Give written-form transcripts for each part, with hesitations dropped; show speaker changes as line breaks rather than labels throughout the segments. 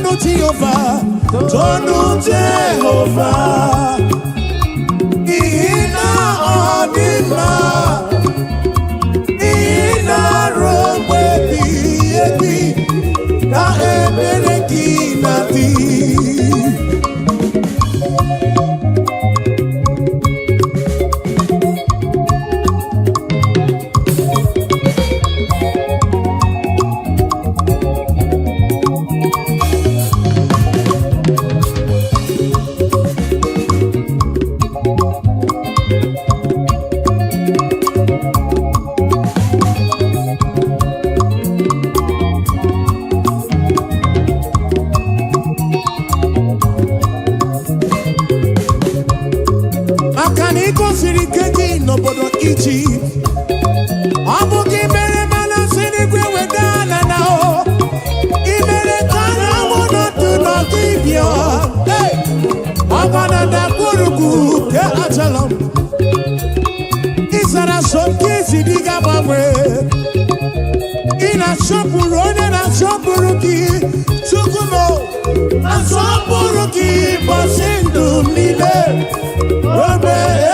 Tonu Jehova, tonu Jehova, n'ihi na ọ dị mma, n'ihi na ruo mgbe ebighị ebi ka ebere gị na-adị. Maka na ị gosiri ike gị n'obodo Ijipt, ọ bụ gị mere mana si n'igwe weda ala na o ị mere ka anyanwụ nọdụ n'ọdụ ibia ọgba na ndagwurugwu nke Ajalọm. Ị zara so nke isi dị ga-agbanwe. Ị na-asọpụrụ onye na-asọpụrụ gị. Chukwu m, asọpụrụ gị ụbọchị ndụ m niile ruo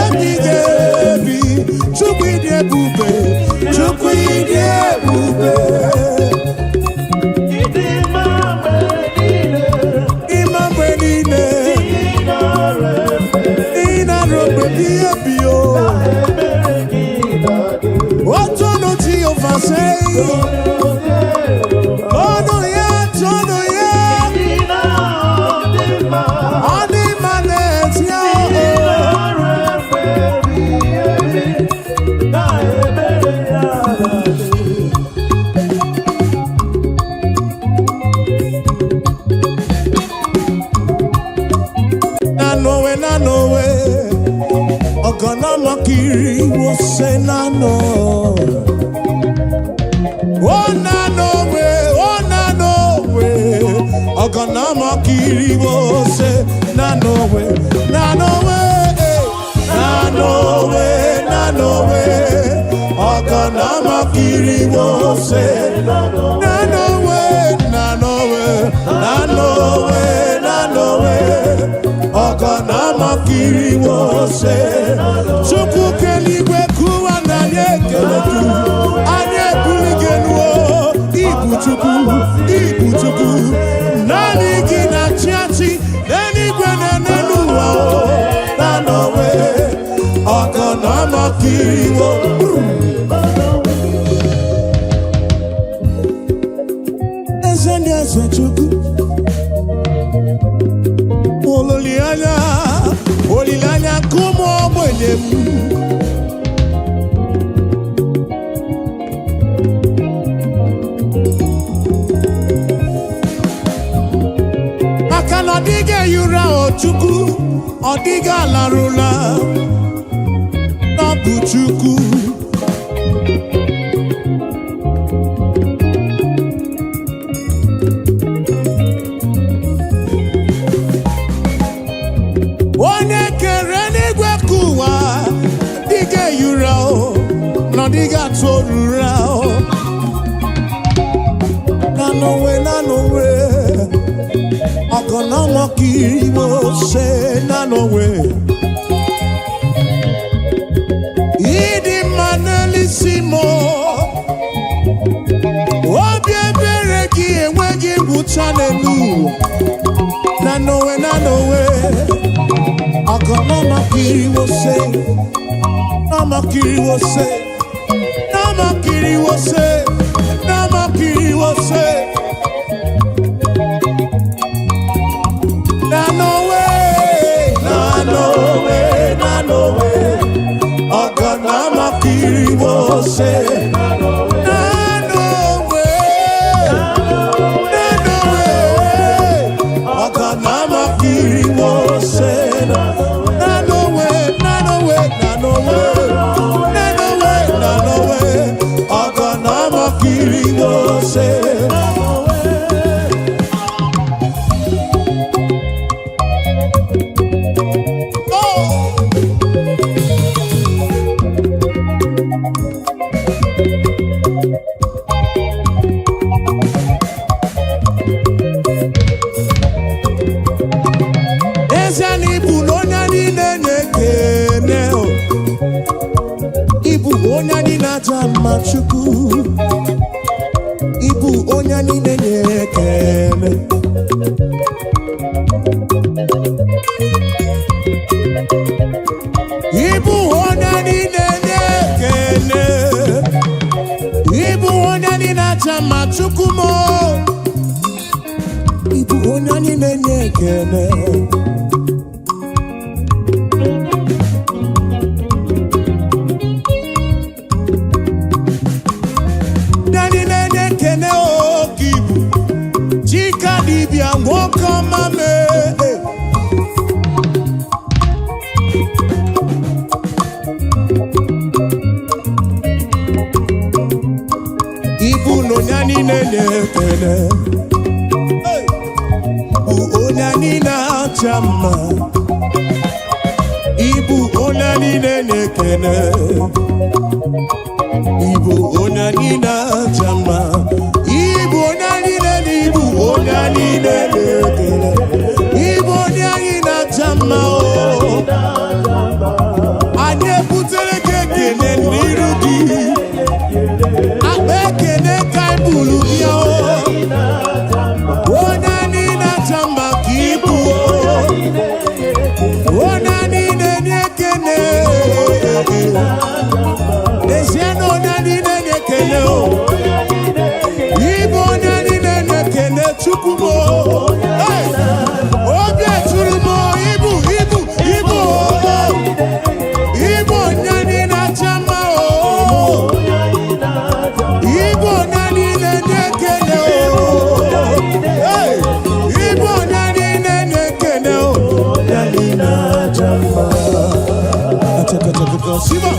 ebighị ebi. Chukwu, ịdị ebube, Chukwu, ịdị ebube.
Ịdị mma mgbe niile.
Ịma mgbe niile.
Ị nara efe.
Ị na-arụ mgbe ebighị ebi o.
Ebere gị na-adị.
Otonu Jehova sei. Tonu ya, tonu ya.
Ị na-adị mma.
Ọ dị mma n'ezie
Ị
o.
nara efe ebighị ebi, na ebere ya na-adị.
Nanowe, nanowe, ọgọnọmọkiri wose nano. O nanowe, o nanowe, ọgọnọmọkiri wose nanowe, nanowe, eh, nanowe, nanowe, ọgọnọmọkiri wose nanowe, nanowe, nanowe, nanowe, ọgọnọmọkiri wose. Chukwu keligwe kụwa na anyị ekele gị, anyị ebuli gị elu o. Ibu Chukwu, ibu Chukwu, naanị gị na-achị achị n'eluigwe na n'elu ụwa o. Nanowe, ọgọnọmọkiri wo. Eze ndị eze, Chukwu, olileanya, olileanya nke ụmụ ogbenye m. Maka na ọ dịghị ehi ụra o Chukwu, ọ dịghị alarụla n'ọ bụ Chukwu. Onye kere n'igwe ka ụwa dịghị ehi ụra o, na ọ dịghị atụ ụra o. Nanowe, nanowe, ọgọnọmọkiri mo ṣe nanowe. Ịdị mma n'elisi m o. Obi ebere gị enweghị ngwụcha n'elu ụwa. Nanowe, nanowe, ọgọnọmọkiri mo ṣe, nọmọkiri mo ṣe, nọmọkiri mo ṣe, nọmọkiri mo ṣe. Nanowe, nanowe, nanowe, ọgọnọmọkiri mo ṣe. Nanowe, nanowe, ọgọnọmọkiri mo ṣe. Nanowe, nanowe, nanowe, nanowe, nanowe, ọgọnọmọkiri mo ṣe. mma, Chukwu. Ịbụ onye anyị na-enye ekele. Ịbụ onye anyị na-enye ekele. Ịbụ onye anyị na-aja mma, Chukwu m. Ịbụ onye anyị na-enye ekele. Ndị anyị na-enye ekele oke ibu Chika dibịa, nwoke ọma mee. Ibu na onye anyị na-enye ekele. Hey! Bụ onye anyị na-acha mma. Ibu onye anyị na-enye ekele. Ibu onye anyị na-acha mma. Ibu onye anyị na-enye, ibu onye anyị na-enye ekele. Ibu onye anyị na-acha mma o. Anyị ebutere gị ekele n'iru gị. Akpa ekele ka anyị buru bịa o. Onye anyị na-acha mma ka ibu o. Onye anyị na-enye ekele. N'ezie na onye anyị na-enye ekele o. Ịbụ onye anyị na-enye ekele, Chukwu m o. Hey! Obi eturu m o, ibu ibu ibu o. Ịbụ onye anyị na-acha mma o. Ịbụ onye anyị na-enye ekele o. Hey! Ịbụ onye anyị na-enye ekele o. Onye anyị na-acha mma. Achakachakaka, Siba.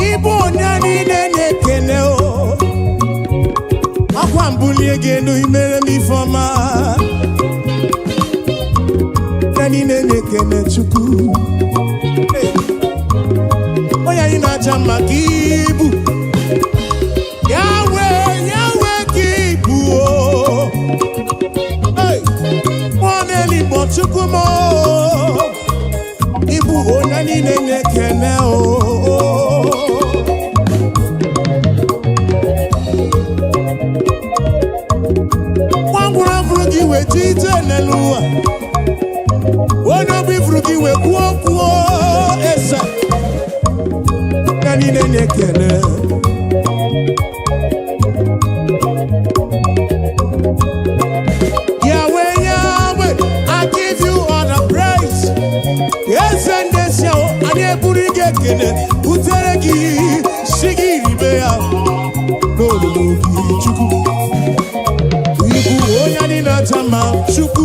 Ịbụ onye anyị na-enye ekele o. Akwa mbulie gị elu, imere m ifeọma. Onye anyị na-enye ekele, Chukwu. Hey! Onye anyị na-aja mma ka ibu. Yahweh, Yahweh ka ibu o. Hey! Mmụọ na-eligbo, Chukwu m o. Ịbụ onye anyị na-enye ekele o. Nwa ngwụrụ afụrụ gị wee ji ije n'elu ụwa. Onye ọbụ ifuru gị wee kwuo kwuo eze. Ya niile na-ekele. Yahweh, Yahweh, I give you all the praise. Eze ndị esi ahụ, anyị eburu gị ekele butere gị, si gị ribe ya n'olulu gị, Chukwu. Ịbụ onye anyị na-aja mma, Chukwu.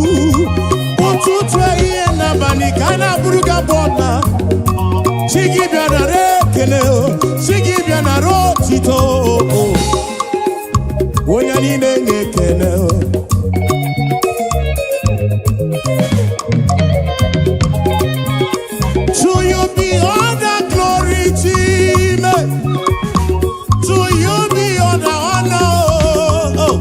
Ụtụtụ, ehihie n'abalị ka a na-abụrụ gị abụ ọma. Chi gị bịa nara ekele o, chi gị bịa nara otito o. Onye anyị na-enye ekele o. To you be all the glory, Chime. To you be all the honor. Oh.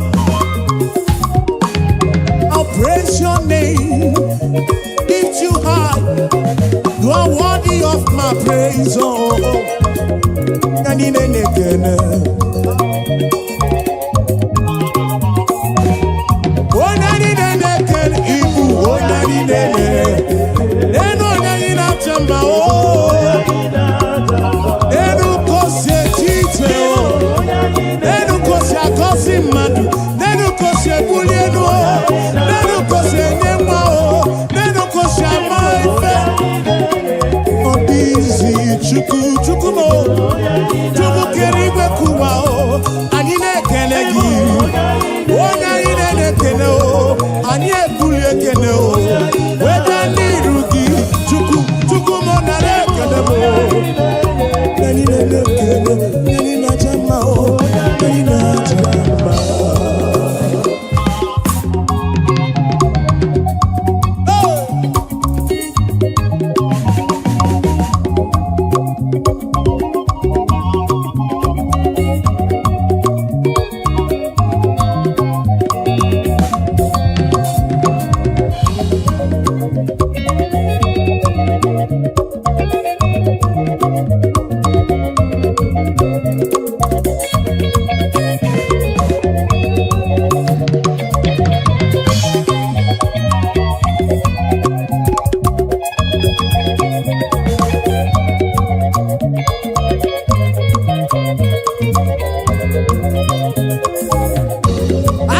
I'll praise your name, lift you high. You are worthy of my praise. Oh, oh. Anyị na-enye ekele. Onye anyị na-enye ekele, ịbụ onye anyị na-enye. Enu onye anyị na-acha mma o. Enu ka o si eche iche o. Enu ka o si agọzi mmadụ. Nenu ka o si ebuli elu o. Nenu ka o si enye nwa o. Nenu ka o si ama ife. Ọ dị izi, Chukwu, Chukwu m o. Chukwu kere igwe kụwa o. Anyị na-ekele gị.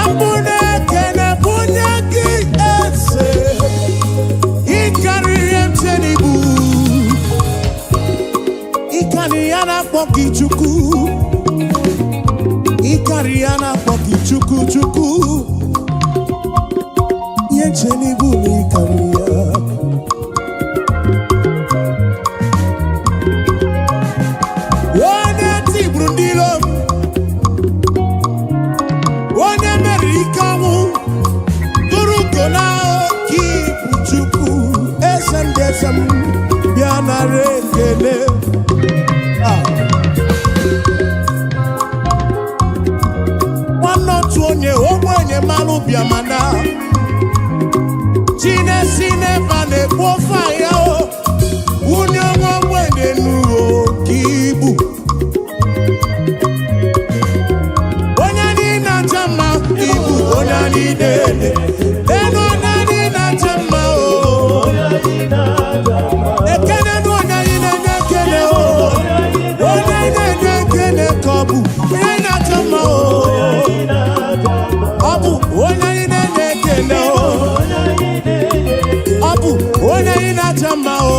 Abụ na-ekene bunye gị eze, ịkarịrị m n'ibu, ịkarị ya na-akpọ gị Chukwu, ịkarị ya na-akpọ gị Chukwu Chukwu, ihe nche n'ibu na ịkarị ya. Onye tigburu ndị iro m, onye meriri ike ọnwụ, tụrụ ugo na oke ibu Chukwu, eze ndị eze m, bịa nara ekele. Ah. Nwanne otu onye ogbenye malụ bịa mana chinesi n'ebe a na-ekpu ofe ahịa o wunye nwa ogbenye n'uwe oke ibu. Onye anyị na-acha mma ibu, onye anyị na-ele elu, onye anyị na-acha mma o. Ekene nụ onye anyị na-enye ekele o, onye anyị na-enye ekele ka ọ bụ onye anyị na-acha mma o. Ọ bụ onye anyị na-enye ekele o, ọ bụ onye anyị na-acha mma o.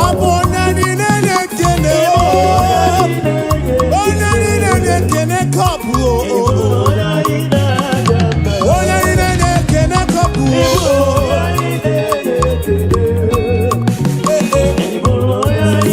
Ọ bụ onye anyị na-enye ekele o, onye anyị na-enye ekele ka ọ bụ o. Onye anyị na-enye ekele ka ọ bụ o. Ee, ee.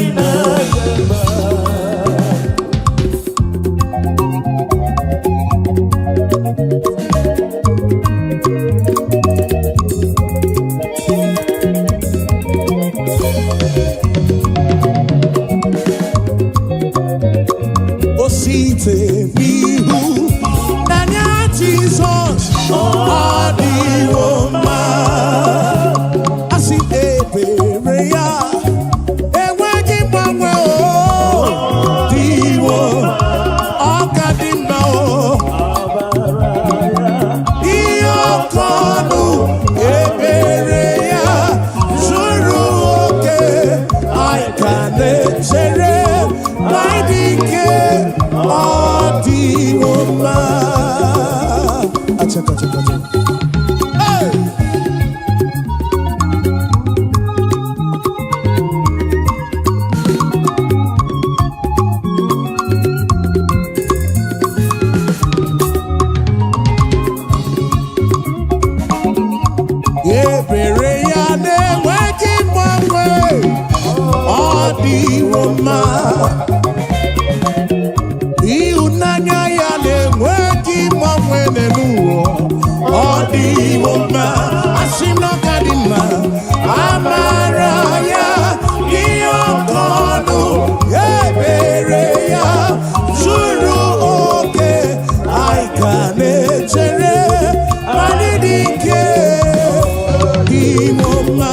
O site n'ihu n'anya Jizọs, ọ dịwo mma. Asị ebere ya enweghị mgbanwe, o dịwo, ọ ka dị mma o. Ihe ọkọ ọnụ ebere ya zuru oke, anyị ka na-echere na ịdị ike, ọ dịwo mma. Achaka, achaka, achaka. Hey! Ebere ya na-enweghị mgbanwe, ọ dịwo mma. Ịhụnanya ya na-enweghị mgbanwe n'elu ụwa, ọ dịwo mma. Asị m na ọ ka dị mma. Amara ya dị oke ọnụ, ebere ya zuru oke, anyị ka na-echere ma anyị dị ike dịwo mma.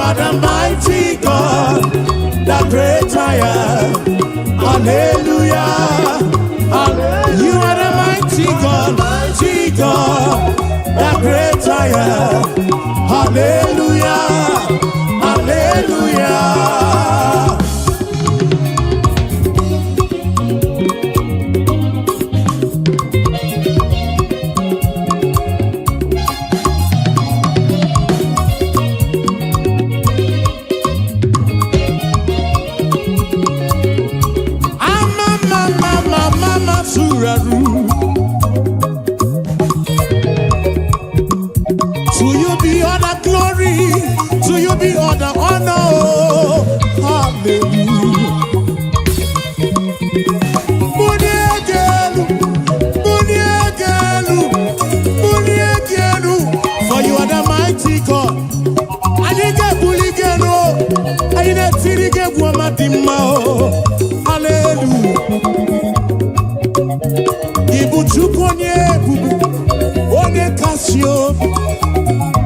are the mighty God, the great I am. Hallelujah. You are the mighty God, the great I am. Hallelujah. Hallelujah. Ama mama mama suraru. To you be all the glory, to you be all the honor. Hallelujah. Muniegelu, muniegelu, muniegelu. For you are the mighty God. Anyị ga-ebuli gị elu, anyị na-etiri gị egwu ọma dị mma o. Hallelujah. Ị bụ Chukwu onye ebube, onye kasị obi.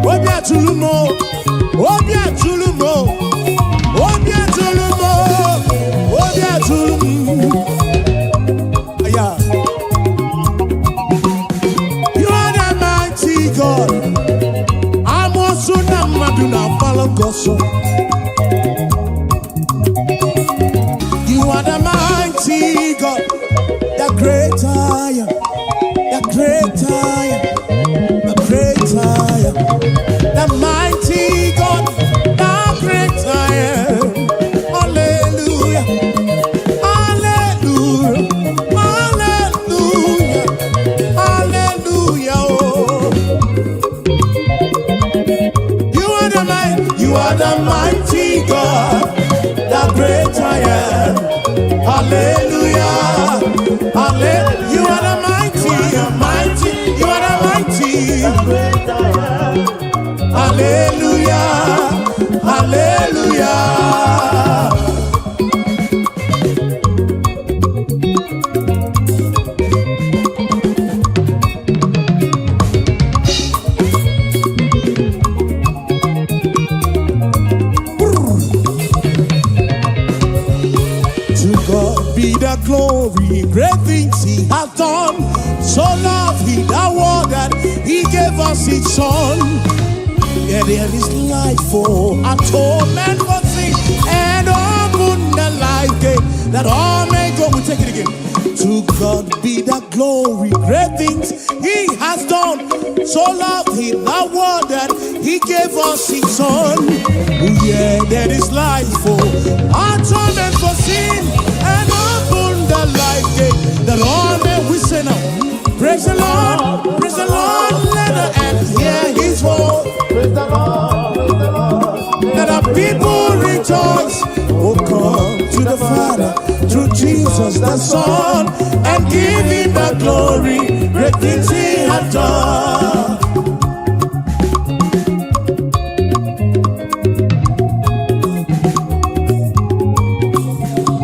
Obi atụrụ m o, obi atụrụ m o, obi atụrụ m o, obi atụrụ m. Yeah. You are the mighty God. Amoosu na mmadụ na-agbalụ gị ọsọ. You are the mighty God, the great I am, the great I am, the great I am, the mighty God, the great I am. Hallelujah, hallelujah, hallelujah, hallelujah. Oh. You are the mighty, you are the mighty God, the great I am. Hallelujah, hallelujah. You are the mighty, mighty, you are the mighty.
Great I am.
Hallelujah, hallelujah. To God be the glory, great things He hath done. So loved He the world that He gave us His Son. Yeah, there is life for atonement for sin and open the life gate that all may go. We take it again. To God be the glory, great things He has done. So loved He the world that He gave us His Son. Yeah, there is life for atonement for sin and open the life gate that all may we say now. Praise the Lord, praise the Lord, let the earth hear His voice.
Praise the Lord, praise the Lord.
Let the people rejoice. Oh, come to the Father through Jesus the Son and give him the glory. Great things he hath done.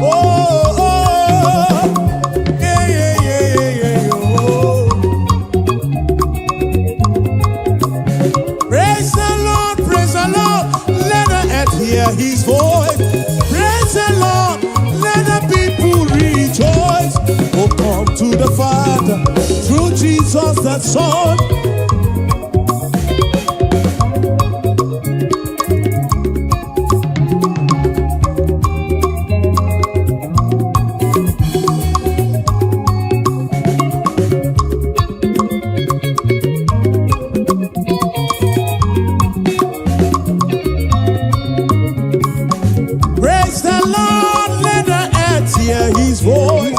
Oh, yeah, oh. Praise the Lord, praise the Lord, let the earth hear his voice. Praise the Lord, let the people rejoice. Oh, come to the Father through Jesus the Son. Praise the Lord, let the earth hear his voice.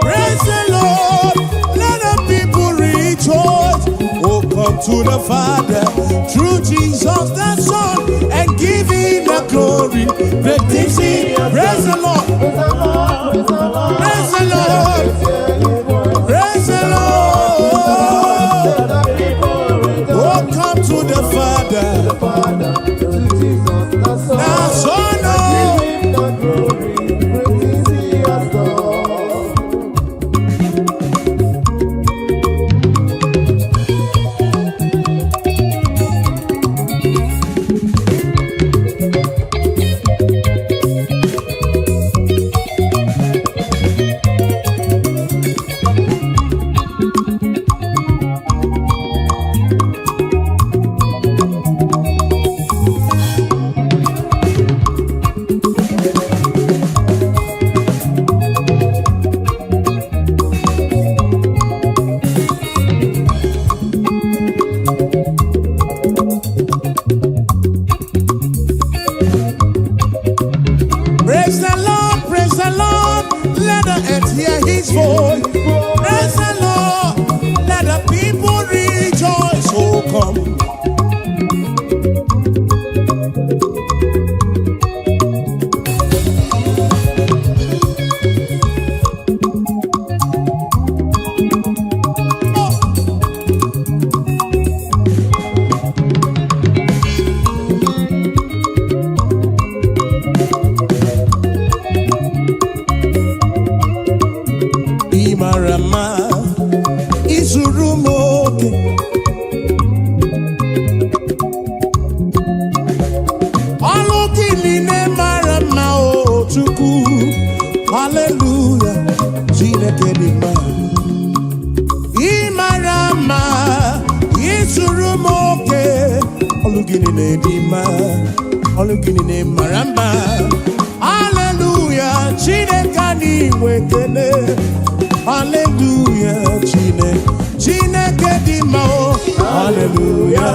Praise the Lord, let the people rejoice. Oh, come to the Father through Jesus the Son and give him the glory. Great things he. Praise the Lord,
Praise the Lord, praise the Lord.
praise the Lord,
Hear his voice.
praise the Lord.
Let the people rejoice.
Oh, come to the Father,
The Father, through Jesus the Son.
the Son. Oh.
Give him the glory. Great things he has done.
Ọlụ gị niile dị mma, ọlụ gị niile mara mma. Haleluya, Chineke anyị nwe ekele. Haleluya, Chineke, Chineke dị mma o. Haleluya,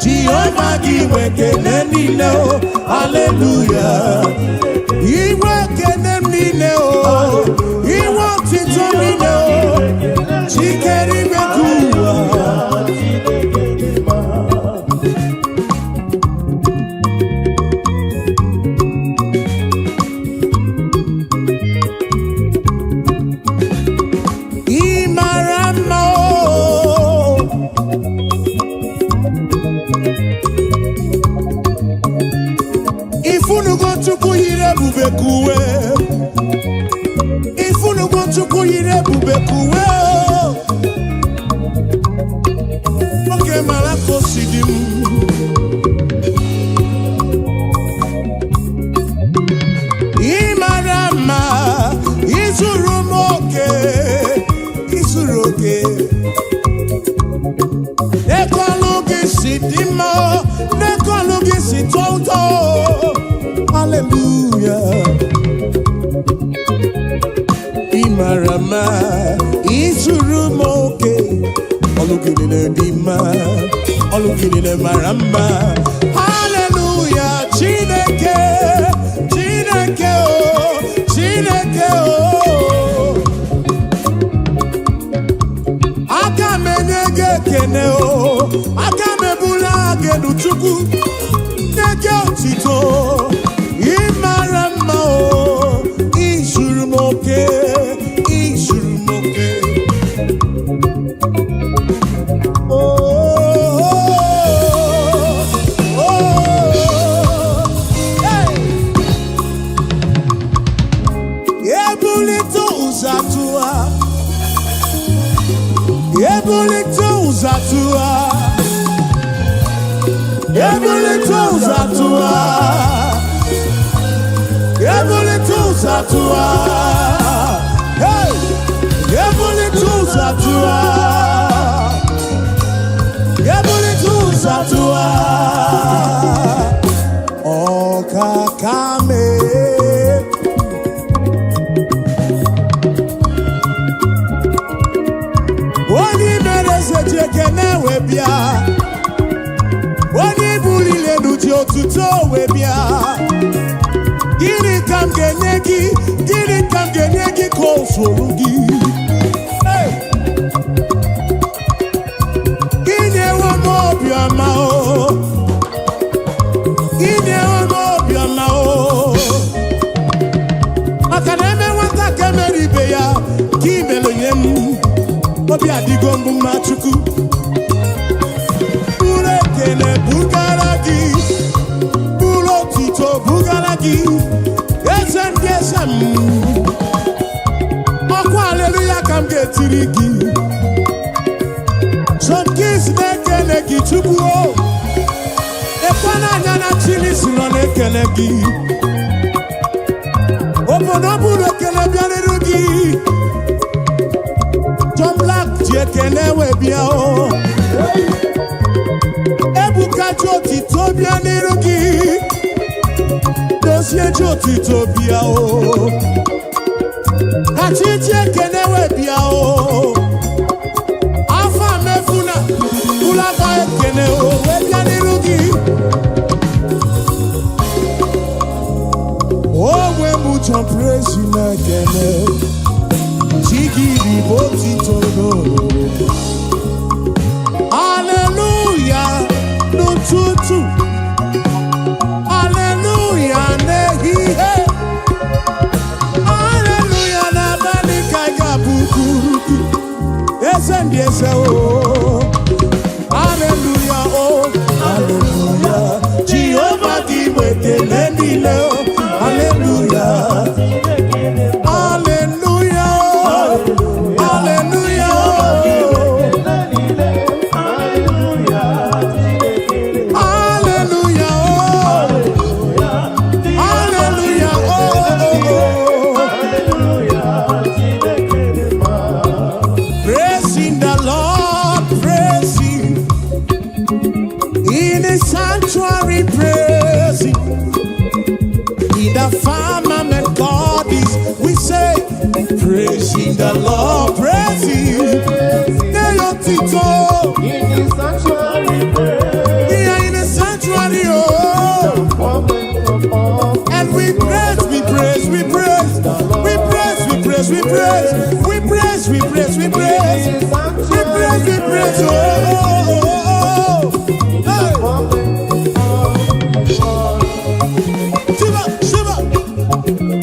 Jehova gị nwe ekele niile o. Haleluya, inwe ekele m niile o, inwe otito niile o, chikere igwe ka ụwa. Ị mara mma o. Ifunugo Chukwu yiri ebube ka uwe. Ifunugo Chukwu yiri ebube ka uwe o. Oge mara ka o si dị m. Ị mara mma, izuru m oke, izuru oke. N'ekọlụ gị si dị mma, n'ekọlụ gị si tọọ ụtọ. Hallelujah. Ị mara mma, izuru m oke. Ọlụ gị niile dị mma, ọlụ gị niile mara mma. Hallelujah, Chineke, Chineke o, Chineke o. Aka m enye gị ekene o, aka m ebula gị elu Chukwu, nye gị otito. Ị mara mma o, izuru m oke, izuru m oke. Oh, oh, oh, hey. Ebulite ụzọ atụwa, ebulite ụzọ atụwa, ebulite ụzọ atụwa, ebulite ụzọ atụwa, hey! Ebulite ụzọ atụwa, ebulite ụzọ atụwa, ọkaka mee. Onye mere eze ji ekene wee bịa, onye buliri elu ji otuto wee bịa. Gịnị ka m ga-enye gị? Gịnị ka m ga-enye gị ka o zuru gị? Hey! Inyewo m obiọma o, inyewo m obiọma o, maka na eme nwata ka emere ibe ya ka imere nye m. Obi adịgo mbụ mma Chukwu. Buru ekele bugara gị, buru otuto bugara gị, eze ndị eze m. Ọkwa aleluya ka m ga-etiri gị. John Kings na-ekele gị Chukwu o. Ekwe n'anya na Chili si nọ na-ekele gị. Obodo buru ekele bịarịrị gị. John Black ji ekele wee bịa o. Ebuka ji otito bịa n'iru gị. Dozie ji otito bịa o. Kachi ji ekele wee bịa o. Afọ mefuna ụlọaka ekele o wee bịa n'iru gị. Onwe m John Praise na-ekele. Chigidi bụ otito n'olulu. Haleluya n'ụtụtụ, haleluya n'ehihie, haleluya n'abalị ka ị ga-abụ kwuru gị. Eze ndị eze o, haleluya o, haleluya. Jehova gị nwe ekele niile o, haleluya. Haleluya o, haleluya o. Hallelujah, oh. Hallelujah, oh, oh, oh. Praising the Lord. Sanctuary praise him. In the firmament God is, we say, praising the Lord, praise him. Nye ya otito.
In the sanctuary, praise.
Here in the sanctuary, oh.
Moment of all.
And we praise, we praise, we praise, we praise, we praise, we praise, we praise, we praise, we praise, we praise, we praise, oh, oh, oh, oh. Hey.
Moment of all.
Shiva, Shiva.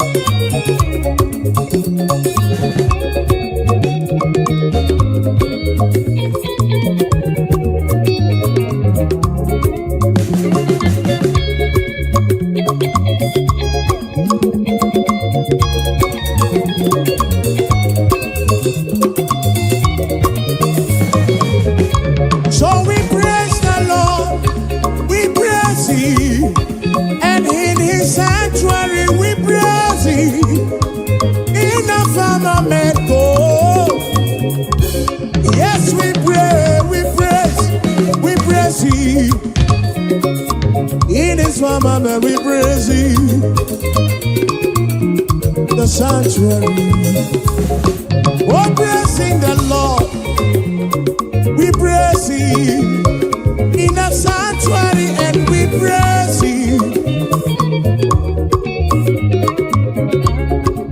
So we praise the Lord, we praise Him, and in His sanctuary we praise Him. In the firmament, oh, yes, we pray, we praise Him. In His firmament, we praise Him. The sanctuary, oh, praising the Lord, we praise Him. In the sanctuary, and we praise Him.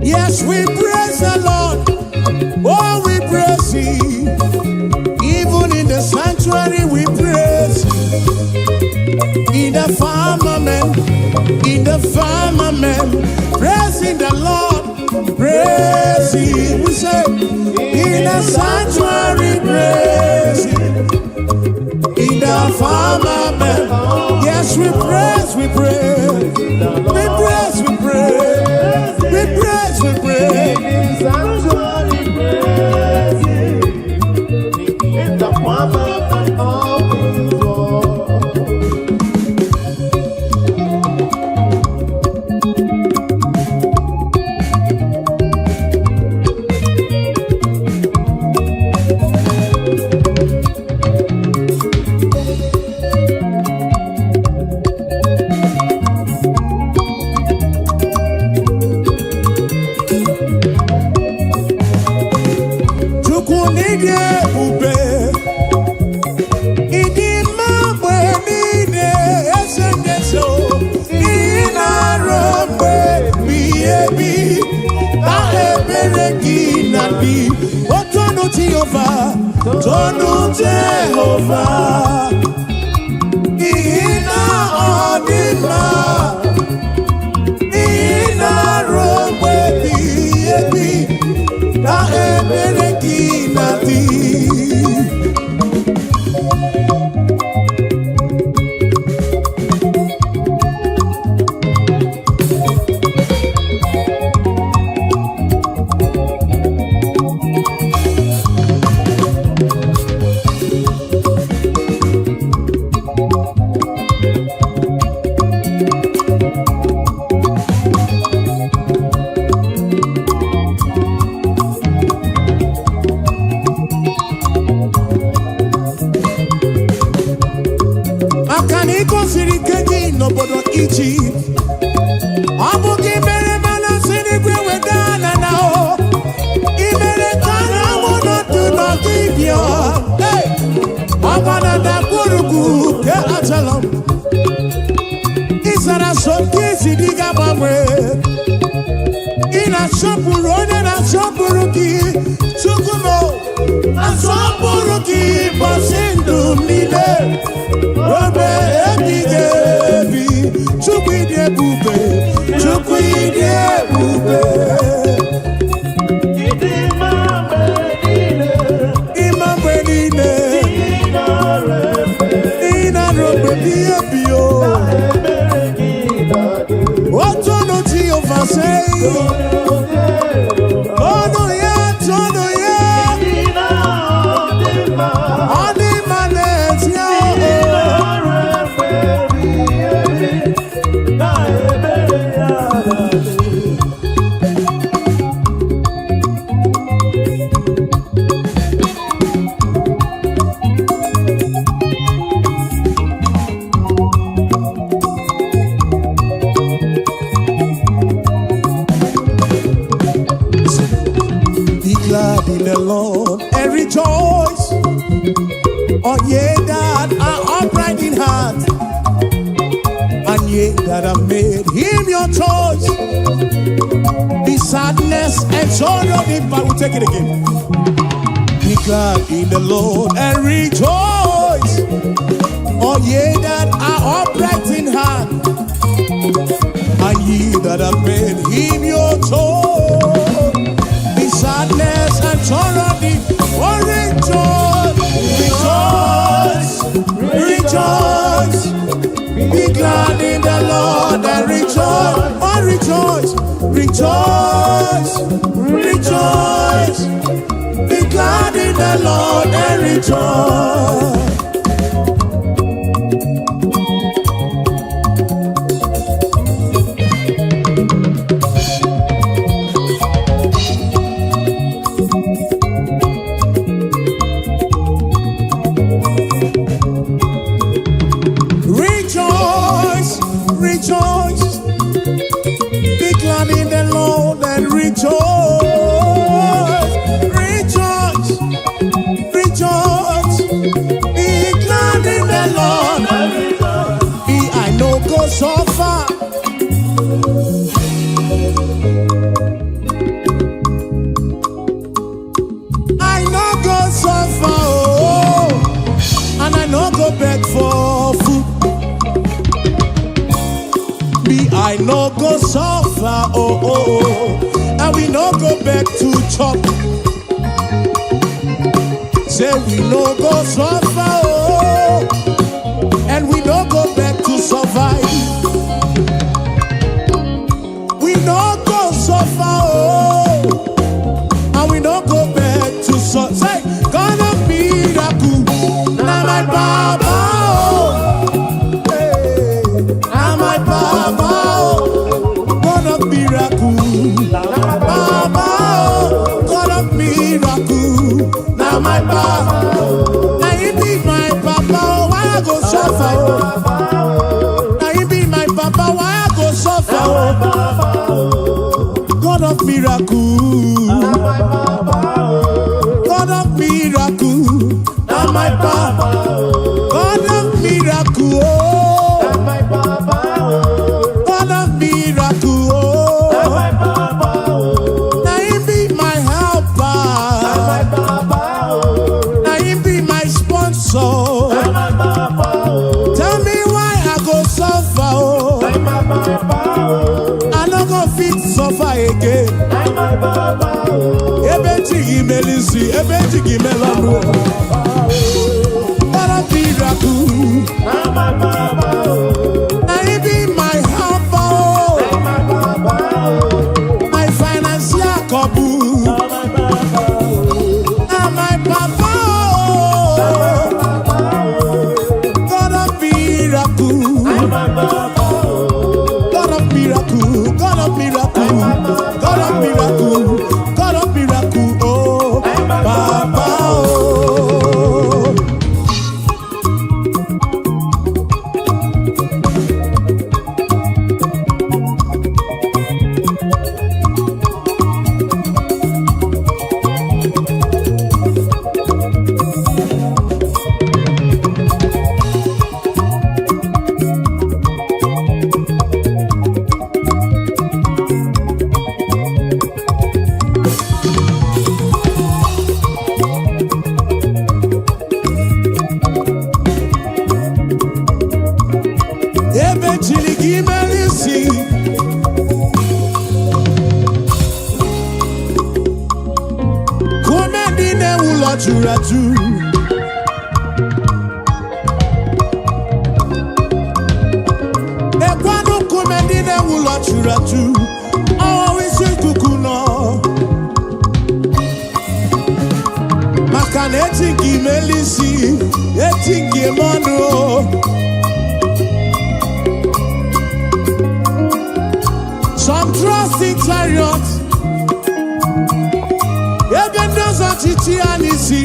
Yes, we praise the Lord. Oh, we praise Him. Even in the sanctuary, we praise Him. In the firmament, in the firmament, praising the Lord, praise Him. We say, in the sanctuary, praise Him. In the firmament, yes, we praise, we praise, we praise, we praise, we praise, we praise.
In the sanctuary, praise Him. In the firmament of His word.
Chukwu n'ịdị ebube, ịdị mma mgbe niile, eze ndị eze o. Ị na-arụ mgbe ebighị ebi, na ebere gị na-adị. O tonu Jehova, tonu Jehova, n'ihi na ọ dị mma. Ị na-arụ mgbe ebighị ebi, na ebere gị na-adị. Maka na ị gosiri ike gị n'obodo Ijipt, ọ bụ gị mere mana si n'igwe weda na na o. Ị mere ka anyanwụ nọdụ n'ọdịbịa. Hey! Ọgba na ndagwurugwu nke Ajalon. Ị zara so nke isi dị ga-agbanwe. Ị na-asọpụrụ onye na-asọpụrụ gị. Chukwu m o, asọpụrụ gị ụbọchị ndụ m niile. Obe ebighị ebi, Chukwu ịdị ebube, Chukwu ịdị ebube.
Ịdị mma mgbe niile,
Ịma mgbe niile,
ị nara efe,
ị na-arụ mgbe ebighị ebi o.
ebere gị na-adị.
Otonu Jehova sei, ọnụ ya tọnụ ya,
Ịdị na ọ dị mma,
ọ dị mma n'ezie
ị
o.
nara efe ebighị ebi, na ebere ya na-adị.
Ye that have made him your choice. The sadness and sorrow, the we take it again. Be glad in the Lord and rejoice. All ye that are upright in heart, and ye that have made him your choice. The sadness and sorrow, the oh, rejoice, rejoice, rejoice. Be glad in the Lord and rejoice, oh, rejoice, rejoice, rejoice. Be glad in the Lord and rejoice. Rejoice, rejoice. Be glad in the Lord and rejoice. Rejoice, rejoice. Be glad in the Lord. Be I no go suffer. I no go suffer, oh, and I no go beg for food. Me, I no go suffer, oh, and we no go back to chop. Say we no go suffer, oh, and we no go back to survive. We no go suffer, oh, and we no go back to suffer. Say, God of miracle, na my baba, oh, hey, na my baba, oh, God of miracle, baba, oh, God of miracle, na my baba. Na he be my papa, oh, why I go suffer? Oh? Na he be my papa, why I go suffer? Oh? God of miracle, God of miracle, na my papa. God of miracle, oh, God of miracle, oh. Na him be my helper, na him be my sponsor. Tell me why I go suffer, oh. I no go fit suffer again. Ebe chi gị mere isi, ebe chi gị mere ọnụ. God of miracle, na him be my helper, oh. My financial couple, na my papa, oh. God of miracle, God of miracle, God of miracle, God of miracle, God of miracle, oh, Papa, oh. Ebe chiri gị mere isi, kume ndị na-ewu ụlọ juru ajụ. Ekwanụ nkume ndị na-ewu ụlọ juru ajụ, ọwụ isi ikuku nọ. Maka na eti nke imeli isi, eti nke ime ọnụ o. Some trust in chariots, ebe ndị ọzọ chichi ha n'isi.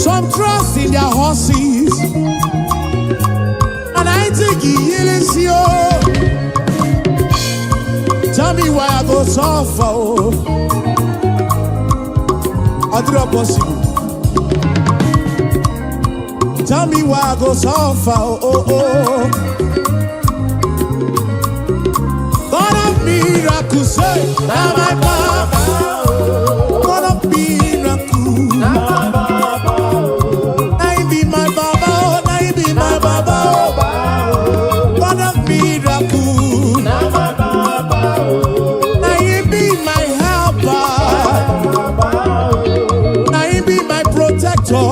Some trust in their horses, and I think he o. Tell me why I go suffer o. Ọ dịrọ possible. Tell me why I go suffer. Oh. God of miracles, say, now my Baba. God of miracles, now he be my Baba, oh, now he be my Baba, oh. God of miracles, now he be my helper, now he be my protector,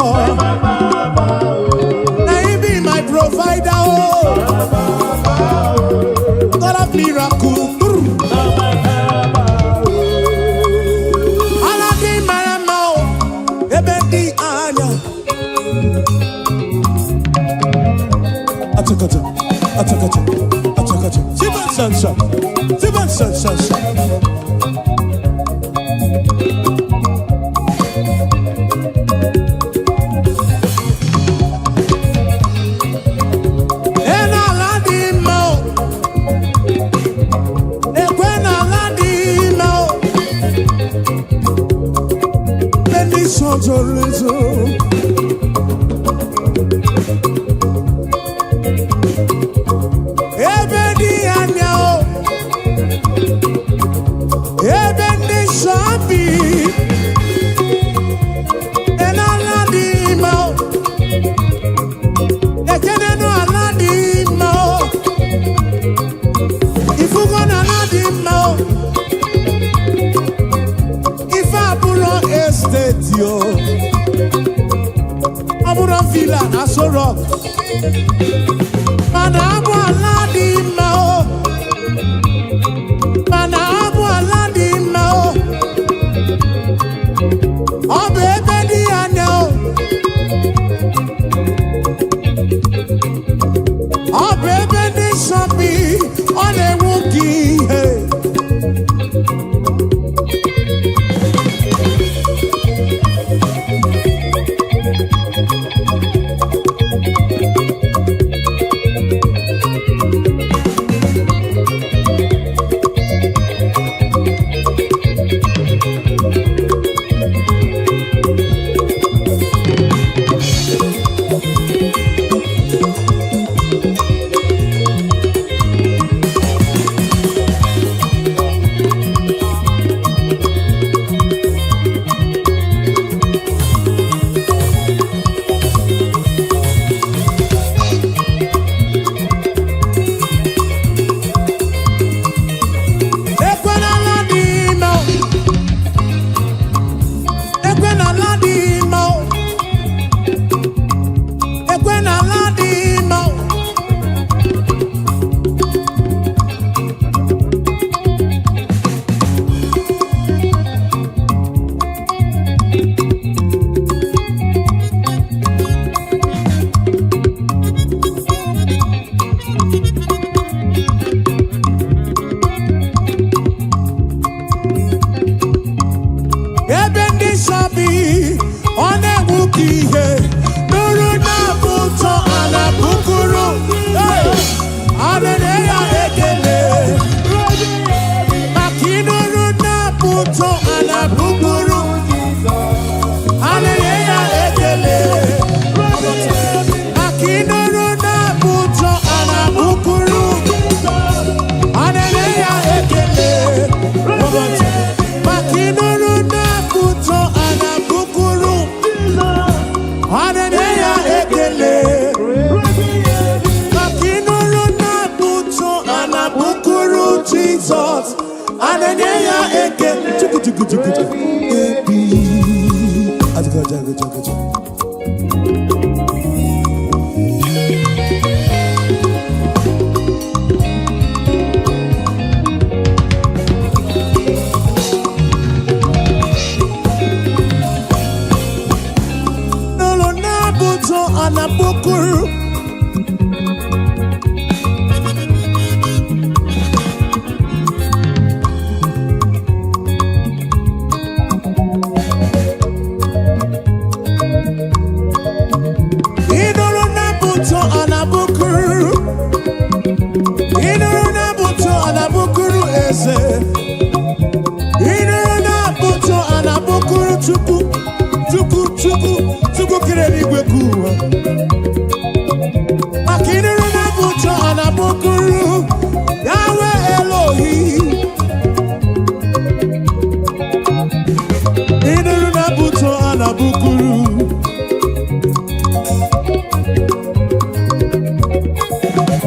now he be my provider, oh. God of miracles. Ala dị mara mma o, ebe dị anya. Achakacha, achakacha, achakacha. Sibansansa, sibansansansa. Ena ala dị mma o, ekwe na ala dị mma o. Ebe ndị nsọ zoro ezo. Ebe dị anya o, ebe ndị nsọ bi, ena ala dị mma o, ekenenu ala dị mma o, ifugo na ala dị mma o, ife abụrọ estate o, ọ bụrụ villa na Aso Rock, mana abụ ala dị mma o, mana abụ ala dị mma o, ọ bụ ebe dị anya o, ọ bụ ebe ndị nsọ bi, ọ na-enwu gị ihe. Ekwe n'ala dị mma o. Ekwe n'ala dị mma o. Ekwe n'ala dị mma o. Ebe ndị nsọ bi, ọ na-enwu ka ihe nụrụ na-abụ ụtọ ala bukuru. Hey! Alele ya ekele maka ịnụrụ na-abụ ụtọ ala bukuru. Alele ya ekele maka ịnụrụ na-abụ ụtọ ala bukuru. Alele ya ekele maka ịnụrụ na-abụ ụtọ ala bukuru. Alele ya ekele maka ịnụrụ na-abụ ụtọ ala bukuru Jizọs. Alele ya ekele chukwu chukwu chukwu chukwu ebi. Achakacha, achakacha. N'ụlọ na-abụ ụtọ ala bukuru. Ịnụrụ na-abụ ụtọ ala bukuru. Ịnụrụ na-abụ ụtọ ala bukuru eze. Ịnụrụ na-abụ ụtọ ala bukuru Chukwu. Chukwu, Chukwu, Chukwu kere eluigwe ka ụwa.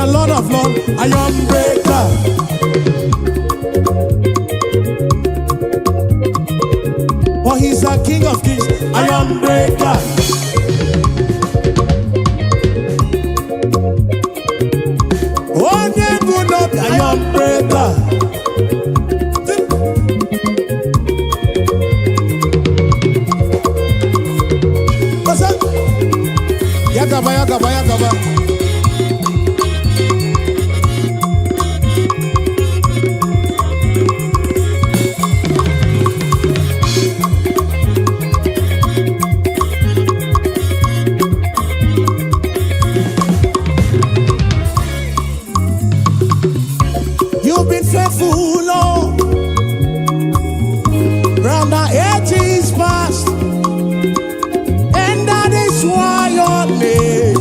a Lord of Lords, iron breaker. For he's a King of Kings, iron breaker. Onye bụ n'obi, iron breaker. What's up? Yakaba, yakaba, yakaba. You've been faithful, Lord, from the ages past, and that is why your name.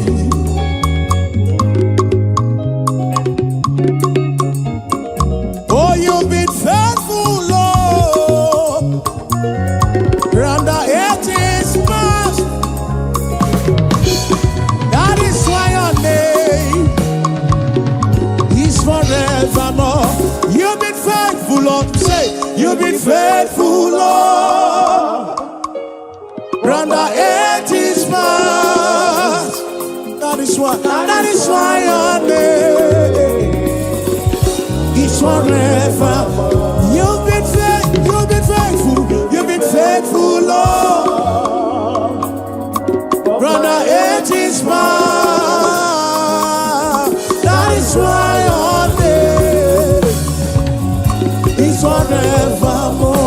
Oh, you've been faithful, Lord, from the ages past. That is why your name is forevermore. You've been faithful, Lord. Say, you've been faithful, Lord, from the ages past. That is why your name is forever. You've been faithful, you've been faithful, Lord, from the ages past. That is why your name is forevermore.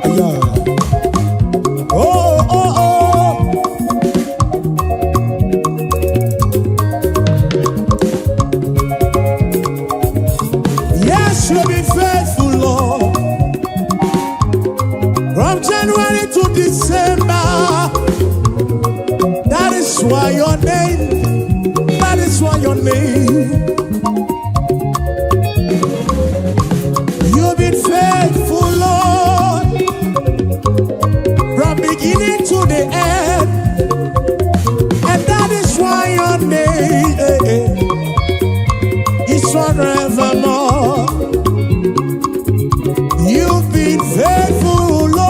Yeah. Oh. Yes, you've been faithful, Lord. From January to December. That is why your name, that is why your name. You've been faithful, Lord, from beginning to the end. And that is why your name is forevermore. You've been faithful, Lord.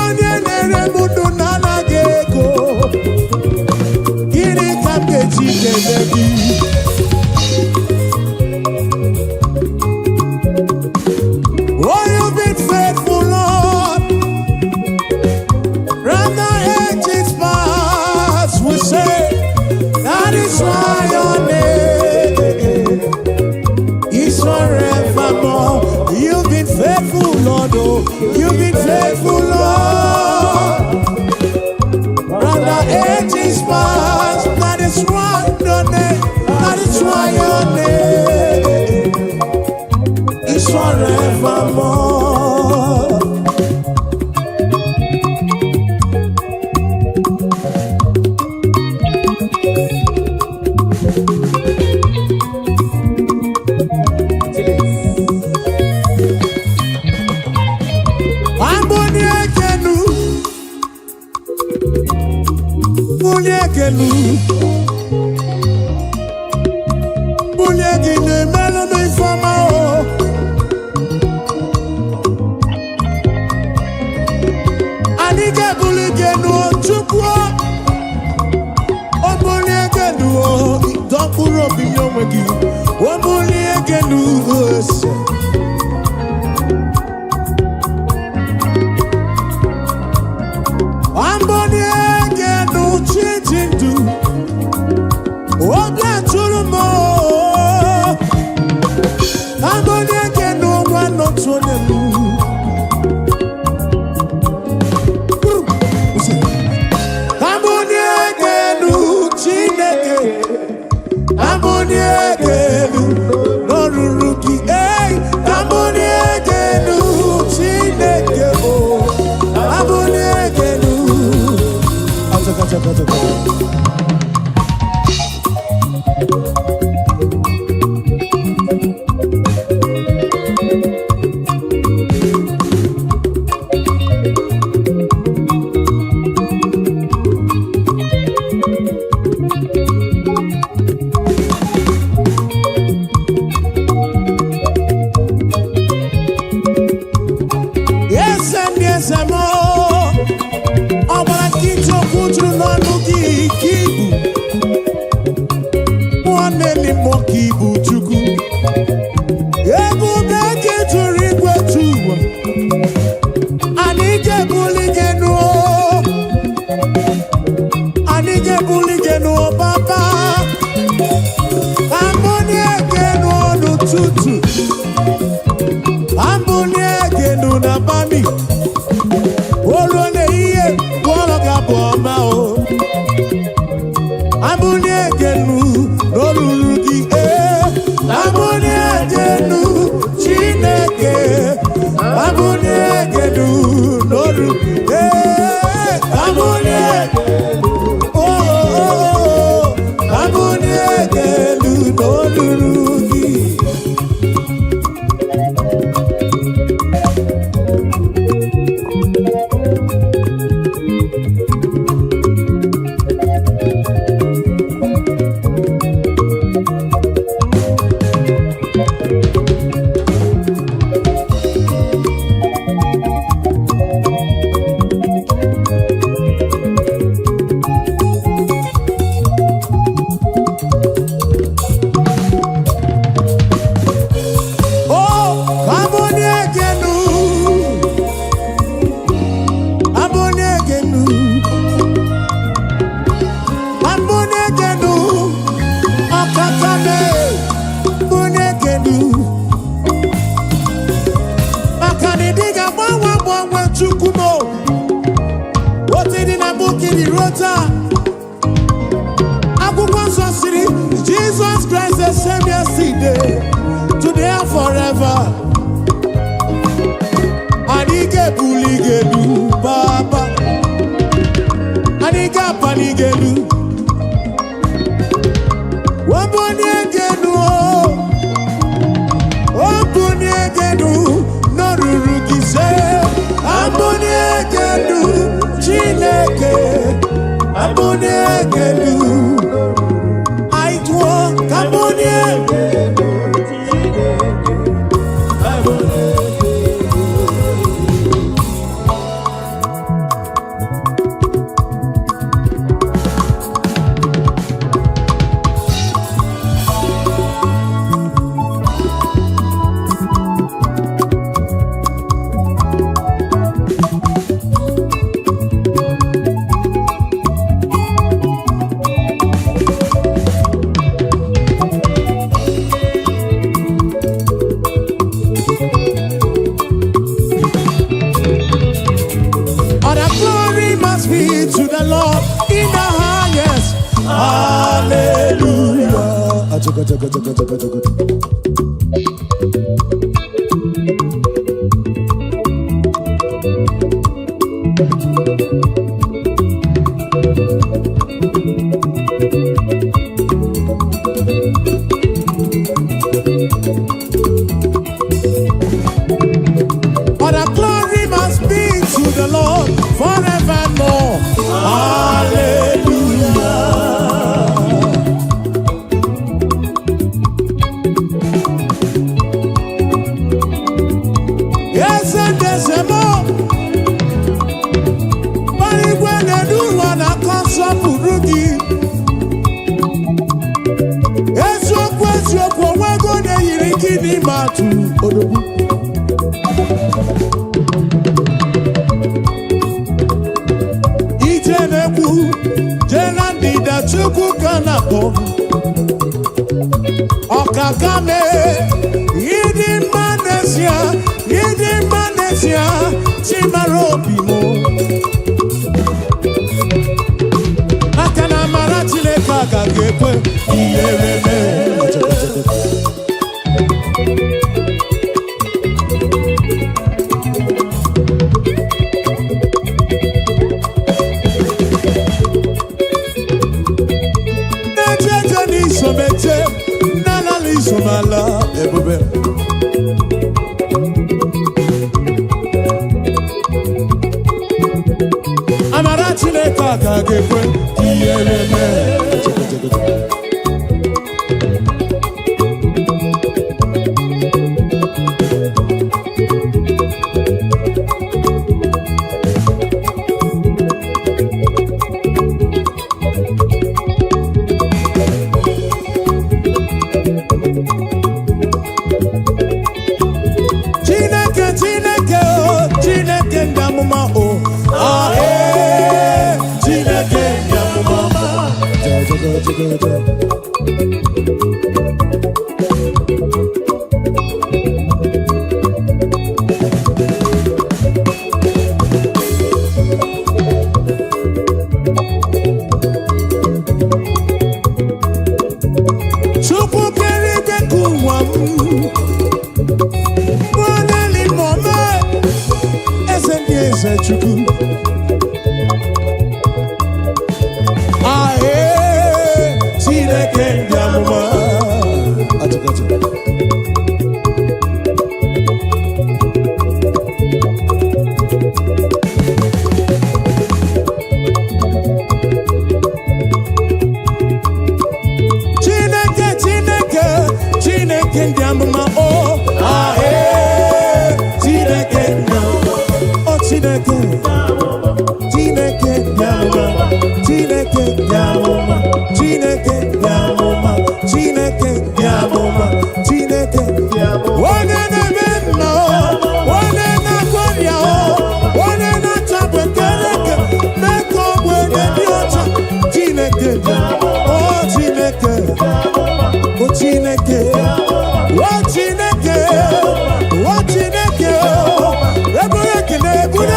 Onye na-ere m ndụ na-anaghị ego. Gịnị ka m ga-eji kelee gị? Oh, you've been faithful, Lord. From the ages past, we say, that is why your name is forevermore. You've been faithful, Lord. Oh, you've been faithful, Lord. From the ages past, that is why your name, that is why your name is forevermore.
Chilis.
Amboni ekenu, bulie ekenu, bulie gị na-emelụ m ifeọma o. Anyị ga-ebuli gị enu o, Chukwu o. O bulie gị enu o, dọkpụrụ obi nye onwe gị. O bulie gị enu ose. Amboni ekenu chi ji ndụ. Obi atụrụ m o. Amboni ekenu nwa n'otu onye m. Kwụsị. Amboni ekenu Chineke. Amboni ekenu n'ọrụrụ gị. Ei, amboni ekenu Chineke o. Amboni ekenu. Achaka, achaka, achaka. Chukwu m otu dị na mbụ ka ị ruo taa. Akwụkwọ nsọ siri, Jesus Christ the same yesterday, today and forever. Anyị ga-ebuli gị elu, Baba. Anyị ga-apali gị elu. Wabuni gị elu o. Obunie gị elu n'oruru gị se. Abunie gị elu, Chineke. Abunie gị elu. Anyị tụọ ka abunie.
Chineke, abulie gị elu.
All the glory must be to the Lord in the highest. Hallelujah. Achaga, chaga, chaga, chaga, chaga. All the glory must be to the Lord forevermore. Hallelujah. Yes, and there's a more. Igwe na-edu ụwa na-akọ nsọpụrụ gị. Eziokwu, eziokwu, onwego na-eyiri gị n'ime atụ odogwu. Ije na-ekwu jee na ndịda, Chukwu ka na-akpọ. Ọkaka mee, ịdị mma n'ezie, ịdị mma n'ezie, chimara obi m. Maka na amara Chineke agaghị ekwe ihere mee. Na-eje eje n'isomeje, na-alala isomala ebube. Amara Chineke agaghị ekwe ihere mee. Chineke, Chineke o, Chineke ndị amụma o, ah, ee, Chineke ndị amụma. Ja, ja, ja, ja, ja, ja. Chukwu kere igwe ka ụwa m nwaneli mọme, eze ndị eze, Chukwu. Ahee, Chineke ndị amụma. Atụkatụ. Chineke, Chineke, Chineke ndị amụma o, ahee, Chineke ndị amụma o, Chineke, Chineke ndị amụma, Chineke ndị amụma, Chineke ndị amụma, Chineke ndị amụma, Chineke onye na-eme mma o, onye na-agwọ ọrịa o, onye na-achapụ ekereke mee ka ogbenye dị ọcha, Chineke o, Chineke o, Chineke o, Chineke o, Chineke o, eburu ekele, eburu.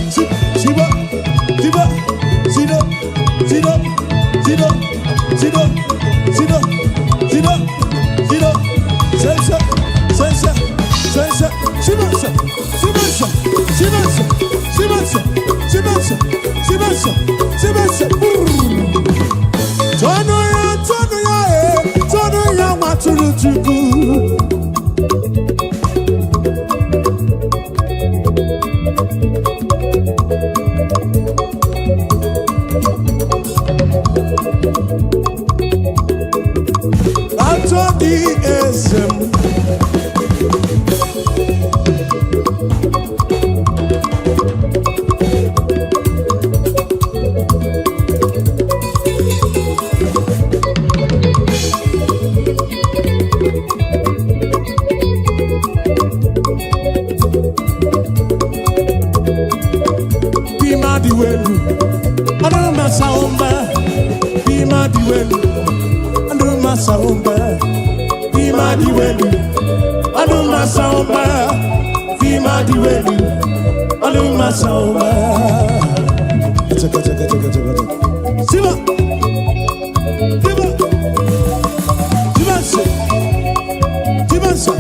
Siba, siba, sido, sido, sido, sido, sido, sido, sido, sense, sense, sense, sibense, sibense, sibense, sibense, sibense, sibense, sibense. Brrr. Tọnụ ya, tọnụ ya, e, tọnụ ya, nwatụrụ Chukwu. Atọ gị eze m. Bima dị welu, ọdụ masa ụmba. Bima dị welu, ọdụ masa ụmba. Bima dị welu, ọdụ masa ụmba. Bima dị welu, ọdụ masa ụmba. Chaka, chaka, chaka, chaka, chaka. Siba! Siba! Siba nso! Siba nso!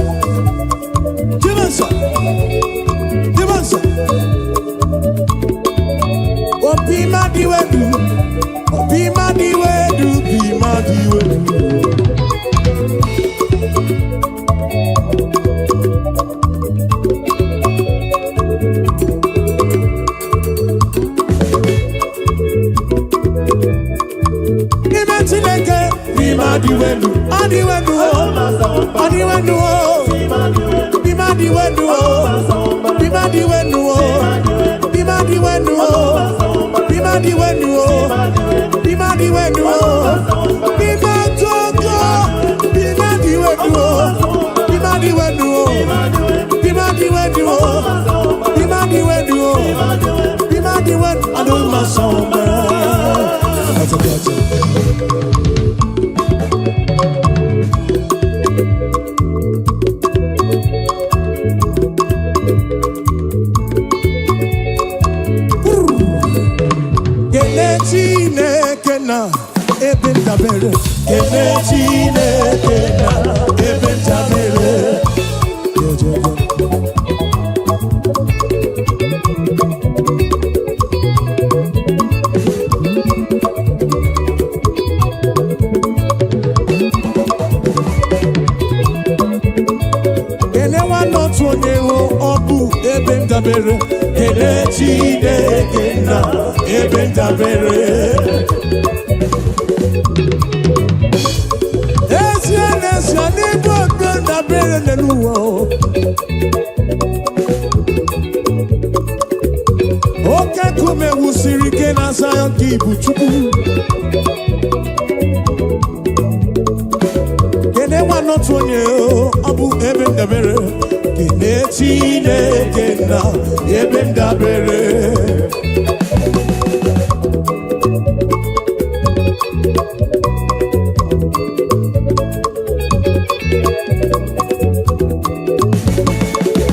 Siba nso! Siba nso! Obi ma di wedu, obi ma di wedu, bi ma di wedu. N'ime Chineke, n'ime adị wedu, adị wedu o, adị wedu o, n'ime adị wedu o, n'ime adị wedu o, n'ime adị wedu o, n'ime adị wedu o, n'ime adị wedu o, n'ime Chukwu, n'ime adị wedu o, n'ime adị wedu o, n'ime adị wedu o, n'ime adị wedu o, n'ime adị wedu, adị mma. Gotcha, gotcha. Kele Chineke na ebe ndabere. Kele Chineke na ebe ndabere. Jejeje. Kele nwanne otu onye hụ ọ bụ ebe ndabere. Kele Chineke na ebe ndabere. Ezie n'ezie n'ebe ebe ndabere n'elu ụwa o. Oke nkume wusiri ike na Zion ka ibu Chukwu. Kene nwanne otu onye o, ọ bụ ebe ndabere. Kene Chineke na ebe ndabere.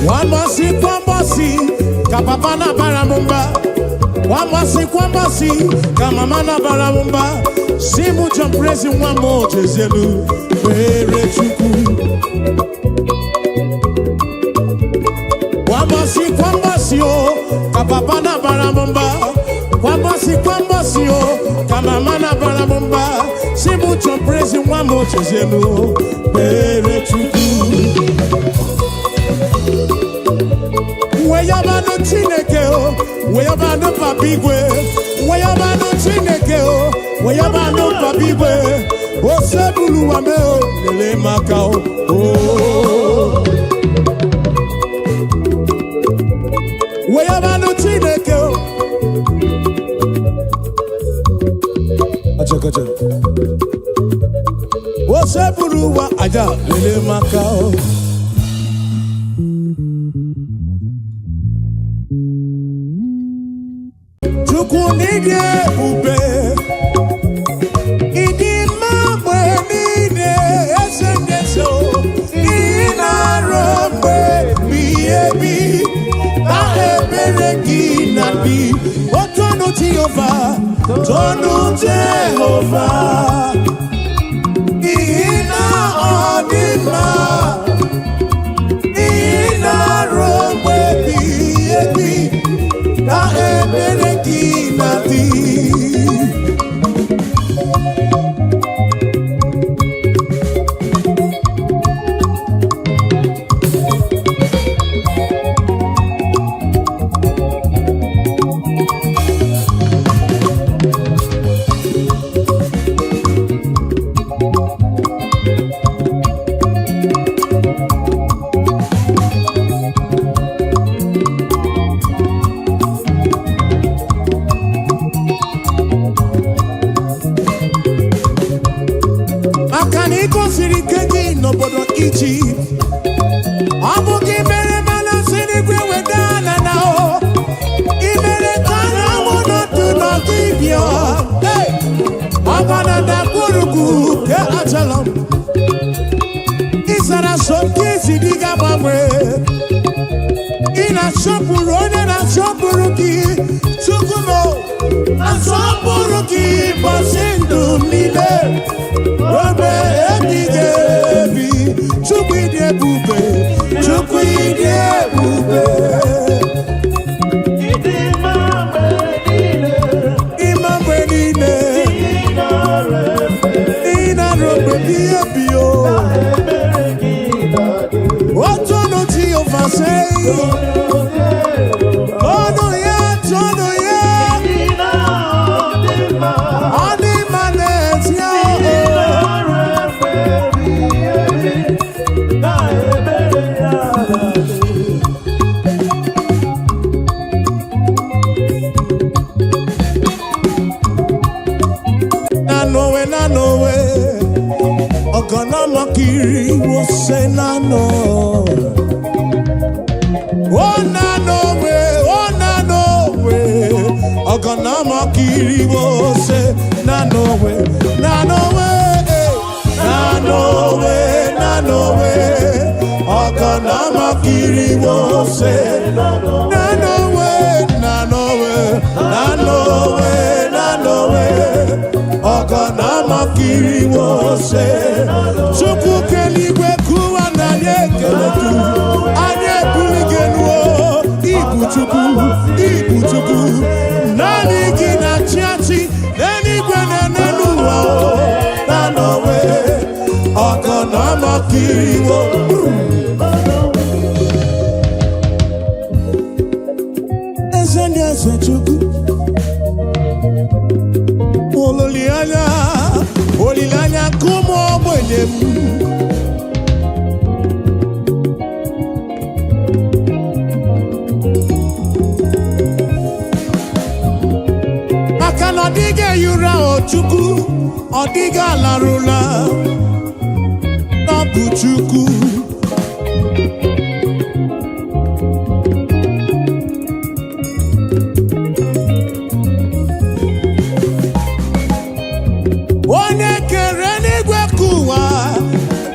Nwamasị kwambọsị ka papa na-abara m mba. Nwamasị kwambọsị ka mama na-abara m mba. Si mụ John Prezi nwa m ojezielu kpere Chukwu. Kwambọsị kwambọsị o ka papa na-abara m mba. Kwambọsị kwambọsị o ka mama na-abara m mba. Si mụ John Prezi nwa m ojezielu kpere Chukwu. Weyabanụ Chineke o, weyabanụ Papa Igwe, weyabanụ Chineke o, weyabanụ Papa Igwe, osebulu wame o, lele maka o. o. Weyabanụ Chineke o. Acha, acha. Osebulu wa aja lele maka o. Chukwu n'ịdị ebube, ịdị mma mgbe niile, eze ndị eze o, ị na-arụ mgbe ebighị ebi, na ebere gị na ebi. Toonu Jehova, toonu Jehova, n'ihi na ọ dị mma, n'ihi na ruo mgbe ebighị ebi ka ebere gị na-adị. Maka na ị gosiri ike gị n'obodo Ijipt, ọ bụ gị mere mana si n'igwe weda ala na o ị mere ka anyanwụ nọdụ n'ọdịbịa. Hey! Ọbana ndagwurugwu ke achalọ m ịzara so nke isi dị ga-agbanwe. Ị na-asọpụrụ onye na-asọpụrụ gị. Chukwu m, asọpụrụ gị ụbọchị ndụ m niile ruo ebighị ebi. Chukwu, ịdị ebube. Chukwu, ịdị ebube.
Ịdị mma mgbe niile.
Ịma mgbe niile.
Ị nara efe.
Ị na-arụ mgbe ebighị ebi o.
Ebere gị na-adị.
Toonu Jehova, sei. Toonu ya, toonu ya.
Ị na-adị mma.
Ọ dị mma n'ezie
Ị
o.
nara efe ebighị ebi. Na ebere ya na-adị.
Nanowe, nanowe, ọ̀gànàmọ́kiri wo ṣe nánà. Ó nanowe, ó nanowe, ọ̀gànàmọ́kiri wo ṣe nanowe, nanowe, nanowe, nanowe, ọ̀gànàmọ́kiri wo ṣe nanowe, nanowe, nanowe, nanowe, ọ̀gànàmọ́kiri wo ṣe. Chukwu keligwe kụwa na anyị ekele gị, anyị ebuli gị elu o. Ibu Chukwu, ibu Chukwu, naanị gị na-achị achị n'eluigwe na n'elu ụwa o. Nanowe, ọ̀gànàmọ́kiri wo. Eze ndị eze, Chukwu, olileanya, olileanya nke ụmụ ogbenye m. Maka na ọ dịghị ehi ụra o Chukwu, ọ dịghị alarụla ọ bụ Chukwu. Onye kere n'igwe ka ụwa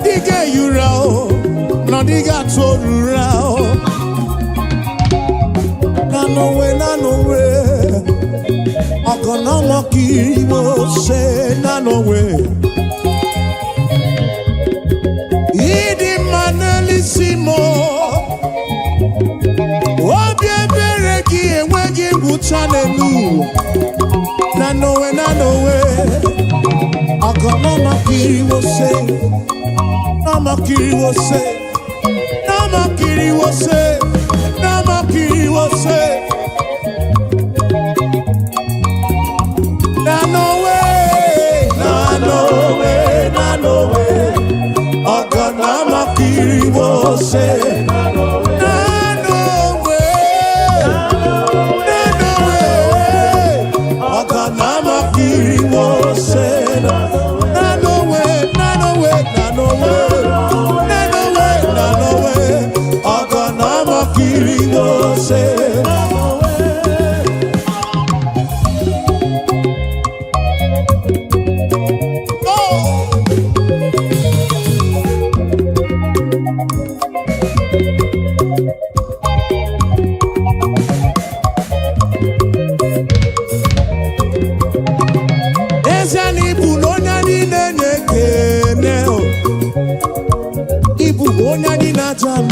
dịghị ehi ụra o, na ọ dịghị atụ ụra o. Nanowe, nanowe, ọ̀gànàmọ́kiri mo ṣe nanowe. Ịdị mma n'elisi m o. Obi ebere gị enweghị ngwụcha n'elu ụwa. Nanowe, nanowe, ọ̀gànàmọ́kiri mo ṣe, nàmọ́kiri mo ṣe, nàmọ́kiri mo ṣe, nàmọ́kiri mo ṣe. Nanowe, nanowe, nanowe, ọ̀gànàmọ́kiri mo ṣe. Nanowe, nanowe, ọ̀gànàmọ́kiri mo ṣe. Nanowe, nanowe, nanowe, nanowe, nanowe, ọ̀gànàmọ́kiri.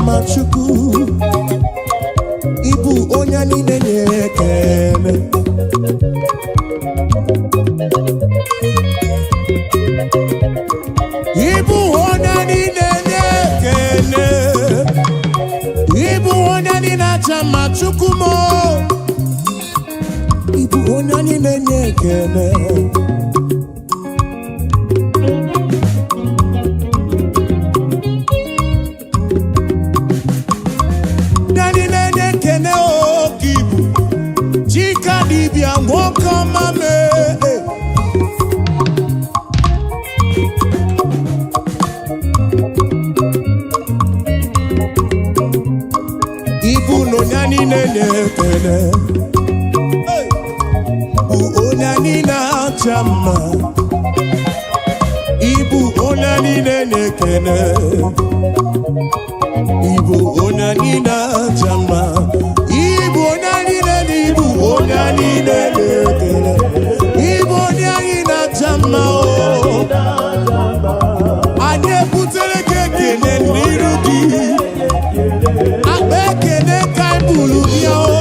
mma. Chukwu, ịbụ onye niile na-ekele. Ịbụ onye niile na-ekele. Ịbụ onye niile aja mma. Chukwu m, ịbụ onye niile na-ekele. Ndị niile na-ekene oke ibu Chika dibịa, nwoke ọma mee. Ibu na onye niile na-ekele bụ onye niile acha mma. Ibu onye niile na-ekele. Ibu onye niile acha mma. Ibu onye niile na ibu onye niile na-ekele. Ibu onye anyị na-acha mma o. Anyị ebutere gị ekele n'iru gị. Akpa ekele ka anyị buru bịa o.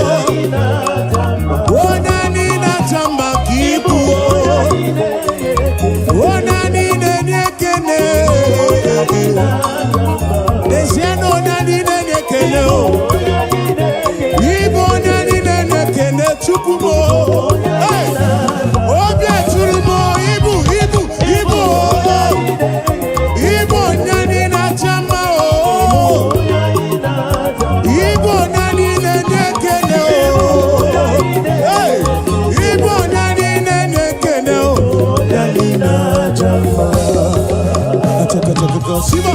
Onye niile acha mma ka ibu o. Onye niile na-ekele. N'ezie na onye niile na-ekele o. Ibu onye niile na-ekele. Chukwu m o. Hey! Obi eturu m o, ibu ibu ibu o. Ibu onye niile acha mma o. Ibu onye niile na-ekele o. Hey! Ibu onye niile na-ekele o. Onye niile acha mma. Achakachakaka, Siba.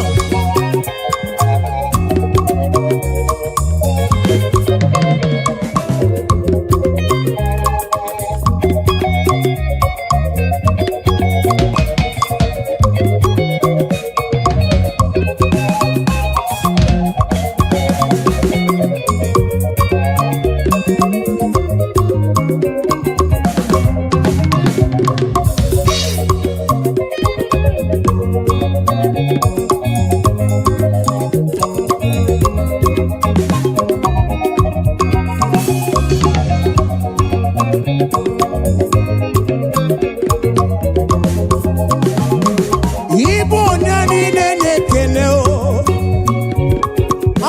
Ibu onye niile na-ekele o.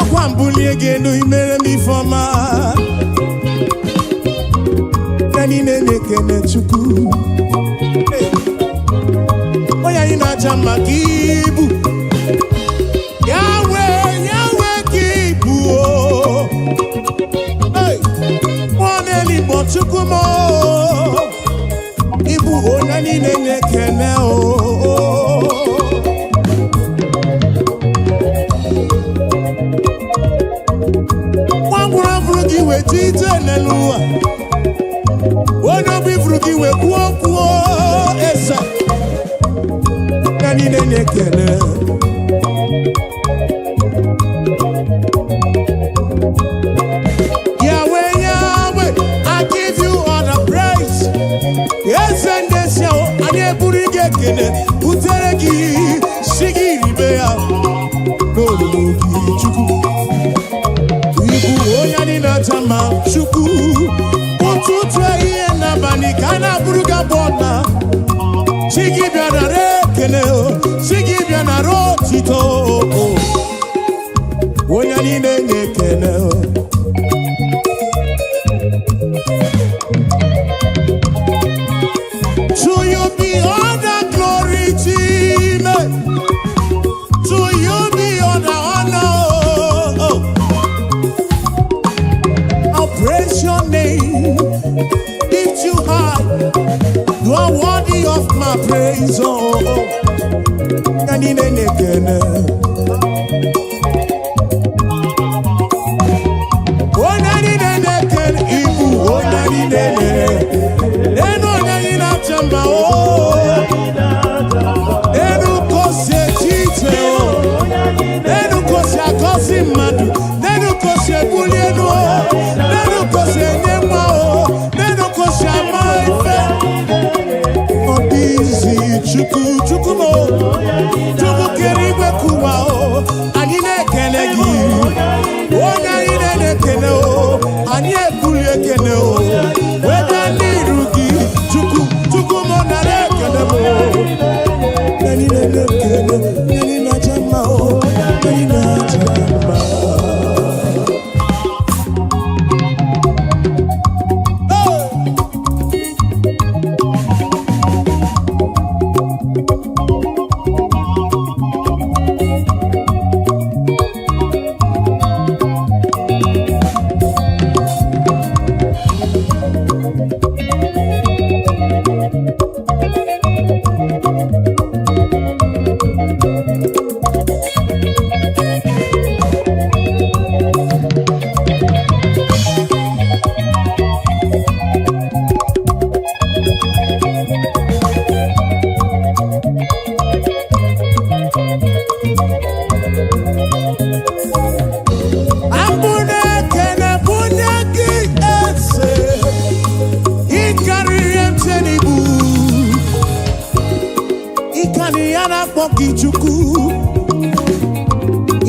Akwa mbulie gị elu, imere m ifeọma. Onye niile na-ekele Chukwu. Hey! Onye anyị na-aja mma ka ibu. Yahweh, Yahweh ka ibu o. Hey! Mmụọ na-eligbo. Chukwu m o. Ịbụ onye niile na-ekele o. Nwa ngwụrụ afụrụ gị weta ije n'elu ụwa. Onye obi furu gị wee kwuo okwu eze. Onye niile na-ekele. Yahweh, Yahweh, I give you all the praise. Eze ndị esi ahụ, anyị eburu gị ekele butere gị, si gị ribe ya n'olulu gị. Chukwu, ibu onye anyị na-acha mma. Chukwu, ụtụtụ, ehihie n'abalị ka a na-abụrụ gị abụ ọna. Si gị bịa nara ekele o, si gị bịa nara otito o. Onye niile na-ekele o. To you be all the glory, Chime. To you be all the honor. Oh. I'll praise your name, lift you high. You are worthy of my praise. Oh, oh. Onye niile na-ekele. Onye niile na-ekele, ibu onye niile na-ekele. Enu onye anyị na-acha mma o. Enu kosi eche iche o. Enu kosi agọzi mmadụ. Enu kosi ebuli elu o. Enu kosi enye nwa o. Enu kosi ama ife. Ọ dịghịzi. Chukwu, Chukwu m o. Chukwu kere igwe kụwa o. Anyị na-ekele gị. Ya na-akpọ gị Chukwu.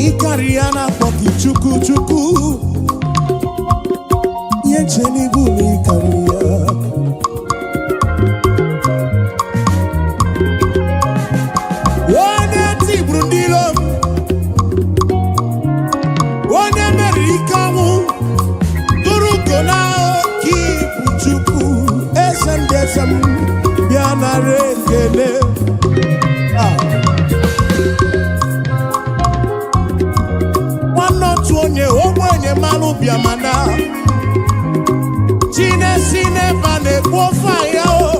Ịkarị ya na-akpọ gị Chukwu, Chukwu. Ihe nche n'ibu na ịkarị ya. Onye tigburu ndị iro m, onye meriri ike ọnwụ, tụrụ ugo na oke ibu. Chukwu, eze ndị eze m, bịa nara ekele. Ah. Nwanne otu onye ogbenye mmanụ bịamana chinesi n'ebe a na-ekpu ofe ya o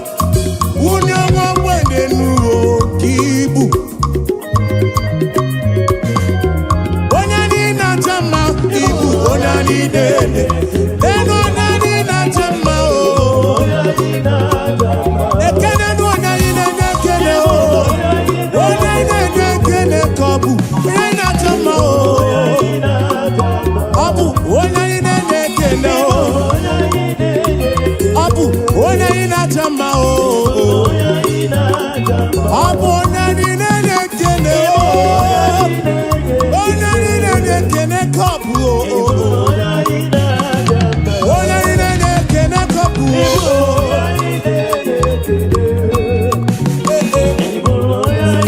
wunye nwa ogbenye n'uwe oke ibu. Onye anyị na-acha mma, ibu onye anyị na-ele elu, onye anyị na-acha mma o. Ekene nụ onye anyị na-enye ekele o. Onye anyị na-enye ekele ka ọ bụ onye anyị na-acha mma o. Ọ bụ onye anyị na-enye ekele o. Ọ bụ onye anyị na-acha mma o. Ọ bụ onye anyị na-enye ekele o. Onye anyị na-enye ekele ka ọ bụ o. Onye anyị na-enye ekele ka ọ bụ o. Ee, ee.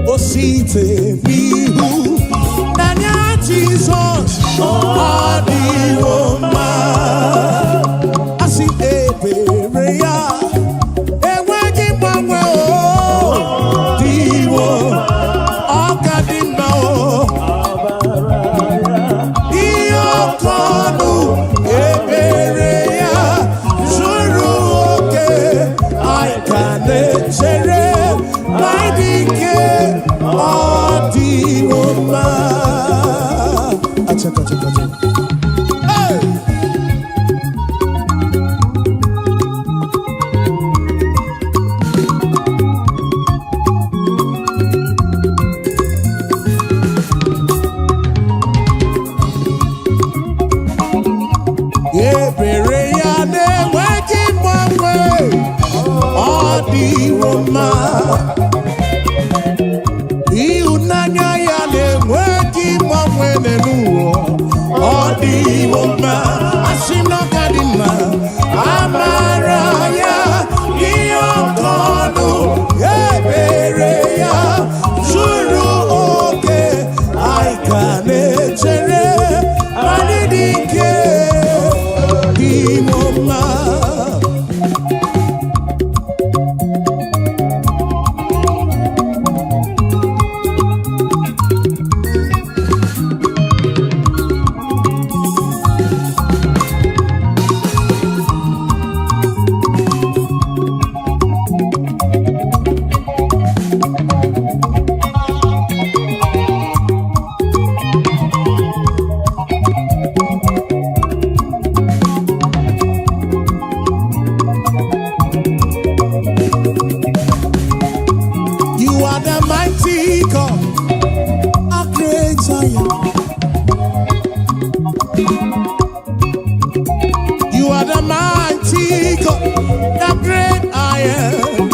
O site n'ihu n'anya Jizọs, ọ dịwo mma. Asị ebere ya enweghị mgbanwe, o dịwo, ọ ka dị mma o. Ihe ọkọ ọnụ ebere ya zuru oke, anyị ka na-echere ma dị ike, ọ dịwo mma. Achaka, achaka, achaka. Hey! Ebere ya na-enweghị mgbanwe, ọ dịwo mma. Ịhụnanya ya na-enweghị mgbanwe n'ụwa, ọ dịwo mma. Asị m na ọ ka dị mma. Amara ya ihe ọkọ ọnụ, ebere ya zuru oke, anyị ka na-echere anyị dị ike, dịwo mma. You are the mighty God, a great I am. You are the mighty God, the great I am.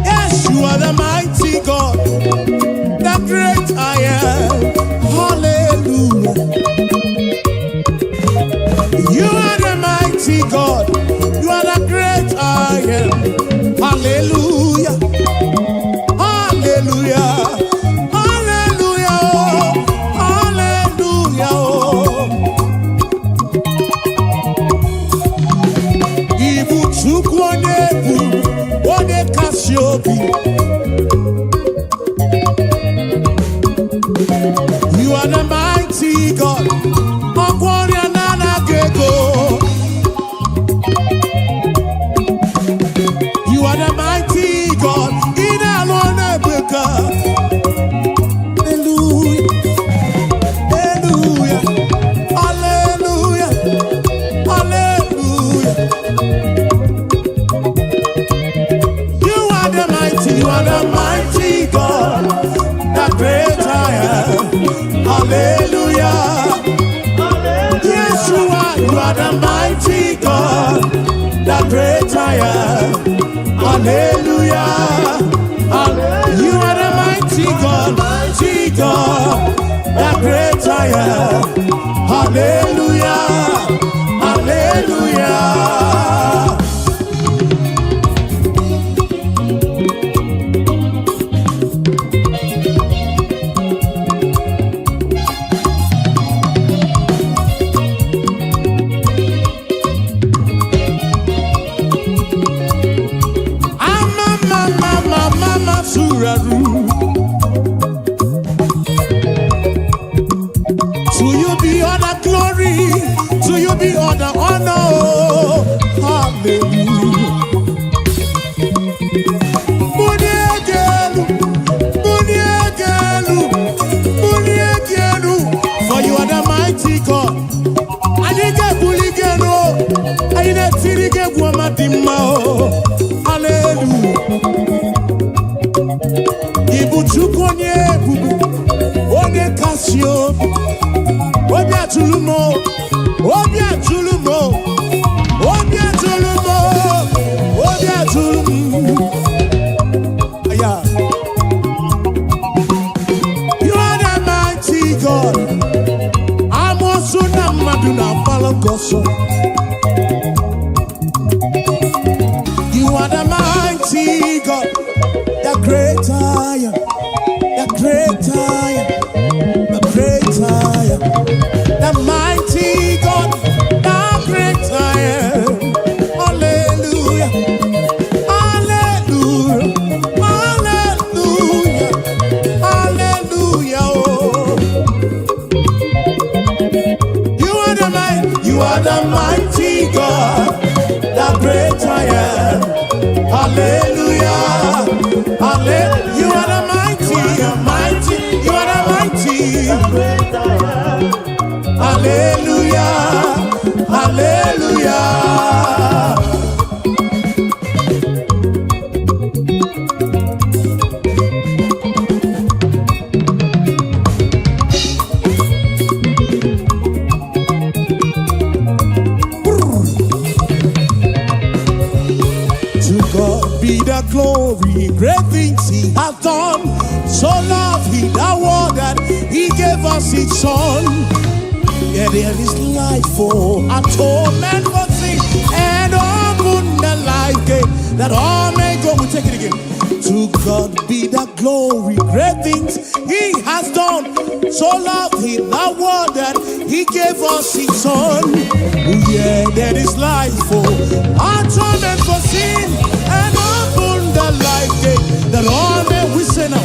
Yes, you are the mighty God, the great I am. Hallelujah. You are the mighty God, you are the great I am. Hallelujah. Hallelujah. Hallelujah. Hallelujah. Ibu Chukwu onye bụ onye kasị obi. You are the mighty God. Ọgwọ ọrịa na-anaghị ego. You are the mighty God. Ị na-alụ ọrụ ebube. Hallelujah. Hallelujah. Hallelujah. Hallelujah. Yeshua, you are the mighty God, the great I am. Hallelujah. You are the mighty God, the great I am. Hallelujah. Hallelujah. Ama mama mama suraru. To you be all the glory, to you be all the honor. Hallelujah. Muniegelu, muniegelu, muniegelu. For you are the mighty God. Anyị ga-ebuli gị elu, anyị na-etiri gị egwu ọma dị mma o. Hallelujah. Ị bụ Chukwu onye ebube, onye kasị obi, obi atụrụ m o, obi atụrụ m o, obi atụrụ m o, obi atụrụ m. Aya. You are the mighty God. Amoosu na mmadụ na-agbara gị ọsọ. You are the mighty God, the great I am, the great I am, the great I am, the mighty God, the great I am. Hallelujah, hallelujah, hallelujah, hallelujah. Oh. You are the mighty God, the great I am. Hallelujah, hallelujah. You are the mighty, mighty, you are the mighty. Hallelujah, hallelujah. To God be the glory, great things He hath done. So loved He the world that He gave us His Son. Yeah, there is life for atonement for sin and open the life gate that all may go. We take it again. To God be the glory, great things He has done. So loved He the world that He gave us His Son. Yeah, there is life for atonement for sin and open the life gate that all may we say now.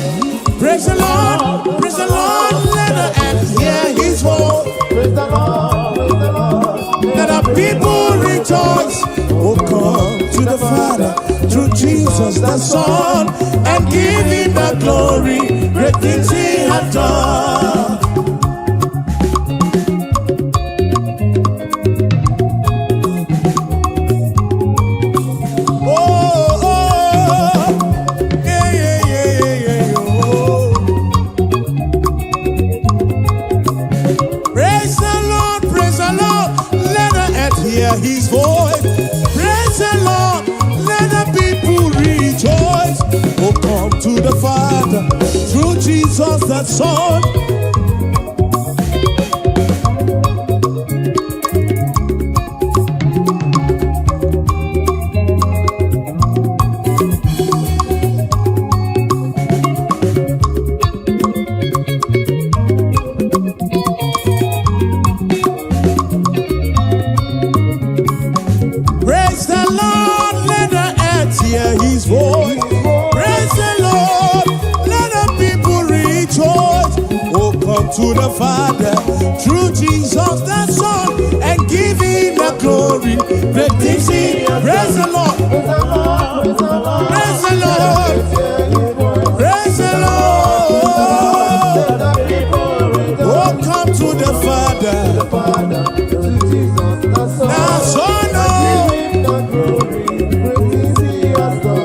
Praise the Lord, praise the Lord, let the earth hear His voice.
Praise the Lord, praise the Lord.
Let the people rejoice. Oh, come to the Father through Jesus the Son and give him the glory. Great things he hath done. Oh, yeah, oh. Praise the Lord, praise the Lord, let the earth hear his voice. Praise the Lord, let the people rejoice. Oh, come to the Father through Jesus the Son. Praise the Lord, let the earth hear his voice. Praise the Lord, let the people rejoice. Oh, come to the Father through Jesus the Son and give him the glory. Great things he. Praise the Lord,
Praise the Lord, praise the Lord.
praise the Lord,
Hear his voice.
praise the Lord.
Let the people rejoice.
Oh, come to the Father,
The Father, through Jesus the Son.
the Son. Oh.
Give him the glory, great things he has done.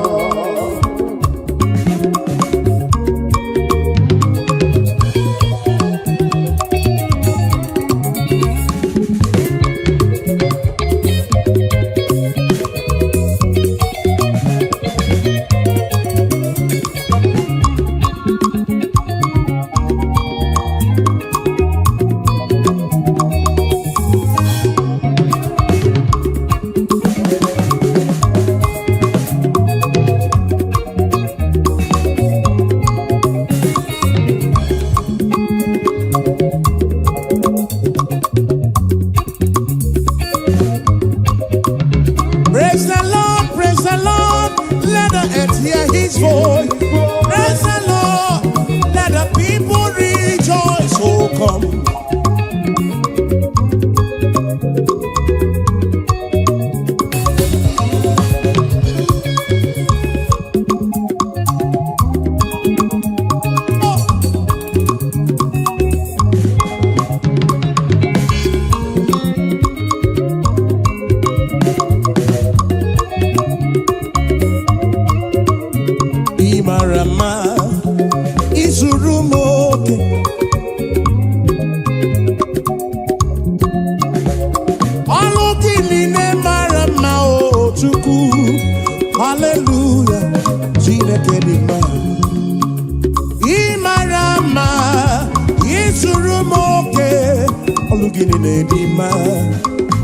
Gị niile dị mma,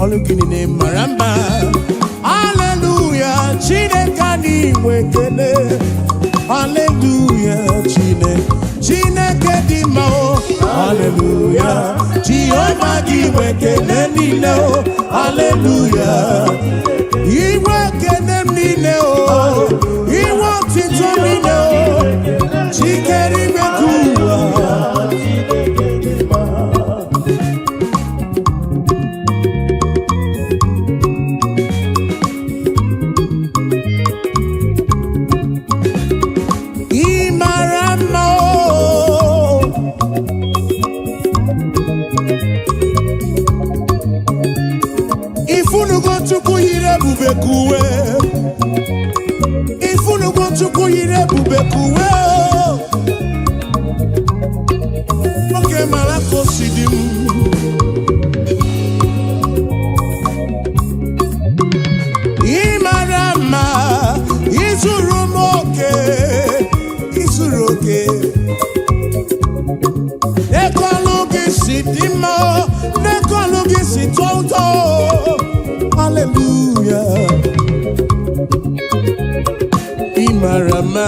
ọlụ gị niile mara mma. Haleluya, Chineke anyị nwe ekele. Haleluya, Chineke, Chineke dị mma o. Haleluya, Jehova, gị nwe ekele niile o. Haleluya, inwe ekele m niile o, inwe otito niile o, chikere ime ka ụwa.
Chineke dị mma.
Ị mara mma o. Ifunugo Chukwu yiri ebube ka uwe. Ifunugo Chukwu yiri ebube ka uwe o. Oge mara ka o si dị m. Ị mara mma, izuru m oke, izuru oke. N'ekọlụ gị si dị mma, n'ekọlụ gị si tọọ ụtọ. Hallelujah. Ị mara mma,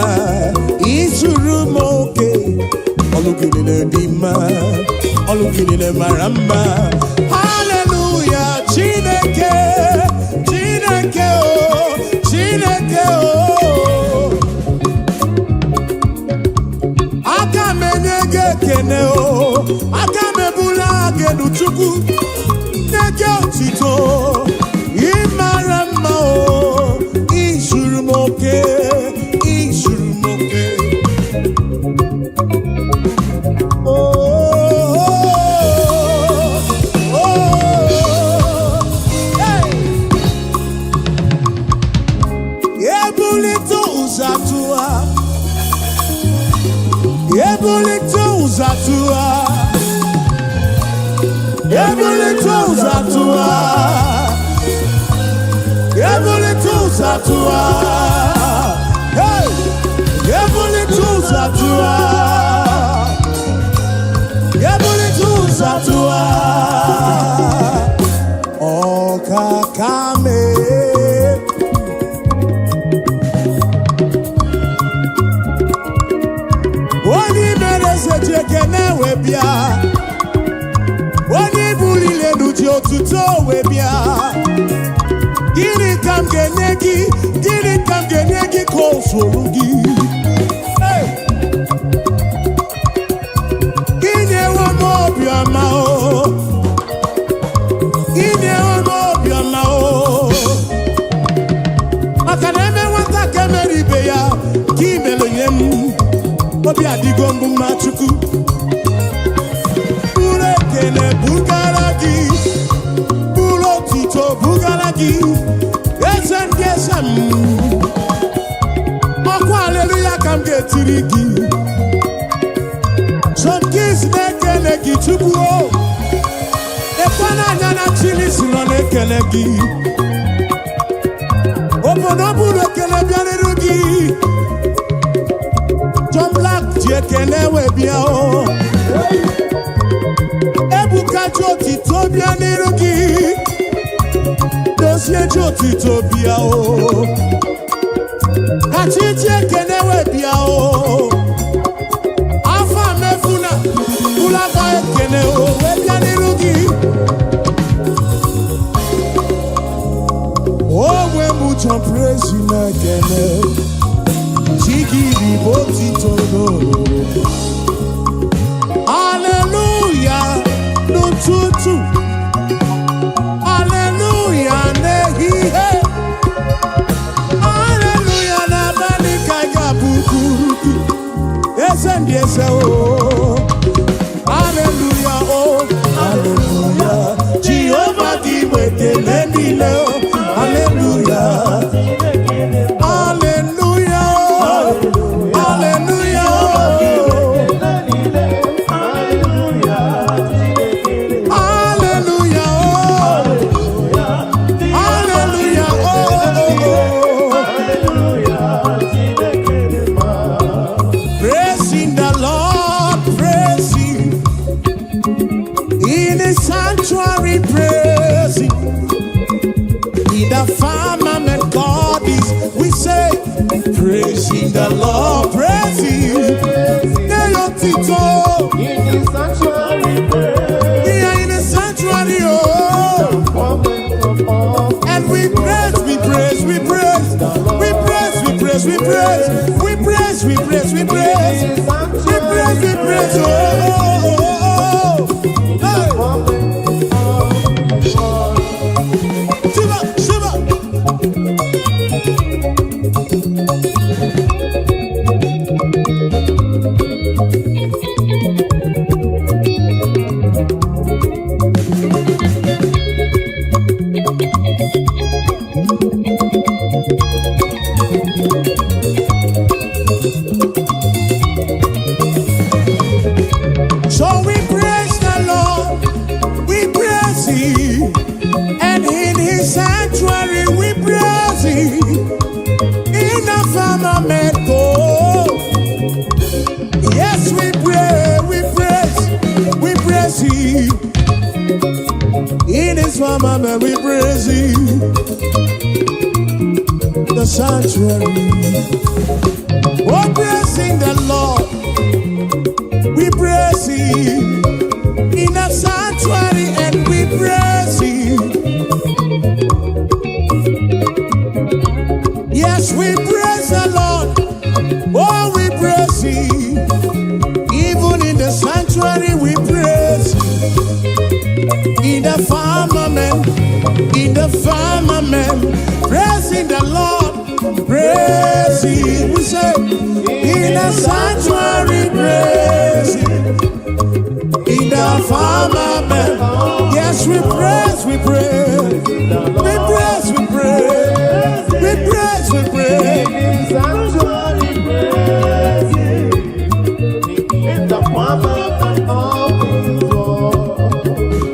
izuru m oke. Ọlụ gị niile dị mma, ọlụ gị niile mara mma. Hallelujah, Chineke, Chineke o, Chineke o. Aka m enye gị ekene o, aka m ebula gị elu, Chukwu, nye gị otito. Ị mara mma o, izuru m oke, izuru m oke. Oh, oh, hey. Ebulite ụzọ atụwa, ebulite ụzọ atụwa, ebulite ụzọ atụwa, ebulite ụzọ atụwa. Hey! Ebulite ụzọ atụwa, ebulite ụzọ atụwa. Ọkaka mee. Onye mere eze ji ekene wee bịa, onye buliri elu ji otuto wee bịa. Gịnị ka m ga-enye gị? Gịnị ka m ga-enye gị ka o zuru gị? Hey! Inyewo m obiọma o, inyewo m obiọma o, maka na eme nwata ka emere ibe ya ka imere nye m. Obi adịgo mbụ mma. Chukwu, buru ekele bugara gị, buru otuto bugara gị, eze ndị eze m. Ọkwa aleluya ka m ga-etiri gị. Some Kings na-ekele gị, Chukwu o. Ekwe n'anya na Chilisi nọ na-ekele gị. Obodo buru ekele bịarịrị gị. John Black ji ekele wee bịa o. Ebuka ji otito bịa n'iru gị. Dozie ji otito bịa o. Kachi ji ekele wee bịa o. Afọ mefuna ụlọakpa ekele o wee bịa n'iru gị. Onwe m John Praise na-ekele Chigiri bụ otito n'olulu. Haleluya n'ụtụtụ, haleluya n'ehihie, haleluya n'abalị ka ị ga-abụkuru gị, eze ndị eze o. Haleluya o, haleluya, Jehova, gị nwe ekele niile o. Haleluya, haleluya o, haleluya o. Hallelujah, oh. Hallelujah, oh, oh, oh. Praising the Lord. sanctuary, praise Him. In the firmament, God is. We say, praising the Lord, praise Him. Nye ya otito.
In the sanctuary, praise.
Here in the sanctuary, oh.
Moment of all.
And we praise, we praise, we praise, we praise, we praise, we praise, we praise, we praise, we praise, we praise, we praise, oh, oh, oh, oh. Hey.
Moment of all.
Shiva, Shiva. So we praise the Lord, we praise Him, and in His sanctuary we praise Him. In the firmament, oh, yes, we pray, we praise, we praise Him. In His firmament, we praise Him. The sanctuary, oh, praising the Lord, we praise Him. In the sanctuary, and we praise Him. Yes, we praise the Lord. Oh, we praise Him. Even in the sanctuary, we praise Him. In the firmament, praising the Lord, praise Him. We say, in the sanctuary, praise Him. In the firmament, yes, we praise, we praise, we praise, we praise, we praise, we praise.
In the sanctuary, praise Him. In the firmament of His word.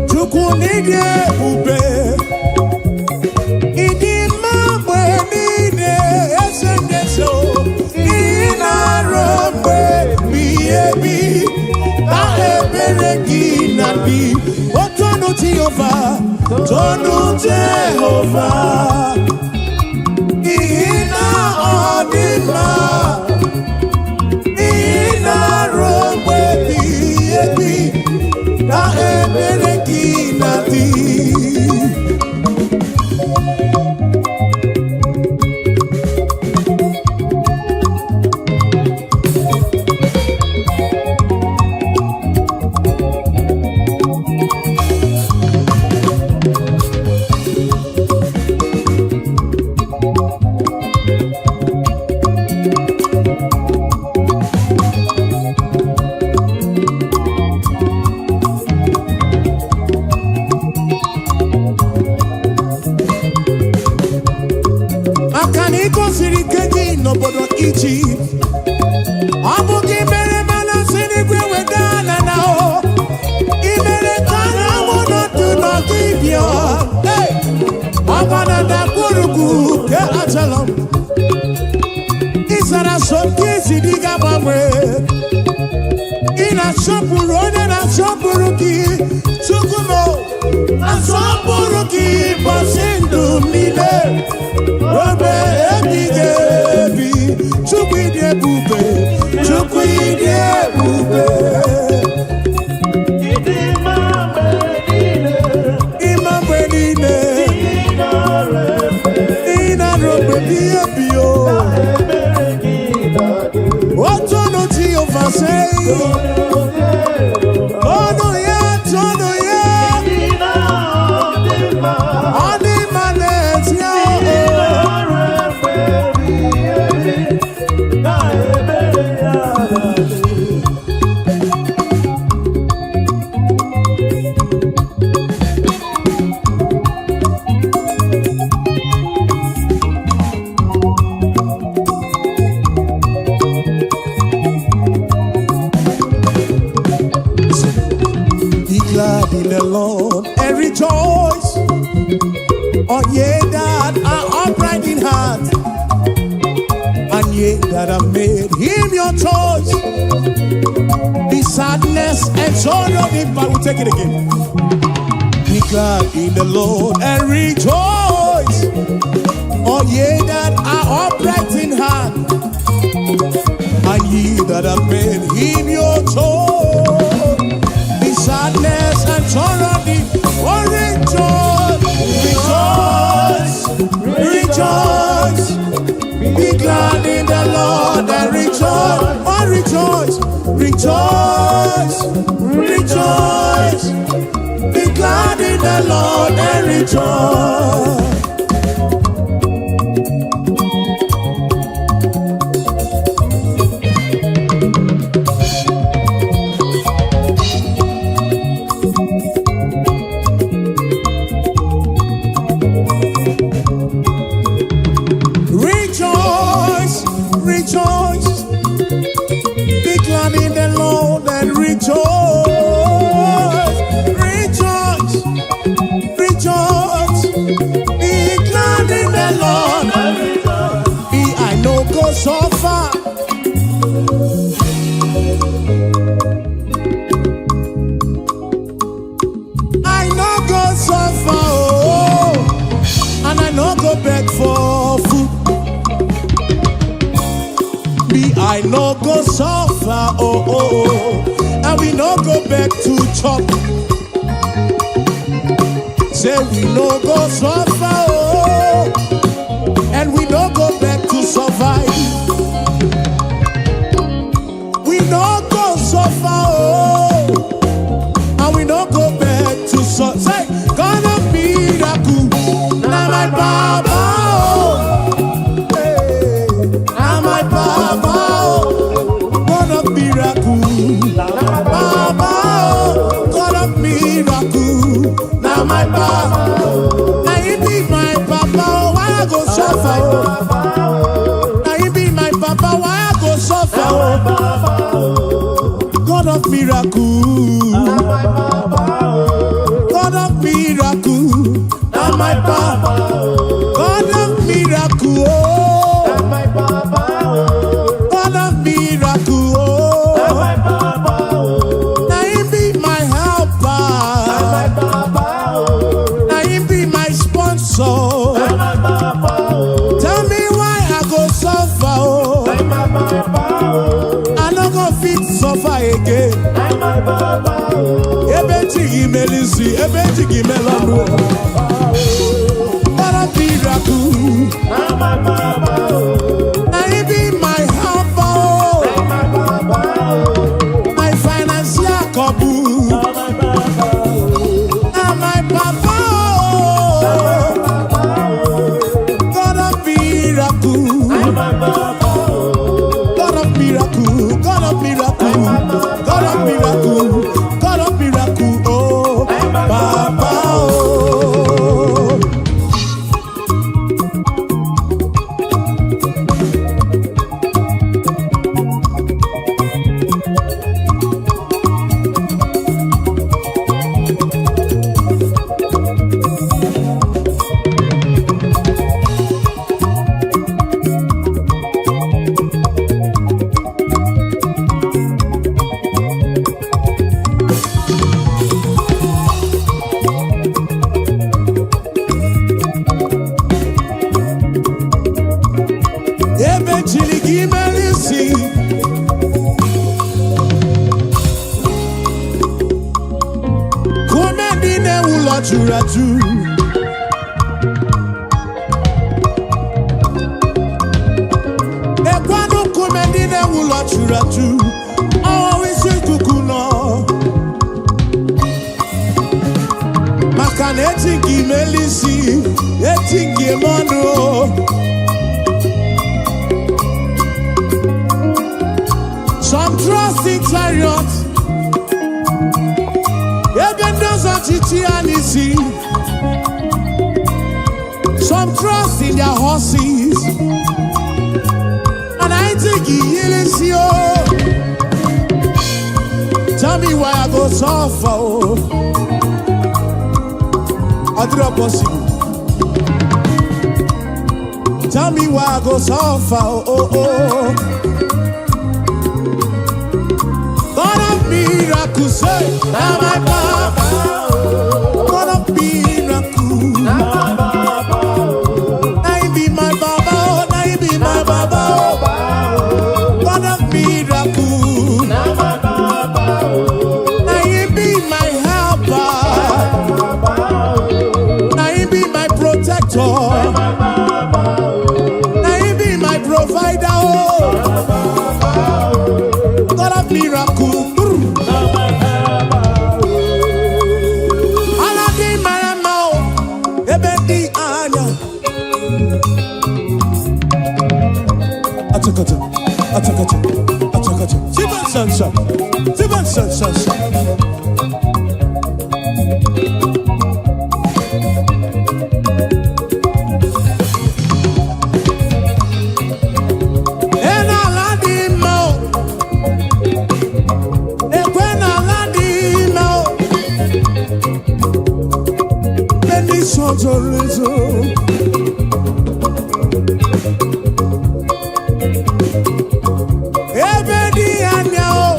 Chukwu n'ịdị ebube, ịdị mma mgbe niile, eze ndị eze o. Ị na-arụ mgbe ebighị ebi, na ebere gị na-adị. O tonu Jehova, tonu Jehova, n'ihi na ọ dị mma. Ị na-arụ mgbe ebighị ebi, na ebere gị na-adị. Maka na ị gosiri ike gị n'obodo Ijipt, ọ bụ gị mere mana si n'igwe weda na na o ị mere ka anyanwụ nọdụ n'ọdịbịa. Hey! Ọgba na ndagwurugwu nke Ajalon, ị zara so nke isi dị ga-agbanwe. Ị na-asọpụrụ onye na-asọpụrụ gị. Chukwu m, asọpụrụ gị ụbọchị ndụ m niile, obe ebighị ebi. Chukwu, ịdị ebube, Chukwu, ịdị ebube.
Ịdị mma mgbe niile.
Ịma mgbe niile.
Ị nara efe.
Ị na-arụ mgbe ebighị ebi o.
Ebere gị na-adị.
Otonu Jehova sei. Ọnụ ya, tonu ya.
Ị na-adị mma.
Ọ dị mma n'ezie
Ị
o.
nara efe.
ye that have made him your choice. Be sadness and sorrow if I will take it again. Be glad in the Lord and rejoice. All ye that are upright in heart, and ye that have made him your choice. Be sadness and sorrow deep. Oh, rejoice, rejoice, rejoice. Be glad in the Lord and rejoice. Oh, rejoice, rejoice, rejoice. Be glad in the Lord and rejoice. Rejoice, rejoice. Be glad in the Lord and rejoice. Rejoice, rejoice. Be glad in the Lord. Be I no go suffer. I no go suffer, oh, and I no go beg for food. Me, I no go suffer, oh, and we no go beg to chop. Say we no go suffer, oh, and we no go beg to survive. We no go suffer, oh, and we no go beg to survive. Say, God of miracle, na my baba, oh, hey, na my baba, oh, God of miracle, baba, oh, God of miracle, na my baba. Na he be my papa, oh, why I go suffer? Oh? Na he be my papa, why I go suffer? Oh? God of miracle, God of miracle, na my papa. God of miracle, oh, God of miracle, oh. Na him be my helper, na him be my sponsor. Tell me why I go suffer, oh. I no go fit suffer again. Ebe chi gị mere isi, ebe chi gị mere ọnụ. God of miracle, na him be my helper, oh. My financial couple, na my papa, oh. God of miracle, God of miracle, God of miracle, God of miracle, God of miracle, oh, Papa, oh. Ebe chiri gị mere isi, kume ndị na-ewu ụlọ juru ajụ. Ekwanụ nkume ndị na-ewu ụlọ juru ajụ, ọwụ isi ikuku nọ. Maka na eti nke imeli isi, eti nke ime ọnụ o. Some trust in chariot, ebe ndị ọzọ chichi ya n'isi. Some trust in their horses, and I think he o. Tell me why I go suffer o. Ọ dịrọ possible. Tell me why I go suffer. Oh. God of miracles, say, now my papa. God of miracles, now he be my baba, oh, now he be my baba, oh. God of miracles, now he be my helper, now he be my protector, now he be my provider, oh. God of miracles. Ala dị mara mma o, ebe dị anya. Achakacha, achakacha, achakacha. Siban sansa, siban sansa. Ena ala dị mma o, ekwe na ala dị mma o. Ebe ndị nsọ zoro ezo. Ebe dị anya o,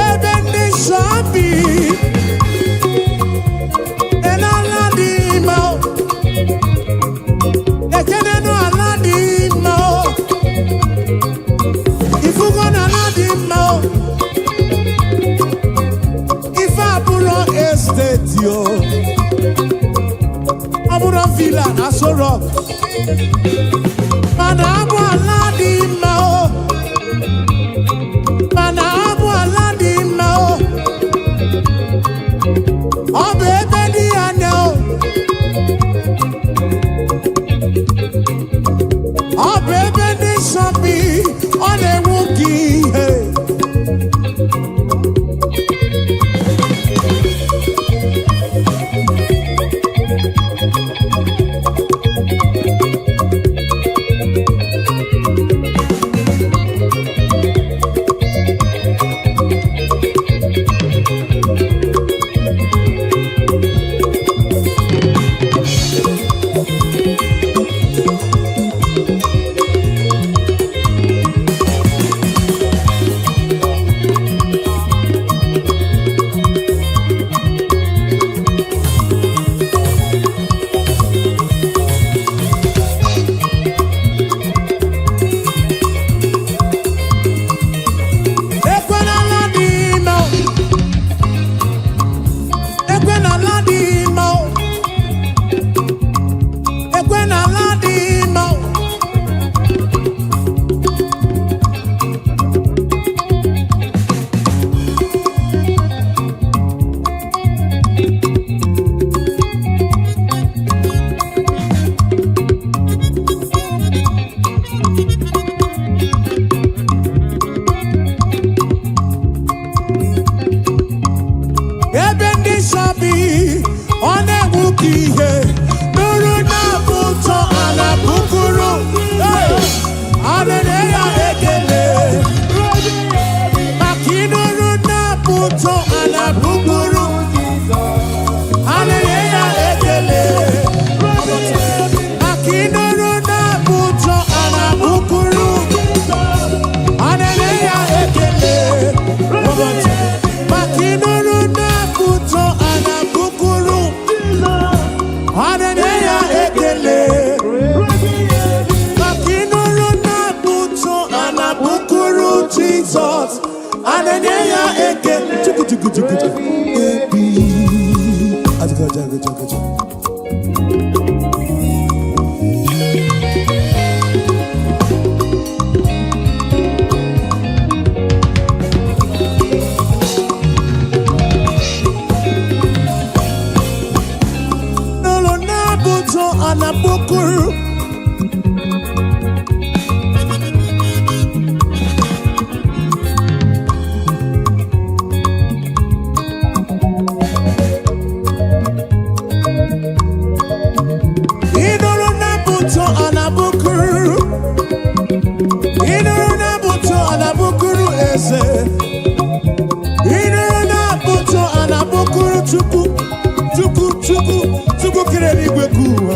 ebe ndị nsọ bi, ena ala dị mma o, ekenenu ala dị mma o, ifugo na ala dị mma o, ife abụrọ estate o, ọ bụrụ villa na Aso Rock, mana abụ ala dị mma o, mana abụ ala dị mma o, ọ bụ ebe dị anya o, ọ bụ ebe ndị nsọ bi, ọ na-enwu ka ihe. Ekwe n'ala dị mma o. Ekwe n'ala dị mma o. Ekwe n'ala dị mma o. Ebe ndị nsọ bi, ọ na-enwu ka ihe. Nụrụ na-abụ ụtọ ala bukuru. Hey! A na-enye ya ekele. Maka ịnụrụ na-abụ ụtọ ala bukuru. A na-enye ya ekele. Maka ịnụrụ na-abụ ụtọ ala bukuru. A na-enye ya ekele. Maka ịnụrụ na-abụ ụtọ ala bukuru. A na-enye ya ekele. Maka ịnụrụ na-abụ ụtọ ala bukuru Jizọs. A na-enye ya ekele. Chuku chuku chuku chuku. Ebi. Achakacha, achakacha. Nụrụ na-abụ ụtọ ala bukuru. Ịnụrụ na-abụ ụtọ ala bukuru. Ịnụrụ na-abụ ụtọ ala bukuru eze. Ịnụrụ na-abụ ụtọ ala bukuru Chukwu. Chukwu, Chukwu, Chukwu kere eluigwe ka ụwa.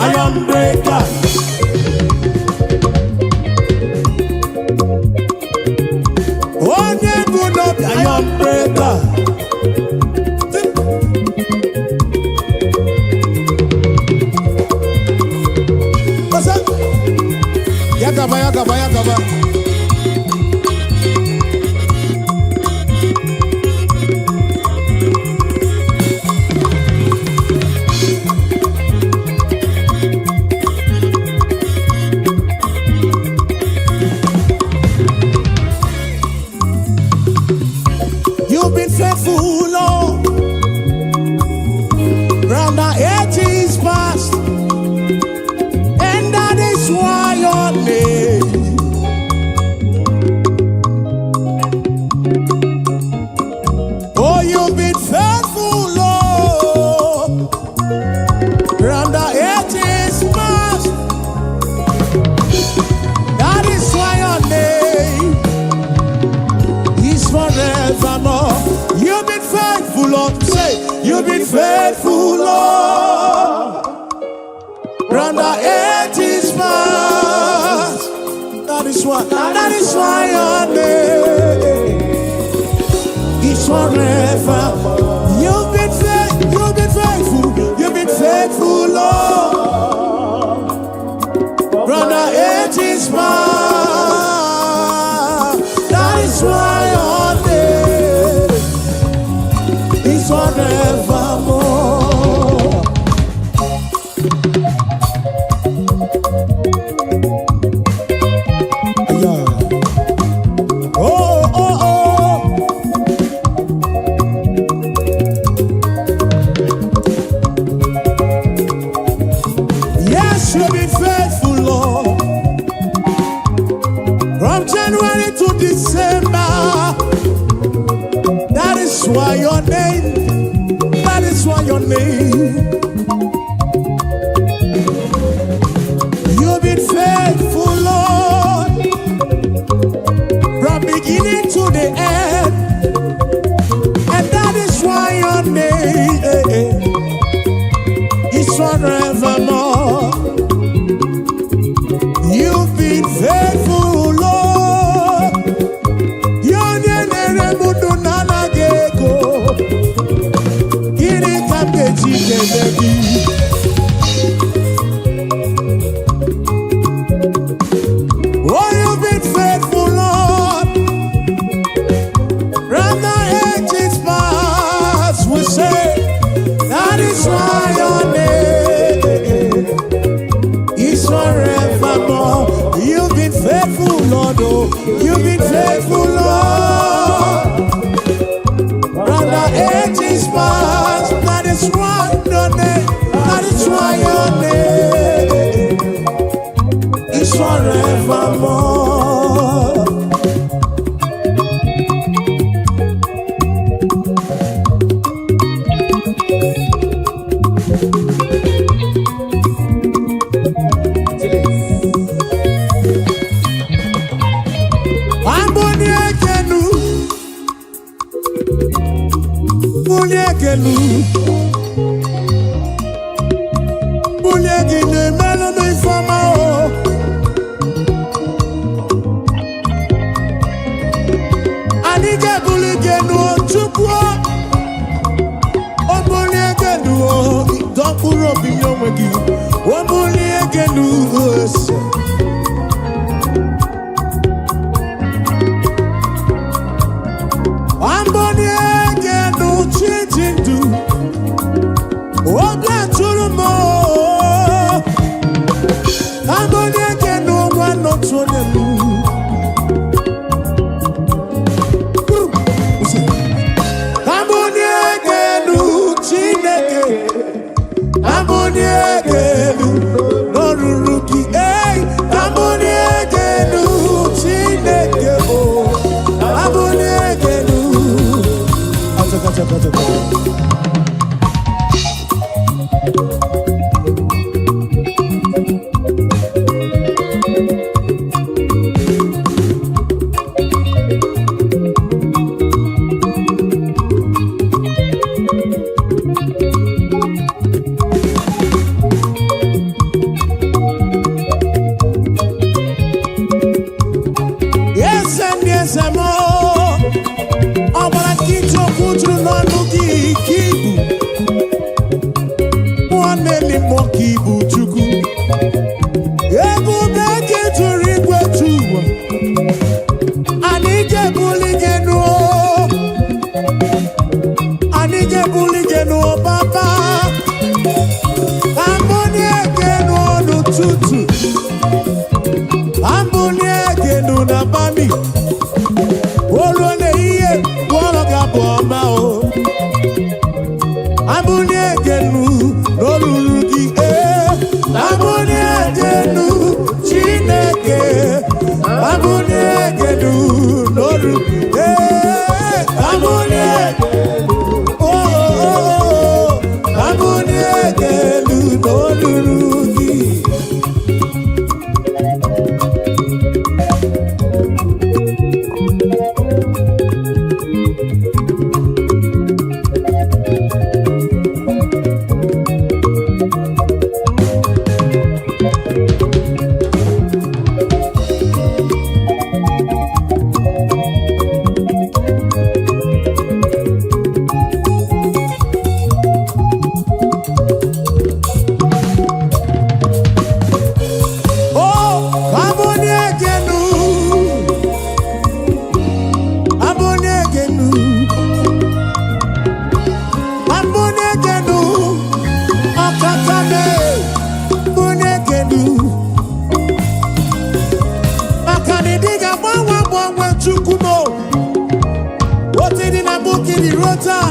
Iron breaker. Onye bụ n'obi, iron breaker. Ọsọ. Ya gaba, ya gaba, ya gaba. You've been faithful, Lord. From the ages past, and that is why your name. Oh, you've been faithful, Lord. From the ages past, that is why your name is forevermore. You've been faithful, Lord. Say, you've been faithful, Lord. From the ages past. That is why your name is forever. You've been faithful, you've been faithful, you've been faithful, Lord. From the ages past. That is why your name is forevermore. Yeah. Oh. Yes, you've been faithful, Lord. From January to December. That is why your name, that is why your name. You've been faithful, Lord. From beginning to the end. And that is why your name is forevermore. You've been faithful, Lord. Onye na-ere m ndụ na-anaghị ego. Gịnị ka m ga-eji kelee gị? Oh, you've been faithful, Lord. From the ages past, we say, that is why your name is forevermore. You've been faithful, Lord. Oh, you've been faithful, Lord. From the ages past, that is why your name, that is why your name is forevermore.
Chilis.
Amboni ekenu, bulie ekenu, bulie gị na-emelụ m ifeọma o. Anyị ga-ebuli gị enu o, Chukwu o. O bulie gị enu o, dọ mkpụrụ obi nye onwe gị. O bulie gị enu ese. Amboni egenu chi ndụ, obi atụrụ m o. Amboni egenu nwa n'otu onye m. Amboni egenu Chineke, amboni egenu n'oruru gị. Ei, juru n'ọnụ gị ka ibu mmụọ na-eli mmụọ ka ibu Chukwu. Ebube gị juru igwe ju ụwa. Anyị ga-ebuli gị enu o. Anyị ga-ebuli gị enu o, Papa. Ambụlie gị enu n'ụtụtụ. Ambụlie gị enu n'abalị. O ruo n'ehihie, gwọrọ gị abụ ọma o. Ambụlie gị enu n'olulu gị, ee. Ambụlie gị enu, Chineke. Ambụlie gị enu n'olu, ee. Ambụlie, oh, oh, oh. Ambụlie gị elu n'olulu gị. Oh, ambụlie gị elu. Ambụlie gị elu. Ambụlie gị elu. Ọkaka mee. Ambụlie gị elu. Maka na ị dịghị agbanwe agbanwe Chukwu m o. Otu dị na mbụ ka ị dị ruo taa.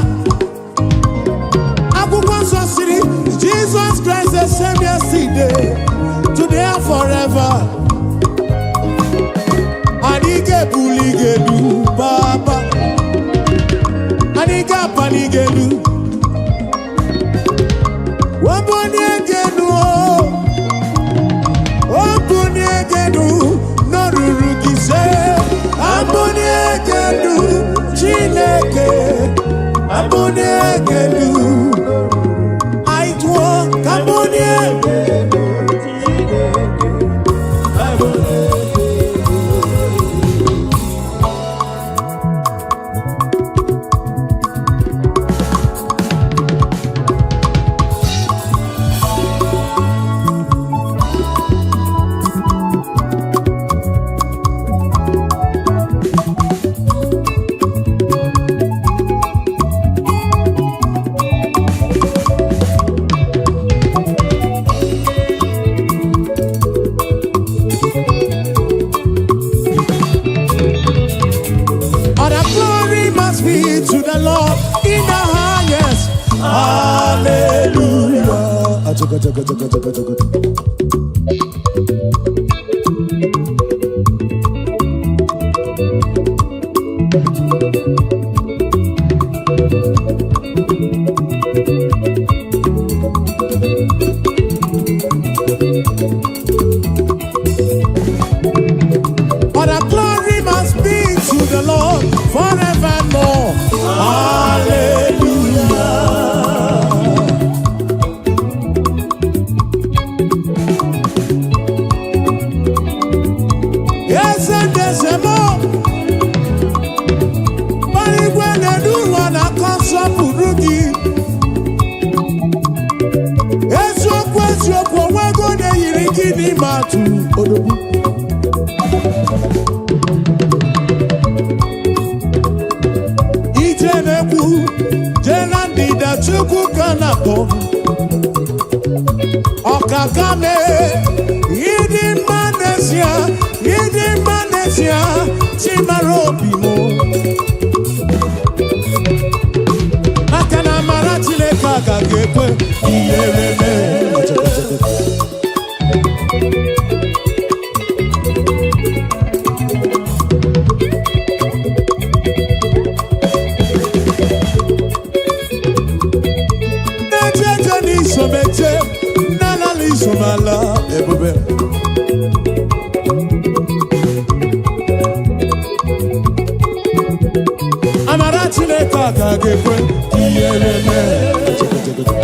Akwụkwọ nsọ siri Jesus Christ the same yesterday, today and forever. Anyị ga-ebuli gị elu, Papa. Anyị ga-apali gị elu. Wabulie gị elu, o. Obulie gị elu, n'olulu gị se. Abulie gị elu, Chineke. Abulie gị elu. Anyị tụọ ka bulie. All the glory must be to the Lord in the highest. Hallelujah. All the glory must be to the Lord forevermore. Hallelujah. Yes, and there's a more. Igwe na-edu ụwa na-akọ nsọpụrụ gị. Eziokwu eziokwu, onwego na-eyiri gị n'ime atụ odogwu. Ije na-ekwu jee na ndịda Chukwu ka na-akpọ. Ọkaka mee ịdị mma n'ezie, ịdị mma n'ezie, chi mara obi m. Maka na amara Chineke agaghị ekwe ihere mee. Na-eche eche n'isomeche, na-alala isomala ebube. Amara Chineke agaghị ekwe ihere mee.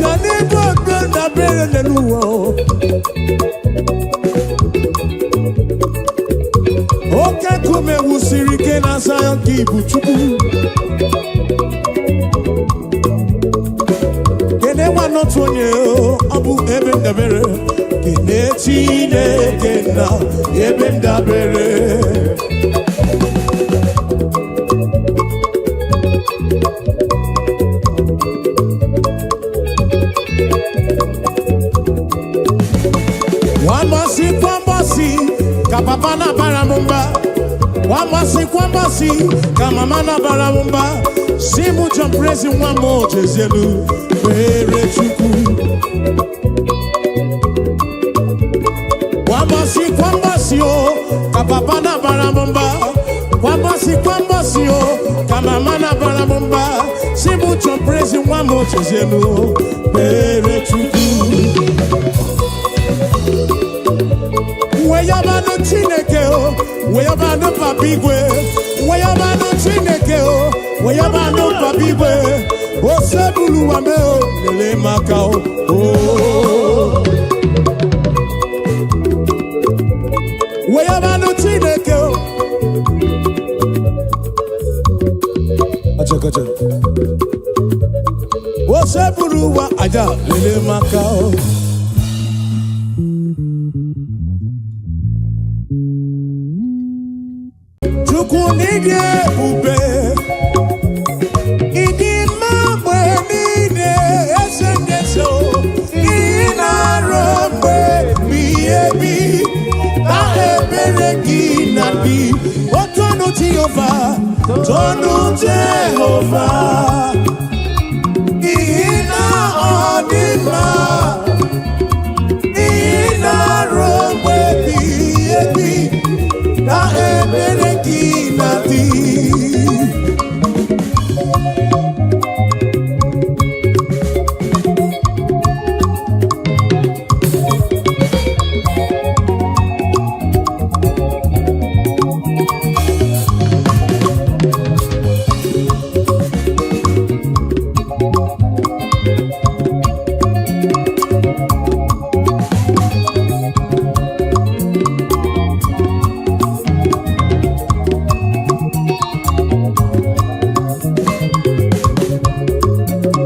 N'ezie n'ebe obe ndabere n'ụwa o. Oke nkume wusiri ike na Zayọn ka ibu Chukwu. Kene nwa n'otu onye o, ọ bụ ebe ndabere. Kene Chineke na ebe ndabere. Nwambọsị kwambọsị ka papa na-abara m mba. Nwambọsị kwambọsị ka mama na-abara m mba. Si mụ John Prezi nwa m ojezielu kpere Chukwu. Kwambọsị kwambọsị o ka papa na-abara m mba. Kwambọsị kwambọsị o ka mama na-abara m mba. Si mụ John Prezi nwa m ojezielu kpere Chukwu. Weyabanụ Chineke o, weyabanụ Papa Igwe, weyabanụ Chineke o, weyabanụ Papa Igwe, osebulu wame o, lele maka o. o. Weyabanụ Chineke o. Acha kacha. Osebulu wa aja lele maka o. Chukwu n'ịdị ebube, ịdị mma mgbe niile, eze ndị eze o, ị na-arụ mgbe ebighị ebi, na ebere gị na dị. O tonu Jehova, tonu Jehova, n'ihi na ọ dị mma, ị na-arụ mgbe ebighị ebi, na ebere gị na-adị.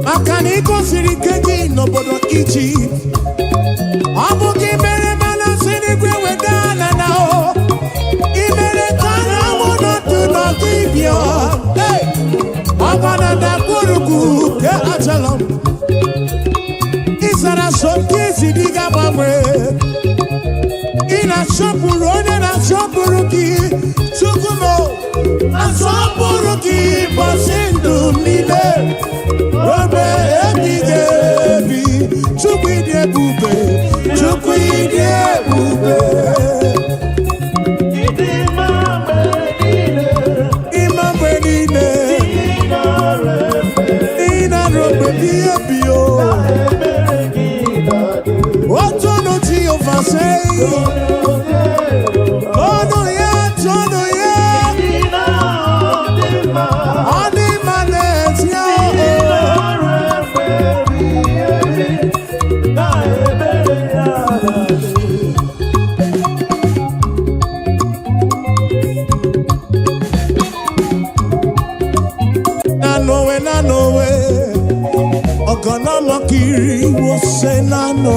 Maka na ị gosiri ike gị n'obodo Ijipt, ọ bụ gị mere mana si n'igwe weda ala na o ị mere ka anyanwụ nọdụ n'ọdụ ibia. Hey! Ọgba na ndagwurugwu ke achala m. Ị zara so nke ezi dị ga-agbanwe. Ị na-asọpụrụ onye na-asọpụrụ gị. Chukwu m o, asọpụrụ gị ụbọchị ndụ m niile. Obe ebighị ebi, Chukwu ịdị ebube, Chukwu ịdị ebube.
Ịdị mma mgbe niile,
Ịma mgbe niile,
ị nara efe,
ị na-arụ mgbe ebighị ebi o.
ebere gị na-adị.
Otonu Jehova sị, ọnụ ya, tọnụ ya,
Ịdị na ọ dị mma,
ọ dị mma n'ezie
ị
o.
nara efe ebighị ebi, na ebere ya na-adị.
Nanowe, nanowe, ọ̀gànàmọ́kiri wo ṣe nánà.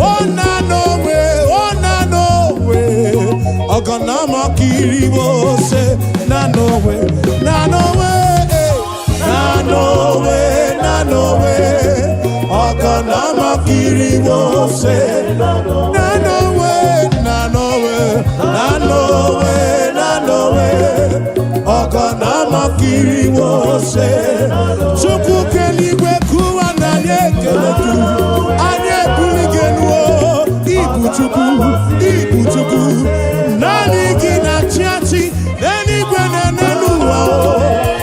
Ó nanowe, ó nanowe, ọ̀gànàmọ́kiri wo ṣe nanowe, nanowe, eh, nanowe, nanowe, ọ̀gànàmọ́kiri wo ṣe nanowe, nanowe, nanowe, nanowe, ọ̀gànàmọ́kiri wo ṣe. Chukwu keligwe kụwa na anyị ekele gị, anyị ebuli gị elu o, ibu Chukwu, ibu Chukwu, naanị gị na-achị achị n'eluigwe na n'elu ụwa o,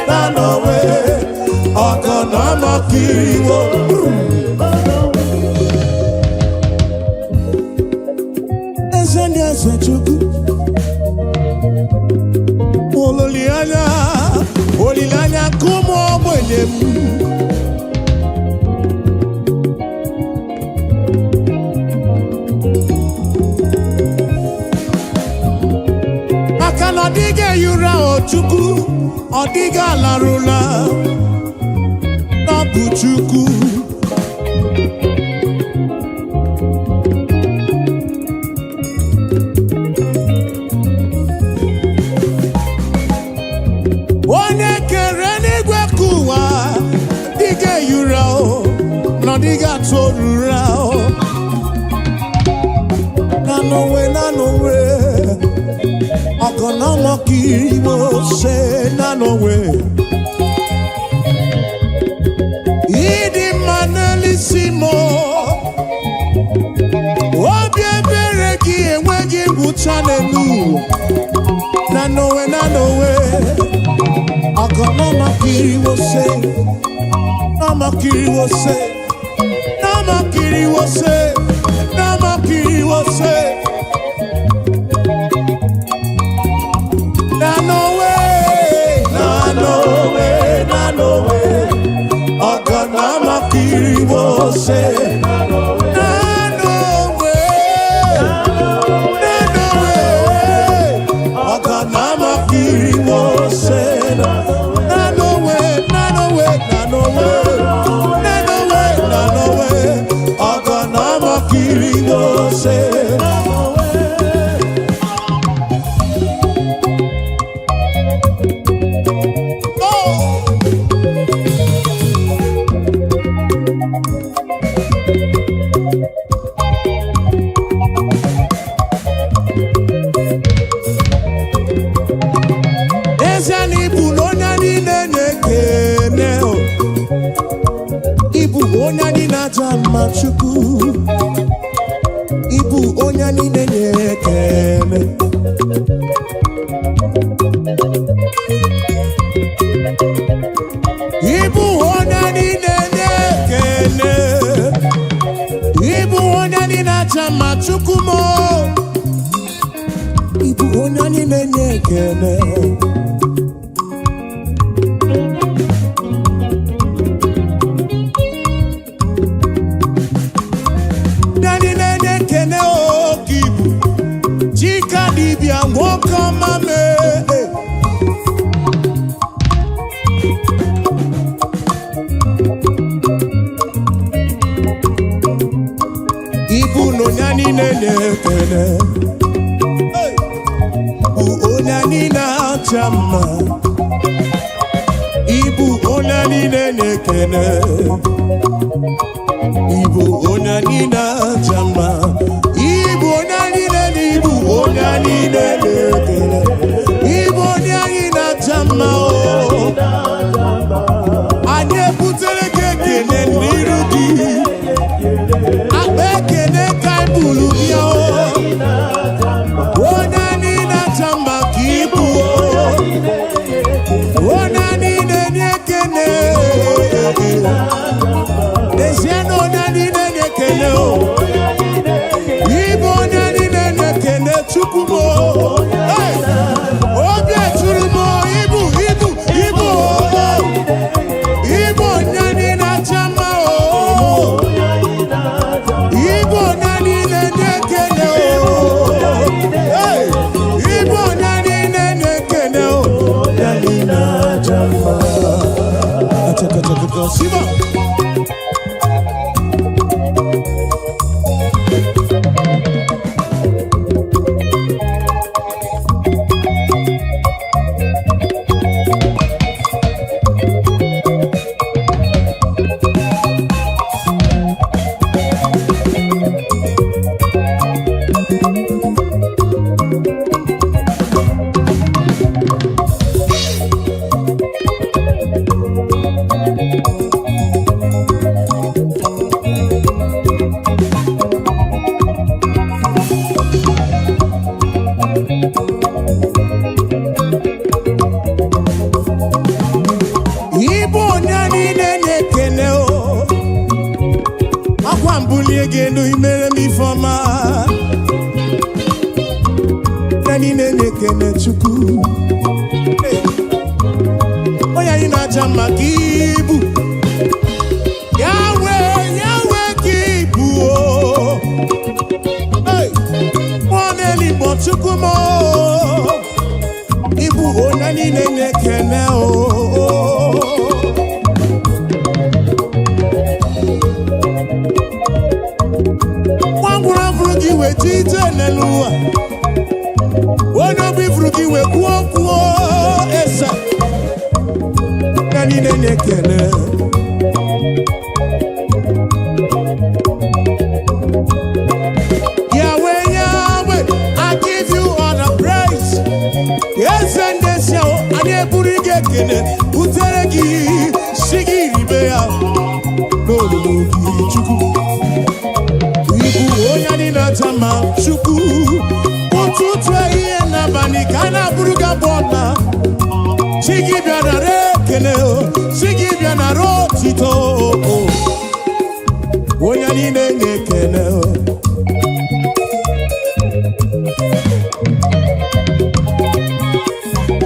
na n'onwe, ọ̀gànàmọ́kiri wo. Eze ndị eze Chukwu, olileanya, olileanya nke ụmụ ogbenye m. Na ọ dịghị ehi ụra o Chukwu, ọ dịghị alarụla, na ọ bụ Chukwu. Onye kere n'igwe ka ụwa dịghị ehi ụra o, na ọ dịghị atụ ụra o. Na n'onwe, na n'onwe, ọgọnọmọkiriwo se na n'onwe. Ịdị mma n'elisi m o. Obi ebere gị enweghị ngwụcha n'elu ụwa. Na n'onwe, na n'onwe, ọgọnọmọkiriwo se, nọmọkiriwo se, nọmọkiriwo se, nọmọkiriwo se. Na n'onwe, na n'onwe, na n'onwe, ọgọnọmọkiriwo se. Na n'onwe, na n'onwe, ọgọnọmọkiriwo se. Na n'onwe, na n'onwe, na n'onwe, na n'onwe, na n'onwe, ọgọnọmọkiriwo se. Oh! N'ezie na ịbụ na onye niile na-ekene o. Ịbụ onye anyị na-aja mma Chukwu. Ịbụ onye niile na-ekene. Ịbụ onye niile na-ekene. Ịbụ onye anyị na-aja mma Chukwu m o. Ịbụ onye niile na-ekene. Ndị niile na-ekene oke ibu Chika dibịa nwoke ọma mee. Ibu na onye niile na-ekene. Hey! Bụ onye niile acha mma. Ibu onye niile na-ekene. Ibu onye niile aja mma. Ibu onye niile na ibu onye niile na-ekele. Ibu onye anyị na-aja mma o. Anyị ebutere gị ekele n'iru gị. Akpa ekele ka anyị buru bịa o. Onye niile aja mma ka ibu o. Onye niile na-ekele. N'ezie na onye niile na-ekele o. Ịbụ onye niile na-ekele Chukwu m o. Hey! Obi eturu m o, ibu ibu ibu o. Ịbụ onye niile acha mma o. Ịbụ onye niile na-ekele o. Hey! Ịbụ onye niile na-ekele o. Onye niile acha mma. Achakachakaka, Siba. Ịbụ onye niile na-ekele o. Akwa mbulie gị elu imere m ifeọma. Onye niile na-ekele Chukwu. Hey! Onye anyị na-aja mma ka ibu. Yahweh, Yahweh ka ibu o. Hey! Mmụọ na-eli mgbe Chukwu m o. Ịbụ onye niile na-ekene o. Nwa fụrụ gị wee ji ije n'elu ụwa. Onye obi fụrụ gị wee kwuo kwuo ese. Ya niile na-ekene. Yahweh, Yahweh, I give you all the praise. Eze ndị esi ahụ, anyị eburu gị ekele, butere gị, si gị ribe ya n'olulu gị, Chukwu. Ịbụ onye anyị na-acha mma, Chukwu. Ụtụtụ, ehihie n'abalị ka a na-abụrụ gị abụ ọma. Chi gị bịa nara ekele o, chi gị bịa nara otito o. Onye anyị na-enye ekele o.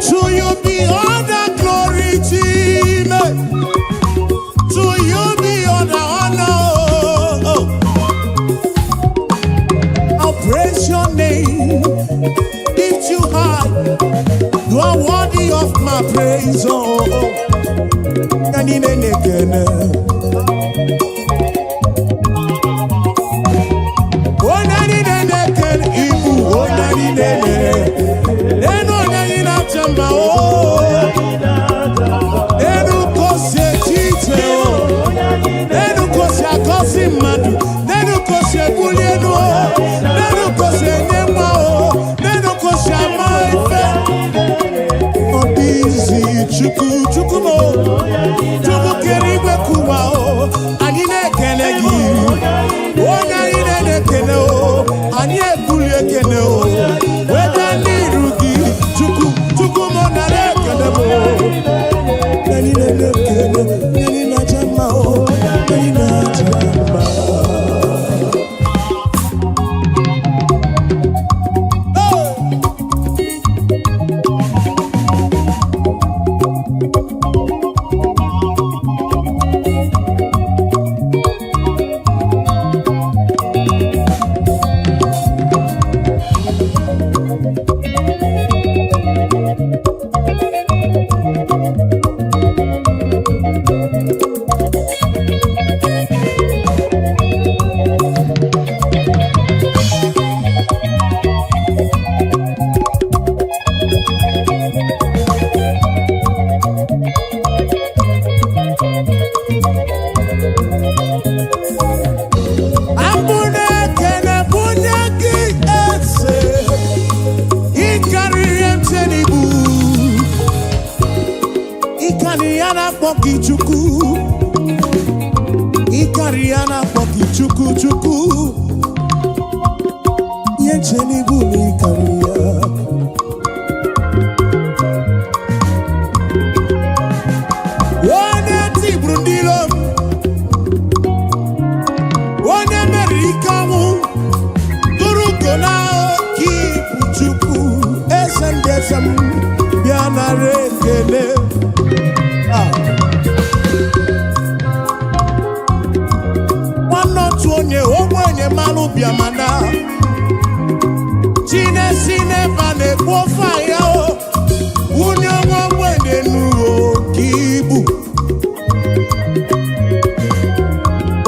To you be all the glory, Chime. To you be all the honor. Oh. I'll praise your name, lift you high. You are worthy of my praise. Oh, oh. Anyị na-enye ekele. Onye anyị na-enye ekele, ịbụ onye anyị na-enye. Enu onye anyị na-acha mma, oh. Enu ka o si eche iche, oh. Enu ka o si agọzi mmadụ, n'enu ka o si ebuli elu o, n'enu ka o si enye nwa o, n'enu ka o si ama ife. Ọ dị izi Chukwu, Chukwu m o, Chukwu kere igwe kụwa o, anyị na-ekele gị. Onye anyị na-ekele o, anyị ebuli ekele o, weta n'iru gị, Chukwu, Chukwu m nara ekele m o. Anyị na-ekele, anyị na-aja mma o, anyị na-aja mma. Hey! Abụ na-ekele bunye gị eze, ịkarịrị m n'ibu, ịkarị ya na-akpọ gị Chukwu, ịkarị ya na-akpọ gị Chukwu, Chukwu, ihe nche n'ibu na ịkarị ya. Onye tigburu ndị iro m, onye meriri ike ọnwụ, tụrụ ugo na oke ibu, Chukwu, eze ndị eze m, bịa nara ekele. Ah. Nwanne otu onye ogbenye malụ bịamana chinesi n'ebe a na-ekwu ofe ya o, nwunye nwa ogbenye nuo ka ibu.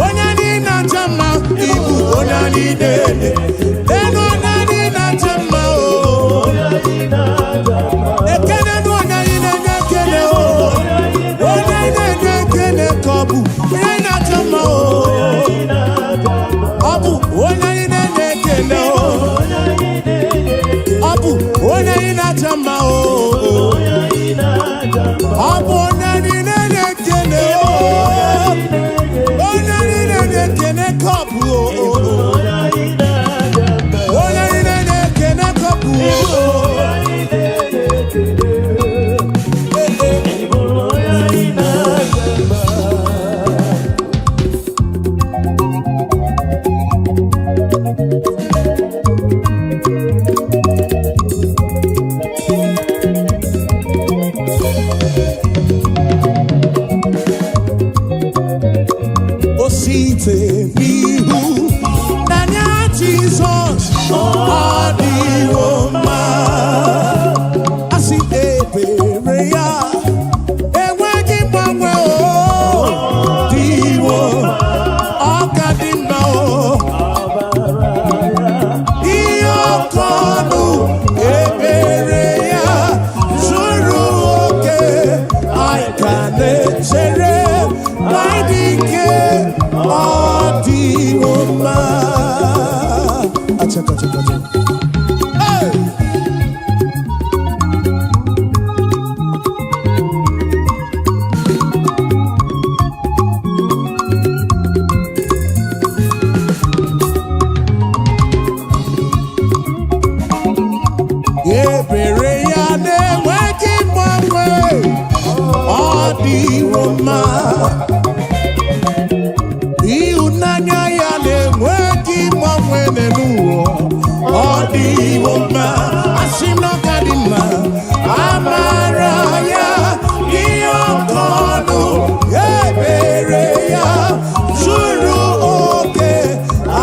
Onye anyị na-acha mma, ibu onye anyị na-ele enu, onye anyị na-acha mma o. Ekene nụ onye anyị na-enye ekele o, onye anyị na-enye ekele ka ọ bụ onye anyị na-acha mma o. Ọ bụ onye anyị na-enye ekele o, ọ bụ onye anyị na-acha mma o, ọ bụ onye anyị na-enye ekele o, onye anyị na-enye ekele ka ọ bụ o, onye anyị na-enye ekele ka ọ bụ o. Eh, eh. Ebere ya na-enweghị mgbanwe, ọ dịwo mma. Ịhụnanya ya na-enweghị mgbanwe n'ụwa, ọ dịwo mma. Asị m na ọ ka dị mma. Amara ya dị oke ọnụ, ebere ya zuru oke.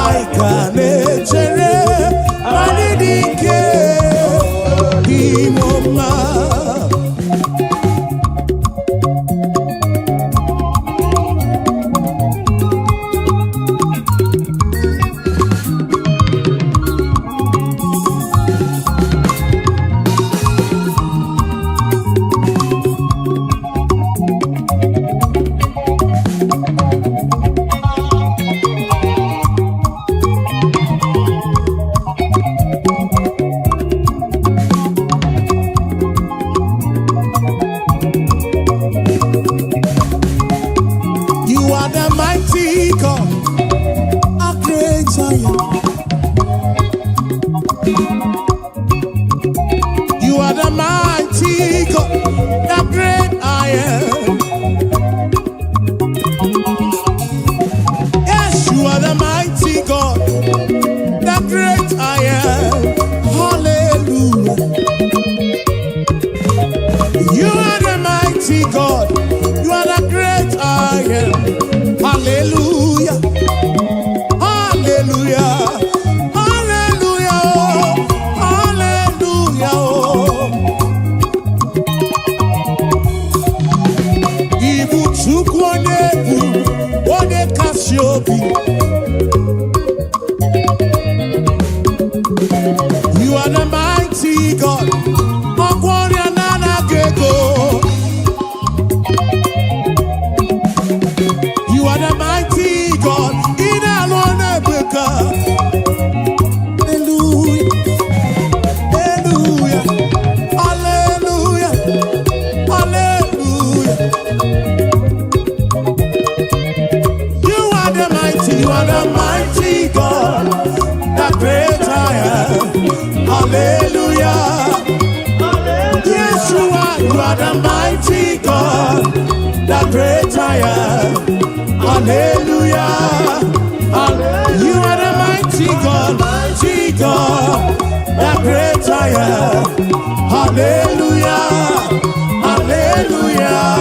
Anyị ka na-echere anyị dị ike dịwo mma. You are the mighty God, a great I am. You are the mighty God, the great I am. Yes, you are the mighty God, the great I am. Hallelujah. You are the mighty God, you are the great I am. Hallelujah. Hallelujah. Hallelujah. Hallelujah. Ibu Chukwu onye bụ onye kasị obi. You are the mighty God. Ọgwọ ọrịa na-anaghị ego. You are the mighty God. Ị na-alụ ọrụ ebube. Hallelujah. Hallelujah. Hallelujah. Hallelujah. You are the mighty, you are the mighty God, the great I am. Hallelujah. Yes, you are the mighty God, the great I am. Hallelujah. You are the mighty God, the great I am. Hallelujah. Hallelujah.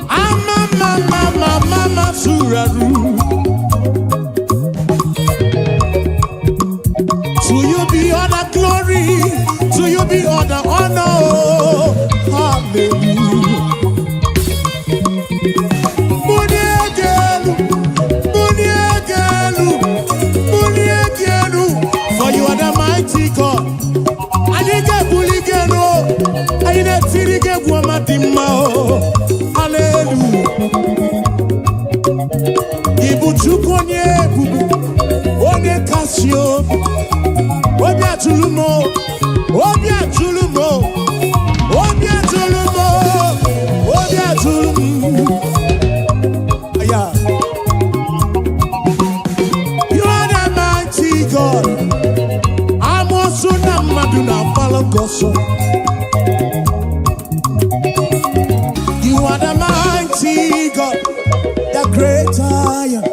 Ama mama mama suraru. To you be all the glory, to you be all the honor. Hallelujah. Muniegelu, muniegelu, muniegelu. For you are the mighty God. Anyị ga-ebuli gị elu, anyị na-etiri gị egwu ọma dị mma o. Hallelujah. Ị bụ Chukwu onye ebube, onye kasị obi. Obi atụrụ m o, obi atụrụ m o, obi atụrụ m o, obi atụrụ m. Yeah. You are the mighty God. Amoosu na mmadụ na-agbara gị ọsọ. You are the mighty God, the great I am,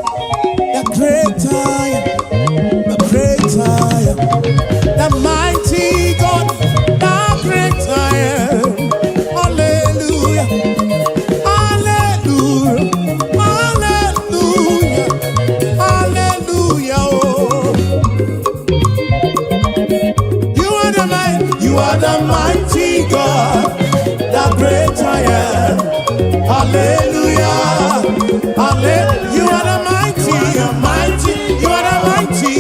the great I am, the great I am, the mighty God, the great I am. Hallelujah, hallelujah, hallelujah, hallelujah. Oh. You are the mighty, you are the mighty God, the great I am. Hallelujah, hallelujah. You are the mighty, mighty, you are the mighty.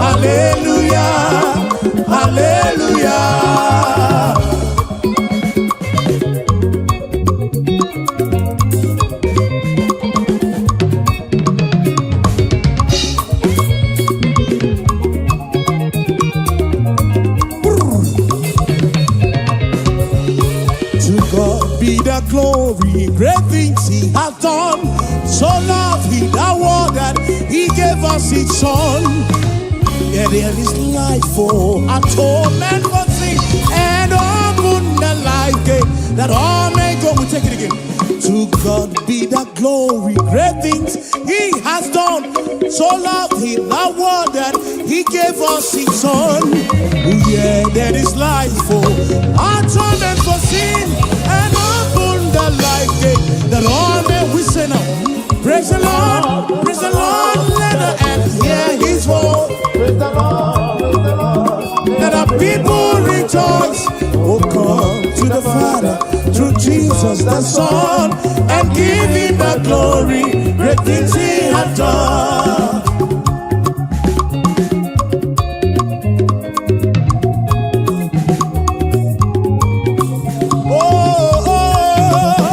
Hallelujah, hallelujah. us His Son. Yeah, there is life for atonement for sin and open the life gate that all may go. We take it again. To God be the glory, great things He has done. So loved He the world that He gave us His Son. Oh, yeah, there is life for atonement for sin and open the life gate that all may we say now. Praise the Lord, praise the Lord, let the earth hear His voice.
Praise the Lord, praise the Lord.
Let the people rejoice. Oh, come to the Father through Jesus the Son and give him the glory. Great things he hath done. Oh, oh,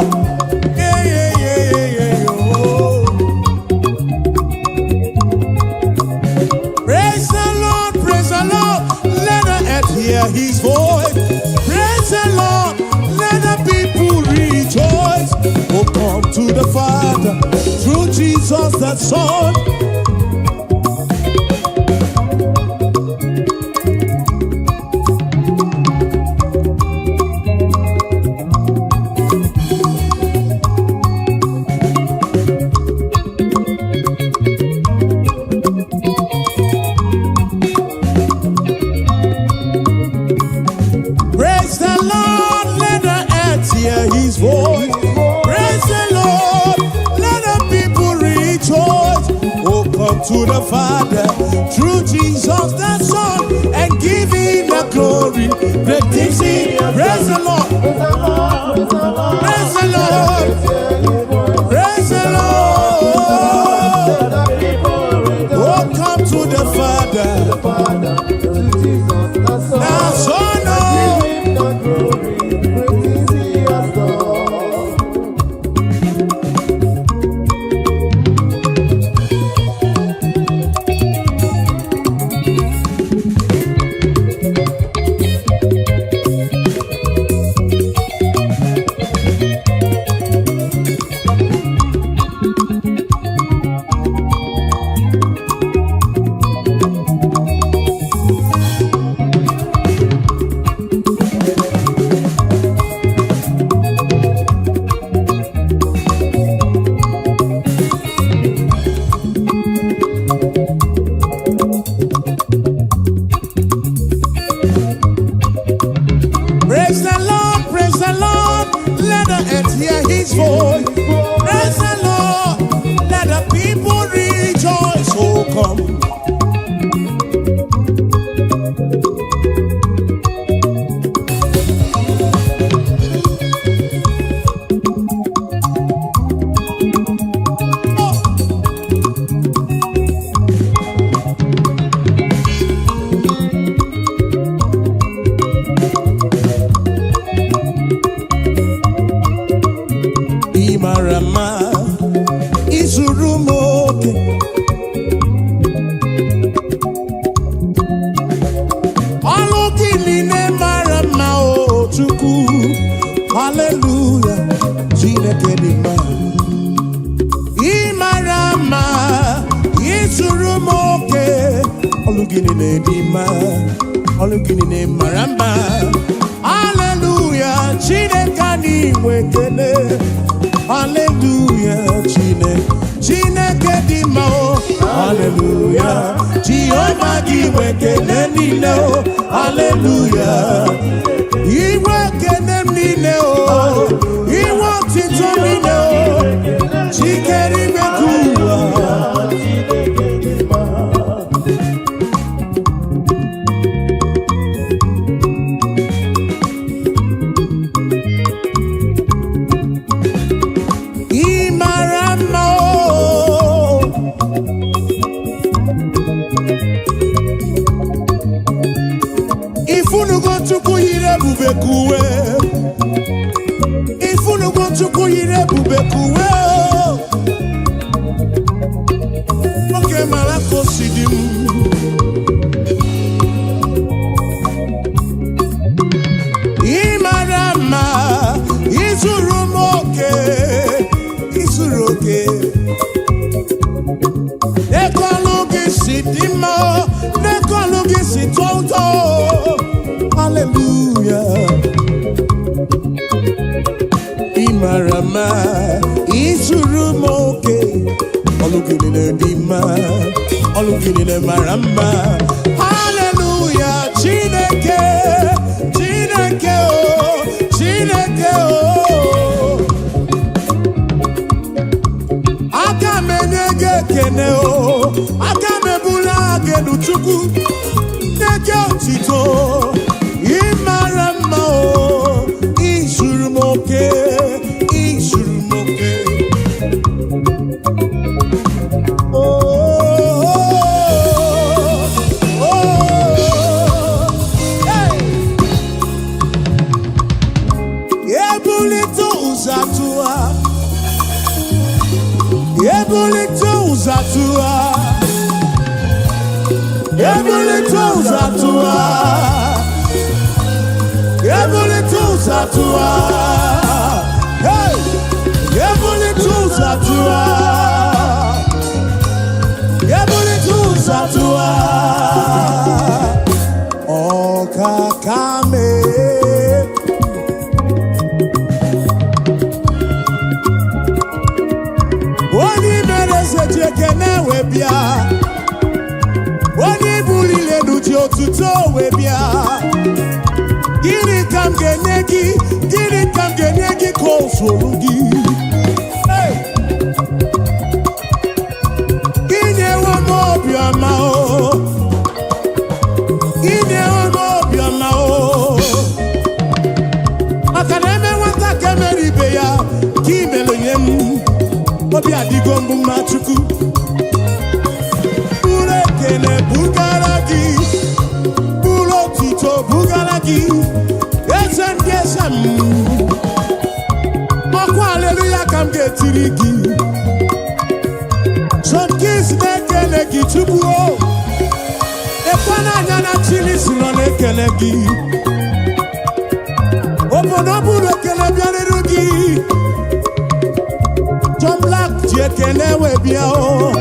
yeah, yeah, yeah, yeah, yeah, oh. Praise the Lord, praise the Lord, let the earth hear his voice. Praise the Lord, let the people rejoice. Oh, come to the Father through Jesus the Son. Praise the Lord, let the earth hear his voice. Praise the Lord, let the people rejoice. Oh, come to the Father through Jesus the Son and give him the glory. Great things he. Praise the Lord.
Praise the Lord, praise the Lord.
Praise the Lord.
Hear his voice.
Praise the Lord.
Let the people rejoice.
Oh, come to the Father.
The Father, through Jesus the Son.
The Son, oh.
Give him the glory. Great things he has done.
Praise the Lord, praise the Lord, let the earth hear his voice. Praise the Lord, let the people rejoice. Oh, come. Oh. Ị mara mma, izuru m oke. Ọlụ gị niile mara mma o Chukwu. Haleluya, Chineke dị mma. Ị mara mma, izuru m oke. Ọlụ gị niile dị mma, ọlụ gị niile mara mma. Haleluya, Chineke anyị nwe ekele. Haleluya, Chineke, Chineke dị mma o. Haleluya, Jehova gị nwe ekele niile o. Haleluya. Iwe ekele m niile o. Iwe otito niile o. Chikere ime ka ụwa. Ị mara mma o. Ifunugo Chukwu yiri ebube ka uwe. Ifunugo Chukwu yiri ebube ka uwe o. Nwoke mara ka o si dị m. Ị mara mma, izuru m oke, izuru oke. Eke ọlụ gị Hallelujah. Ị mara mma, izuru m oke. Ọlụ gị niile dị mma, ọlụ gị niile mara mma. Hallelujah, Chineke, Chineke o, Chineke o. Aka m enye gị ekene o, aka m ebuli gị elu, Chukwu, nye gị otito. Ị mara mma o, izuru m oke, izuru m oke. Oh, oh, hey. Ebulite ụzọ atụwa, ebulite ụzọ atụwa, ebulite ụzọ atụwa, ebulite ụzọ atụwa. Hey! Ebulite ụzọ atụwa, ebulite ụzọ atụwa. Ọkaka mee. Onye mere eze ji ekene wee bịa, onye buliri elu ji otuto wee bịa. Gịnị ka m ga-enye gị? Gịnị ka m ga-enye gị ka o zuru gị? Hey! Inyewo m obiọma o, inyewo m obiọma o, maka na eme nwata ka emere ibe ya ka imere nye m. Obi adịgo mbụ mma. Chukwu, buru ekele bugara gị, buru otito bugara gị, eze ndị eze m. Ọkwa aleluya ka m ga-etiri gị. John Keys na-ekele gị, Chukwu o. Ekwe n'anya na Chili si nọ na-ekele gị. Obodo buru ekele bịarịrị gị. John Black ji ekele wee bịa o.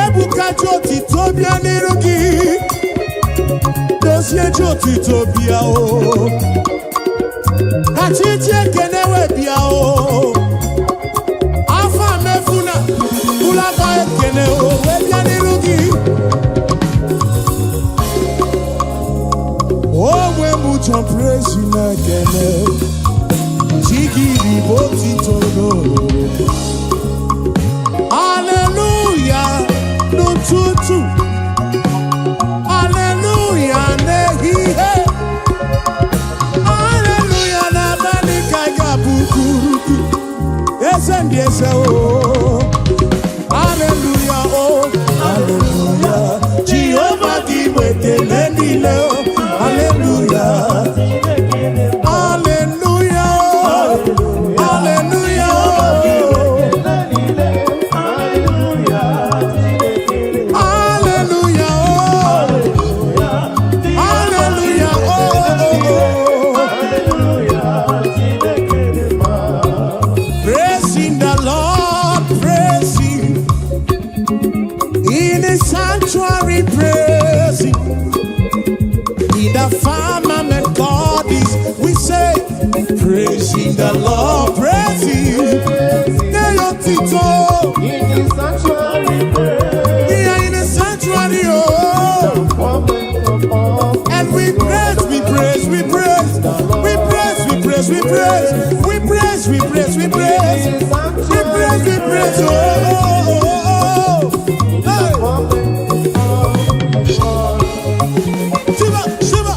Ebuka ji otito bịa n'iru gị. Dozie ji otito bịa o. Kachi ji ekele wee bịa o. Afọ mefuna bụlaba ekele o wee bịa n'iru gị. Onwe m John Praise na-ekele chi gị bụ otito n'olulu. Hallelujah n'ụtụtụ, hallelujah n'ehihie, hallelujah n'abalị ka ị ga-abụ kuruku eze ndị eze o. Hallelujah o, hallelujah. Jehova gị bụ ekele niile o. Hallelujah, hallelujah o, hallelujah o. Hallelujah, oh. Hallelujah, oh, oh, oh. Praising the Lord, praise Him. In His sanctuary, praise Him. In the firmament God is, we say, praising the Lord, praise Him. Tito.
In the sanctuary, praise.
We are in the sanctuary, oh. And we praise, we praise, we praise, we praise, we praise, we praise, we praise, we praise, we praise, we praise, we praise, oh, oh, oh, oh. Hey. Shiva, Shiva.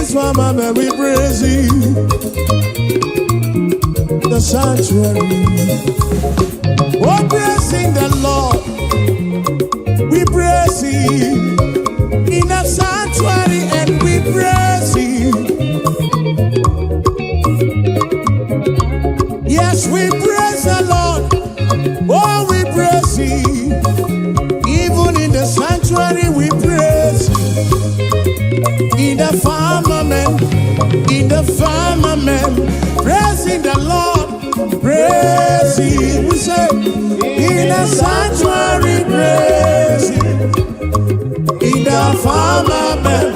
his firmament we praise him. The sanctuary. Oh, praising the Lord, we praise him. In the sanctuary and we praise him. Yes, we praise the Lord. Oh, we praise him. Even in the sanctuary, we praise him. In the firmament, praising the Lord, praise him. We say, in the sanctuary, praise him. In the firmament,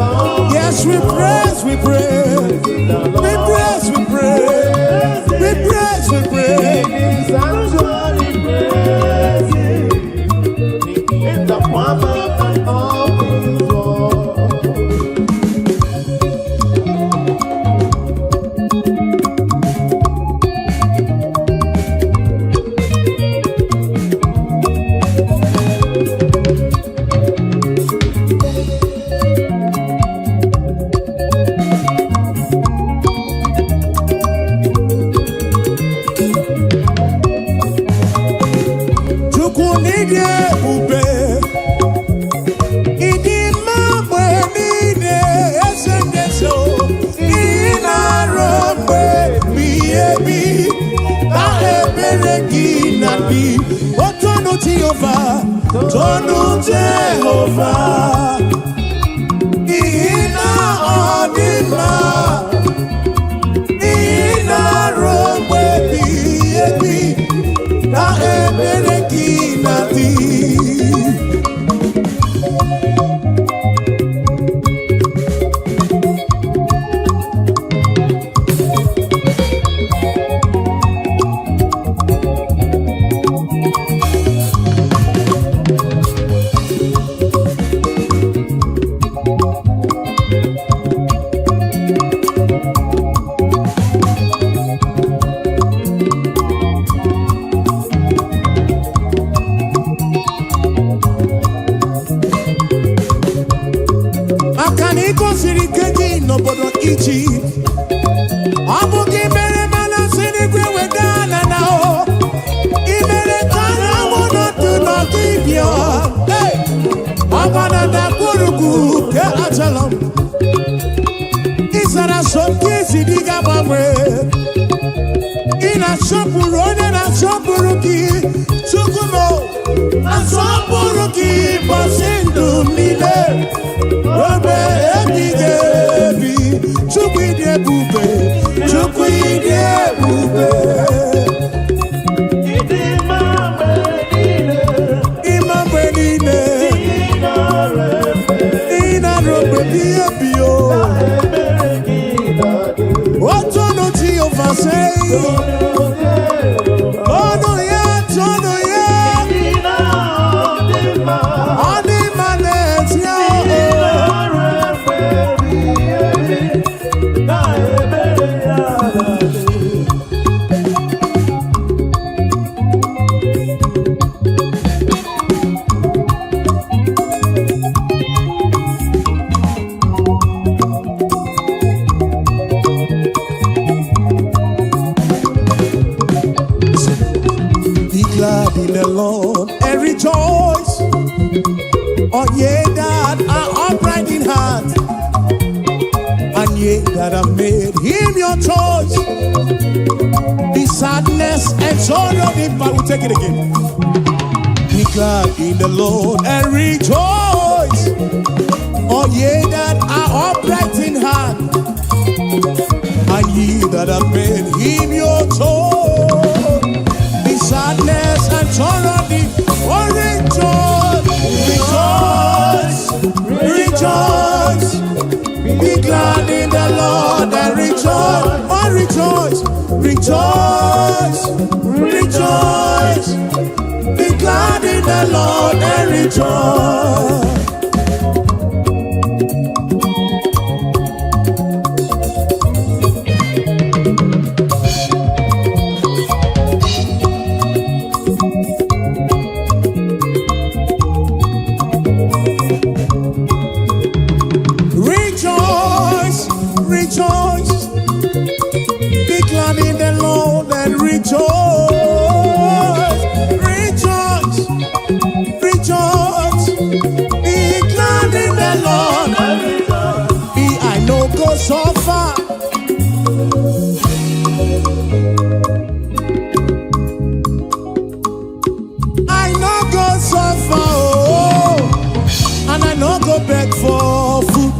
yes, we praise, we praise, we praise, we praise, we praise, we praise.
Sanctuary praise him. In the firmament of his word.
Chukwu n'ịdị ebube, ịdị mma mgbe niile, eze ndị eze o. Ị na-arụ mgbe ebighị ebi, na ebere gị na-adị. O tonu Jehova, tonu Jehova, n'ihi na ọ dị mma. Ị na-arụ mgbe ebighị ebi, na ebere gị na-adị. Maka na ị gosiri ike gị n'obodo Ijipt, ọ bụ gị mere mana si n'igwe weda ala na o ị mere ka anyanwụ nọdụ n'ọdịbịa. Hey! Ọgba na ndagwurugwu nke Ajalon, ị zara so nke isi dị ga-agbanwe. Ị na-asọpụrụ onye na-asọpụrụ gị. Chukwu m, asọpụrụ gị ụbọchị ndụ m niile, obe ebighị ebi. Chukwu, ịdị ebube, Chukwu, ịdị ebube.
Ịdị mma mgbe niile.
Ịma mgbe niile.
Ị nara efe.
Ị na-arụ mgbe ebighị ebi o.
Ebere gị na-adị.
Tonu Jehova, say tonu ya, tonu ya.
Ị na-adị mma.
Ọ dị mma n'ezie.
Ị nara efe ebighị ebi. Na ebere ya na-adị.
Be glad in the Lord and rejoice, all ye that are upright in heart, and ye that have made him your choice. The sadness and sorrow depart. We take it again. Be glad in the Lord and rejoice, all ye that are upright in heart, and ye that have made him your choice. The sadness and sorrow depart. Oh, rejoice, rejoice, rejoice. Be glad in the Lord and rejoice. Oh, rejoice, rejoice, rejoice. Be glad in the Lord and rejoice. Rejoice, Rejoice, rejoice, rejoice. Be glad in the Lord. Me, I no go suffer. I no go suffer, oh, and I no go beg for food.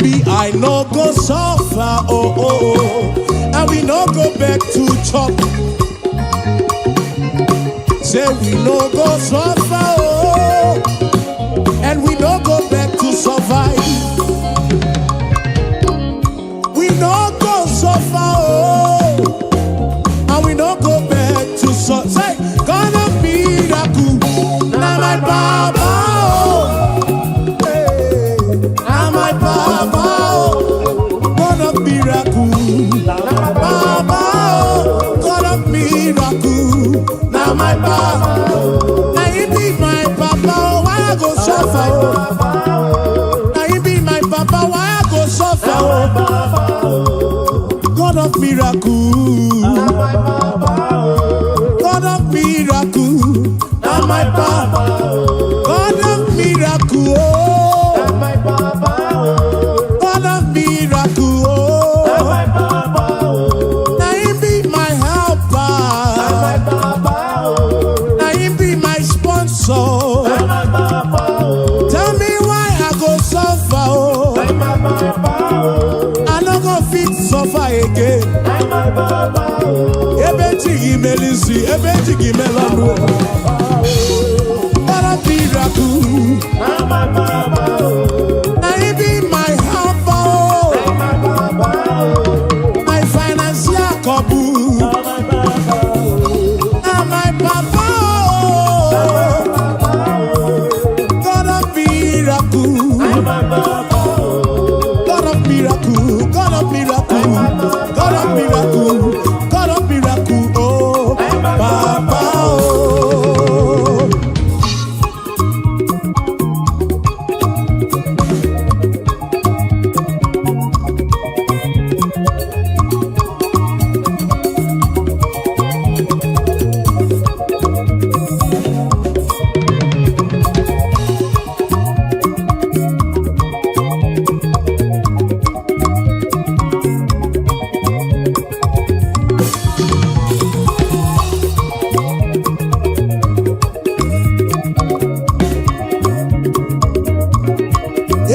Me, I no go suffer, oh, and we no go beg to chop. Say we no go suffer, oh, and we no go beg to survive. We no go suffer, oh, and we no go beg to suffer. Say, God of miracle, na my baba, oh, hey, na my baba, oh, God of miracle, baba, oh, God of miracle, na my baba, na he be my papa, oh, why I go suffer, oh? Na he be my papa, why I go suffer, oh? God of miracle. God of miracle, na my papa. God of miracle, oh. God of miracle, oh. Na him be my helper. Na him be my sponsor. Tell me why I go suffer, oh. I no go fit suffer again. Ebe chi gị mere isi, ebe chi gị mere ọnụ. God of miracle, na him be my helper, oh. My financial couple. Na my papa, oh. God of miracle, God of miracle, God of miracle, God of miracle, God of miracle, oh, Papa, oh.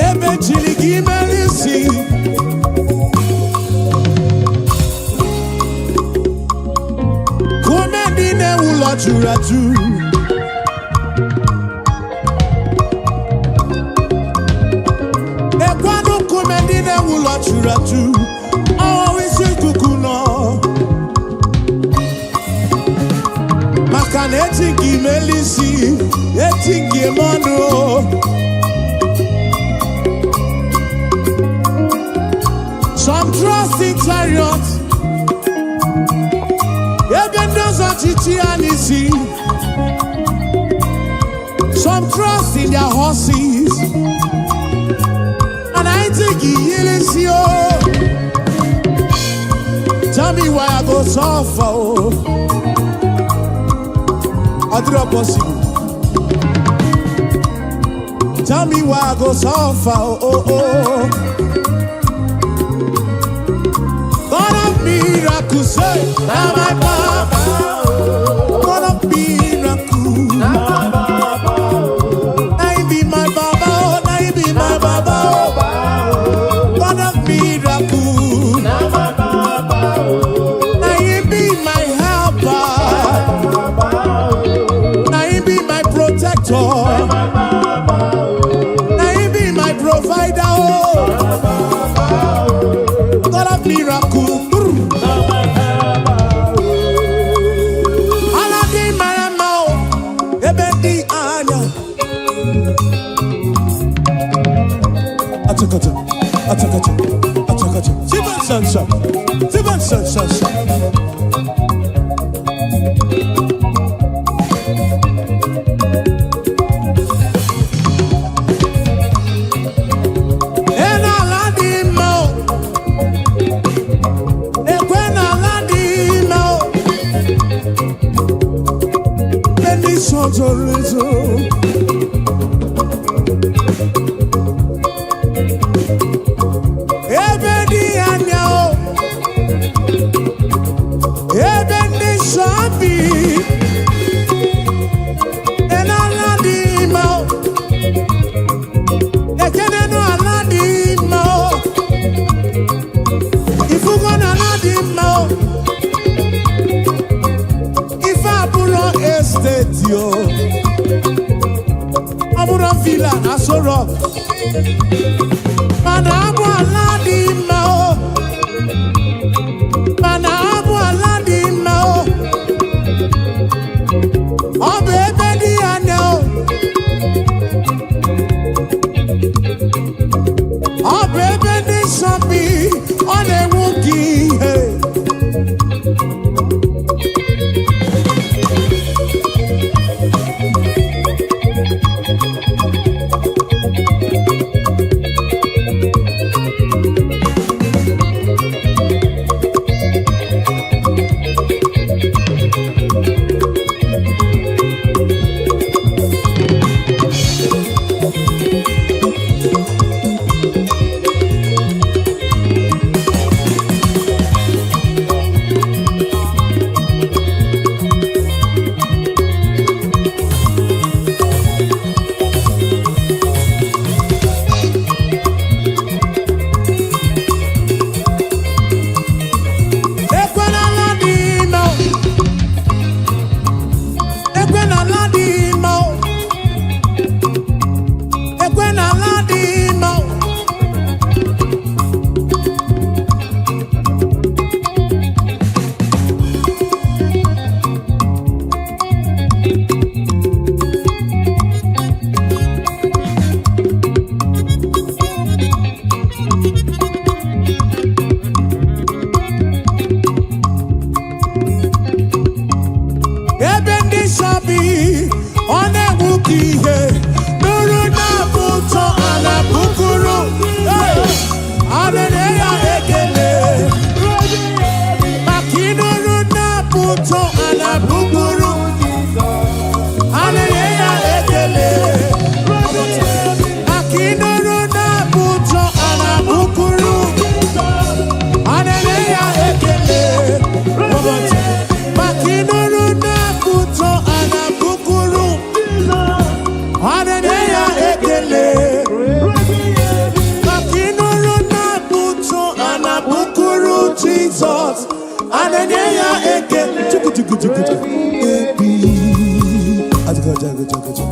Ebe chiri gị mere isi. Kume ndị na-ewu ụlọ juru ajụ. Ekwanụ nkume ndị na-ewu ụlọ juru ajụ. Ọwụ isi ikuku nọ. Maka na eti nke imeli isi, eti nke ime ọnụ. Some trust in chariot. Ebe ndị ọzọ chichi ya n'isi. Some trust in their horses. And I think he isi o. Tell me why I go suffer o. Ọ dịrọ possible. Tell me why I go suffer oh, oh. God of miracles, say, na my papa. God of miracle. Na him be my baba, oh, na him be my baba, oh. God of miracle. Na him be my helper. Na him be my protector. Na him be my provider, oh. God of miracle. Brr. Ala dị mara mma o, ebe dị anya. Achakacha, achakacha, achakacha. Tiba sansa, tiba sansa. Ena ala dị mma o, ekwe na Mana abụ ala dị mma o. Mana abụ ala dị mma o. Ọ bụ ebe dị anya o. Ọ bụ ebe ndị nsọ bi, ọ na-enwu gị ihe. Ekwe n'ala dị mma o. Ekwe n'ala dị mma o. Ekwe n'ala dị mma o. Ebe ndị nsọ bi, ọ na-enwu ka ihe. Nụrụ na-abụ ụtọ ala bukuru. A na-enye ya ekele. Maka ịnụrụ na-abụ ụtọ ala bukuru. A na-enye ya ekele. Maka ịnụrụ na-abụ ụtọ ala bukuru. A na-enye ya ekele. Maka ịnụrụ na-abụ ụtọ ala bukuru. A na-enye ya ekele. Maka ịnụrụ na-abụ ụtọ ala bukuru Jizọs. A na-enye ya ekele. Chukwu, chukwu, chukwu, chukwu. Ebi. Ajụjụ, ajụjụ, ajụjụ.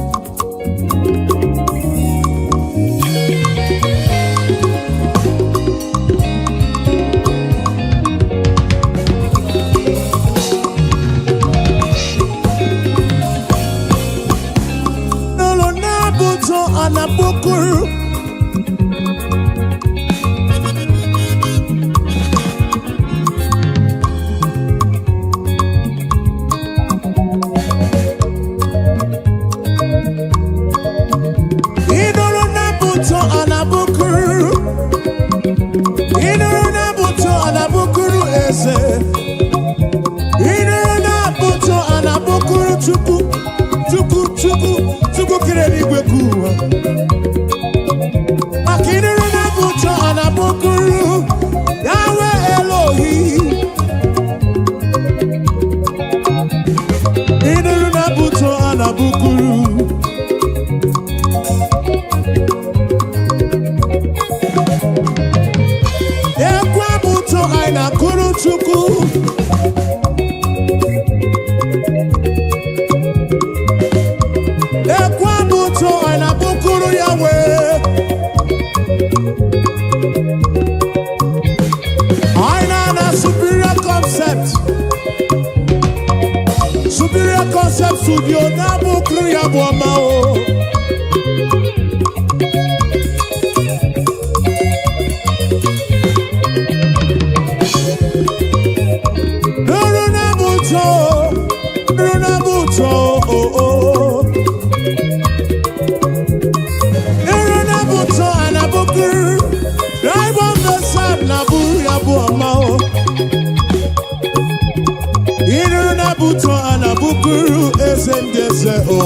N'ụlọ na-abụ ụtọ ala bukuru. Ịnụrụ na-abụ ụtọ ala bukuru. Ịnụrụ na-abụ ụtọ ala bukuru eze. Ịnụrụ na-abụ ụtọ ala bukuru Chukwu. Chukwu, Chukwu, Chukwu kere eluigwe ka ụwa. Maka ịnụrụ na-abụ ụtọ ala bukuru Yahweh Elohi. Ịnụrụ na-abụ ụtọ ala bukuru. Ekwe abụ ụtọ anyị na-akụrụ Chukwu. Ekwe abụ ụtọ anyị na-abụkuru ya wee. Anyị na-ana Superior Concept. Superior Concept Studio na-abụkuru ya bụ ọma o. Nụrụ na-abụ ụtọ, nụrụ na-abụ ụtọ, o o. Nụrụ na-abụ ụtọ a na-abụkuru. Drive on the side na-abụrụ ya bụ ọma o. Ịnụrụ na-abụ ụtọ a na-abụkuru eze ndị eze o.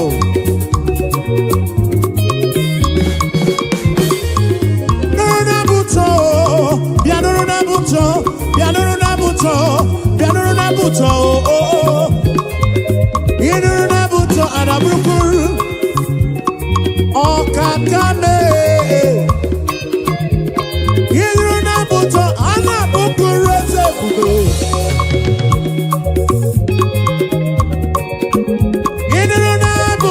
Nụrụ na-abụ ụtọ, bịa nụrụ na-abụ ụtọ, bịa nụrụ na-abụ ụtọ, bịa nụrụ na-abụ ụtọ, o o. Ịnụrụ na-abụ ụtọ a na-abụkuru ọkaka mee. Ịnụrụ na-abụ ụtọ a na-abụkuru eze ebube. Ịnụrụ na-abụ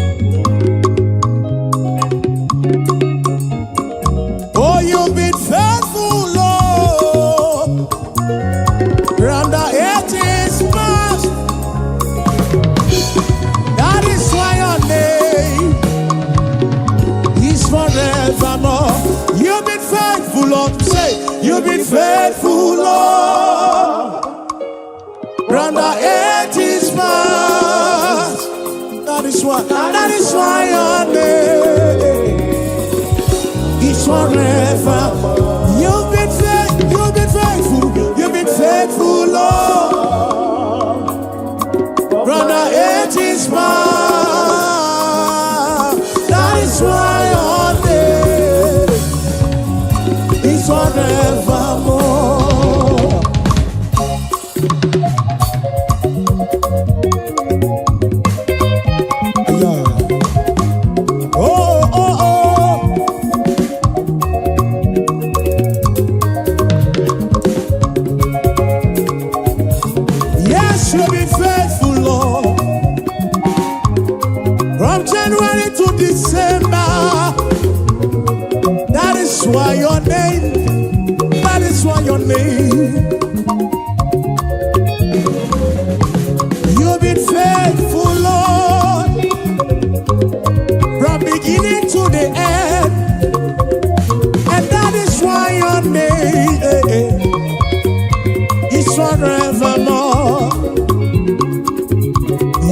Faithful, Lord. From the ages past. That is why your name is forever. You've been faithful, you've been faithful, you've been faithful, Lord. From the ages past. That is why your name is forevermore. Yeah. Oh. Yes, you've been faithful, Lord. From January to December. That is why your name, that is why your name. You've been faithful, Lord. From beginning to the end. And that is why your name is forevermore.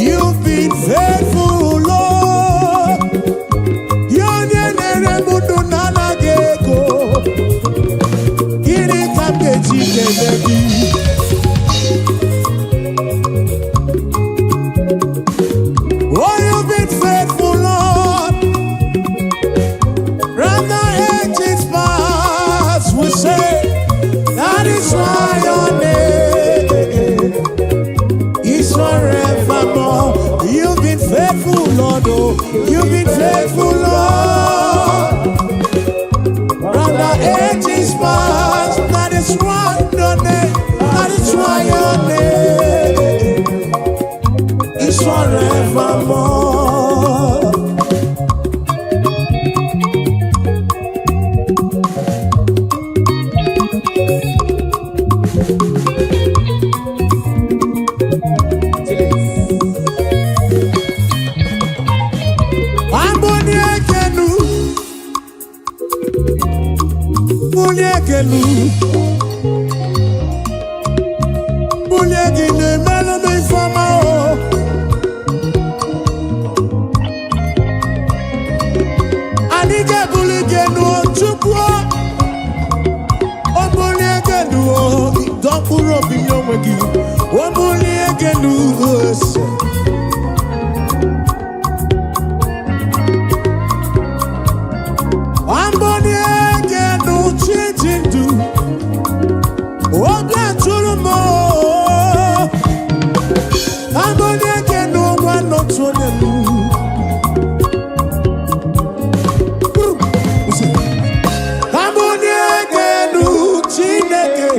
You've been faithful, Lord. Onye na-ere m ndụ na-anaghị ego. Gịnị ka m ga-eji kelee gị? Oh, you've been faithful, Lord. From the ages past, we say, that is why your name is forevermore. You've been faithful, Lord. Oh, you've been faithful, Lord. From the ages past, that is why your name, that is why your name is forevermore.
Chilis.
Amboni ekenu, bulie ekenu, bulie gị na-emelụ m ifeọma o. Anyị ga-ebuli gị enu o, Chukwu o. O bulie gị enu o, dọ mkpụrụ obi nye onwe gị. O bulie gị enu ose. Amboni ekenu chi ji ndụ. Obi atụrụ m o. Amboni ekenu nwa n'otu onye m. Amboni ekenu Chineke.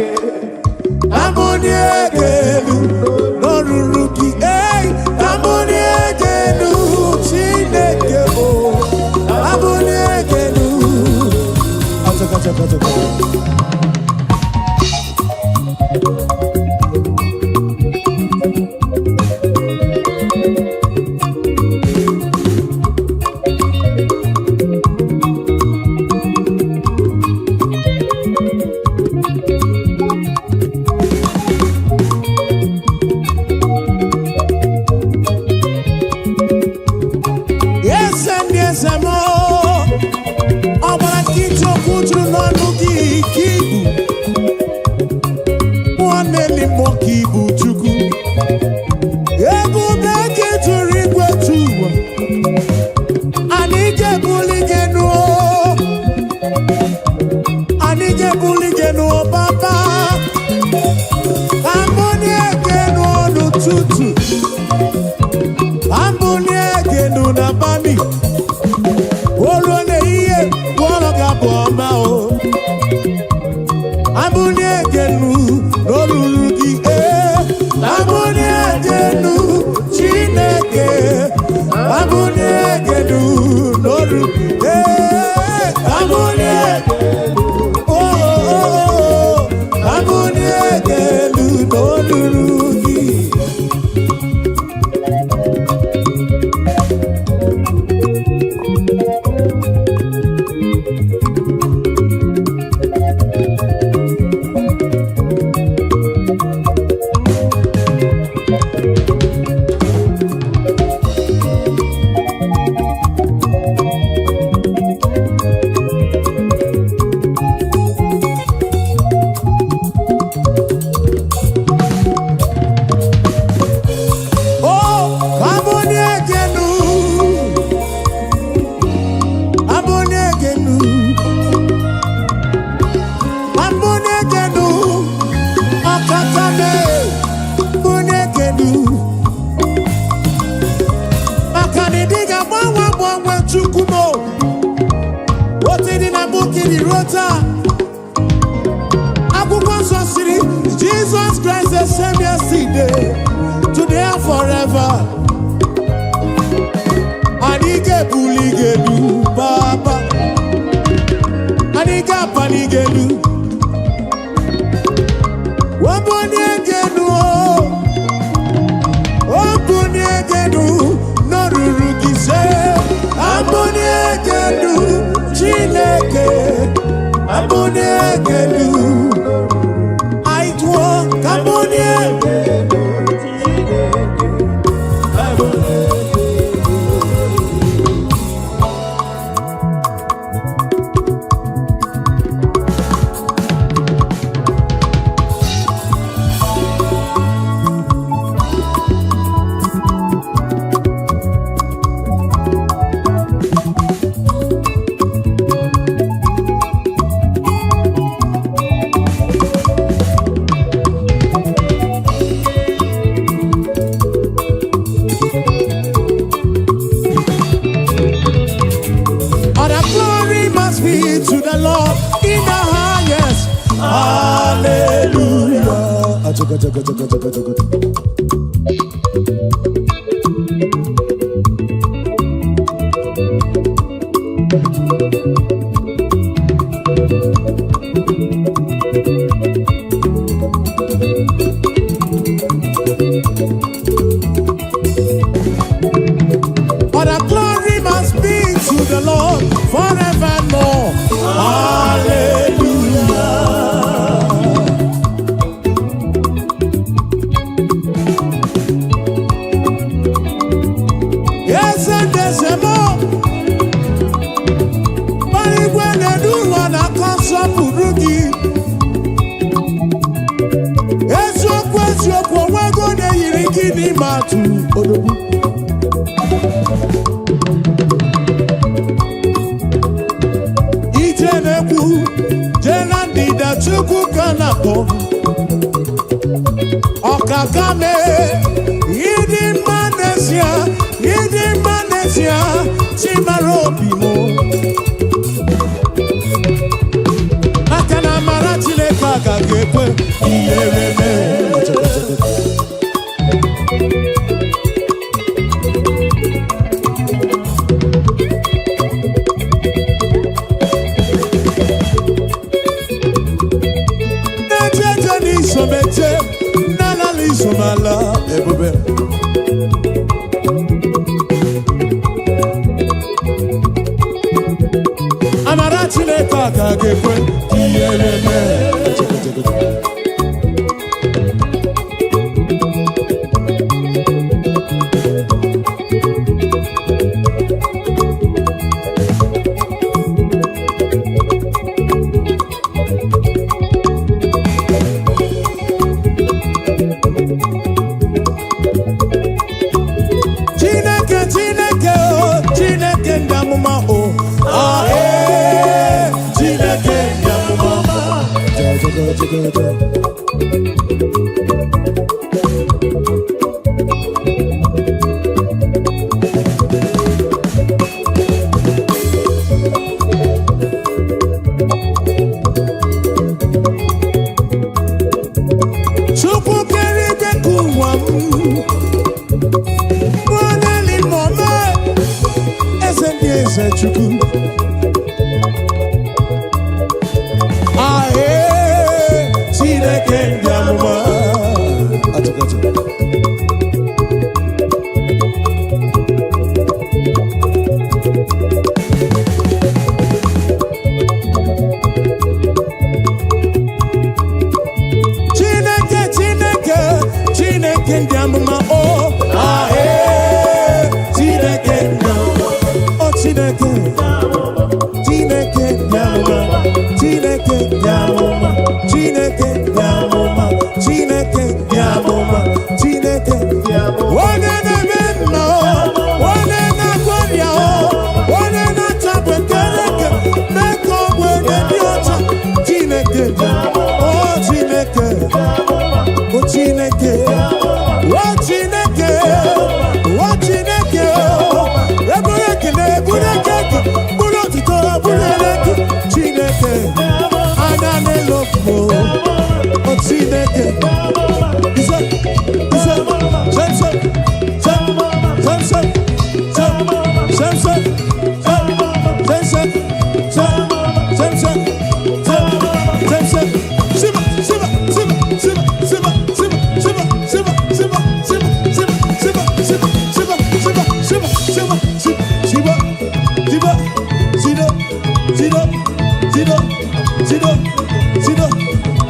Amboni ekenu n'ọrụrụ gị. Ei, amboni ekenu Chineke o. Amboni ekenu. Achaka, achaka, achaka. Eze ndị eze m, ọgbara nkịtị okwu juru n'ọnụ gị. Chukwu m otu dị na mbụ ka ị dị ruo taa. Akwụkwọ nsọ siri Jesus Christ the same yesterday, today and forever. Anyị ga-ebuli gị elu, Papa. Anyị ga-apali gị elu. Wabuni gị elu o. Obunie gị elu n'oruru gị se. Abunie gị elu, Chineke. Abunie gị elu. Anyị tụọ ka bunie.
Chineke, abulie gị elu.
All the glory must be to the Lord in the highest. Hallelujah. Achaka, chaka, chaka, chaka, chaka. All the glory must be to the Lord forevermore. Hallelujah. Yes, and there's a more. Igwe na-edu ụwa na-akọ nsọpụrụ gị. Eziokwu, eziokwu, onwego na-eyiri gị n'ime atụ odogwu. Ije na-ekwu jee na ndịda, Chukwu ka na-akpọ. Ọkaka mee, ịdị mma n'ezie, ịdị mma n'ezie, Chimara obi m. Maka na amara Chineke agaghị ekwe ihere mee. Na-eje eje n'isomeje, na-alala isomala ebube. Amara Chineke agaghị ekwe ihere mee. Chineke, Chineke o, Chineke ndị amụma o, ah, ee, Chineke ndị amụma. Ja, ja, ja, ja, ja. Chukwu kere igwe ka ụwa m Nwaneli mọme, eze ndị eze, Chukwu. Ahee, Chineke ndị amụma. Atụkatụ. Chineke, Chineke, Chineke ndị amụma o, ahee, Chineke ndị amụma o, Chineke, Chineke ndị amụma, Chineke ndị amụma, Chineke ndị amụma, Chineke ndị amụma, Chineke
Ndị amụma.
onye na-eme mma o, onye na-agwọ ọrịa o, onye na-achapụ ekereke mee ka ogbenye dị ọcha. Chineke o, Chineke o, Chineke o, Chineke o, Chineke o, eburu ekele, eburu. Siba, siba, sido, sido, sido, sido, sido,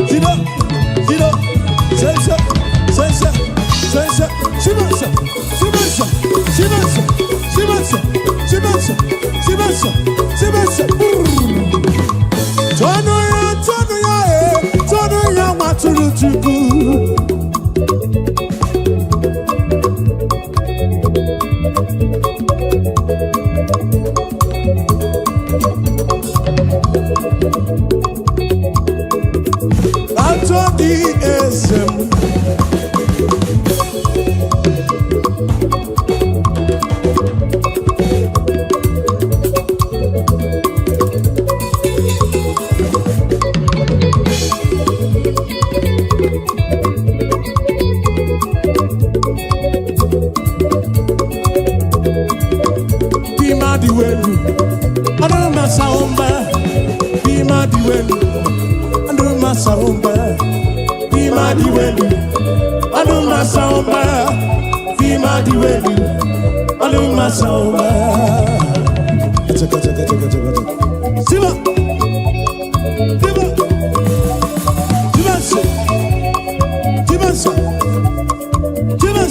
sido, sido, sense, sense, sense, sibense, sibense, sibense, sibense, sibense, sibense, sibense. Tọnụ ya, tọnụ ya, e, tọnụ ya, nwatụrụ Chukwu. Atọ gị eze m. Bima dị welu, ọdụ masa ụmba. Bima dị welu, ọdụ masa ụmba. Bima dị welu, ọdụ masa ụmba. Bima dị welu, ọdụ masa ụmba. Chaka, chaka, chaka, chaka, chaka. Siba, siba, siba, siba, siba, siba,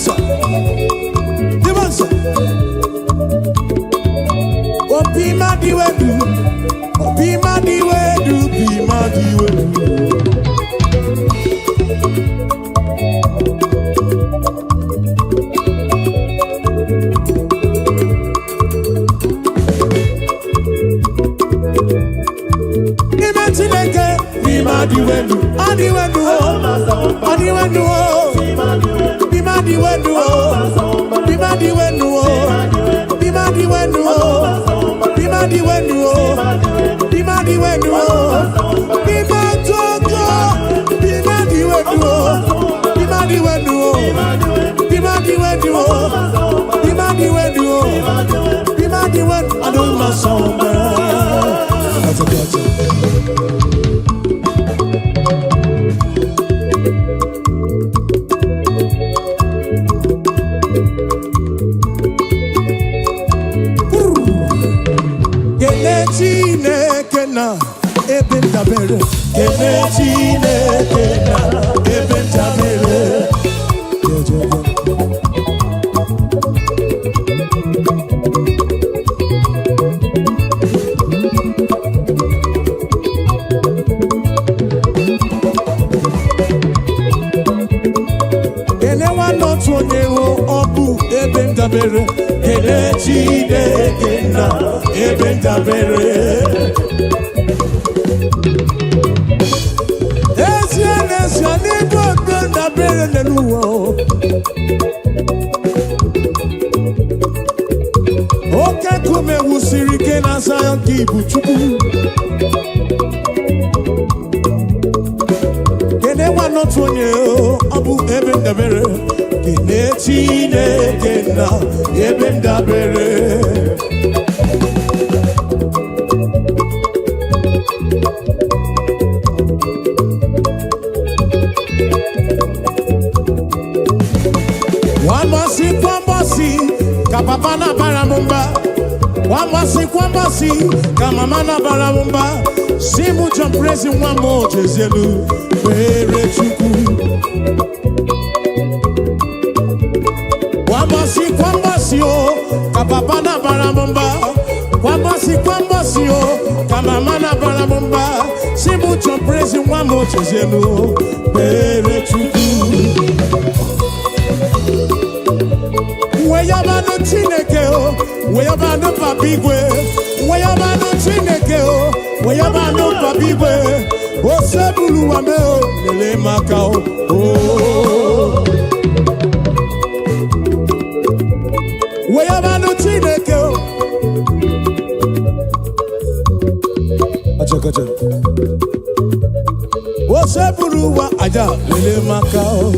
siba, siba. Obi ma di wedu, obi ma di wedu, obi ma di wedu. N'ime Chineke, n'ime adị wedu, adị wedu o, adị wedu o, n'ime adị wedu o, n'ime adị wedu o, n'ime adị wedu o, n'ime adị wedu o, n'ime adị wedu o, n'ime toko, n'ime adị wedu o, n'ime adị wedu o, n'ime adị wedu o, n'ime adị wedu o, n'ime adị wedu, adị mma. Gotcha, gotcha. Kele Chineke na ebe ndabere. Kele Chineke na ebe ndabere. Jejeje. Kele nwanne otu onye hụ ọ bụ ebe ndabere. Kele Chineke na ebe ndabere. Ezie n'ezie n'ebe ebe ndabere n'elu ụwa o. Oke nkume wusiri ike na Zayọn ka ibu Chukwu. Kene nwanne otu onye o, ọ bụ ebe ndabere. Kene Chineke na ebe ndabere. Kwambasi kwambasi ka papa na bara m mba. Kwambasi kwambasi ka mama na bara m mba. Si mụ John Prezi nwa m ojezielu kpere Chukwu. Kwambasi kwambasi o ka papa na bara m mba. Kwambasi kwambasi o ka mama na bara m mba. Si mụ John Prezi nwa m ojezielu kpere Chukwu. Weyabanụ Chineke o, weyabanụ Papa Igwe, weyabanụ Chineke o, weyabanụ Papa Igwe, osebulu wa me o, lele maka o. o. Weyabanụ Chineke o. Acha, acha. Osebulu wa aja, lele maka o.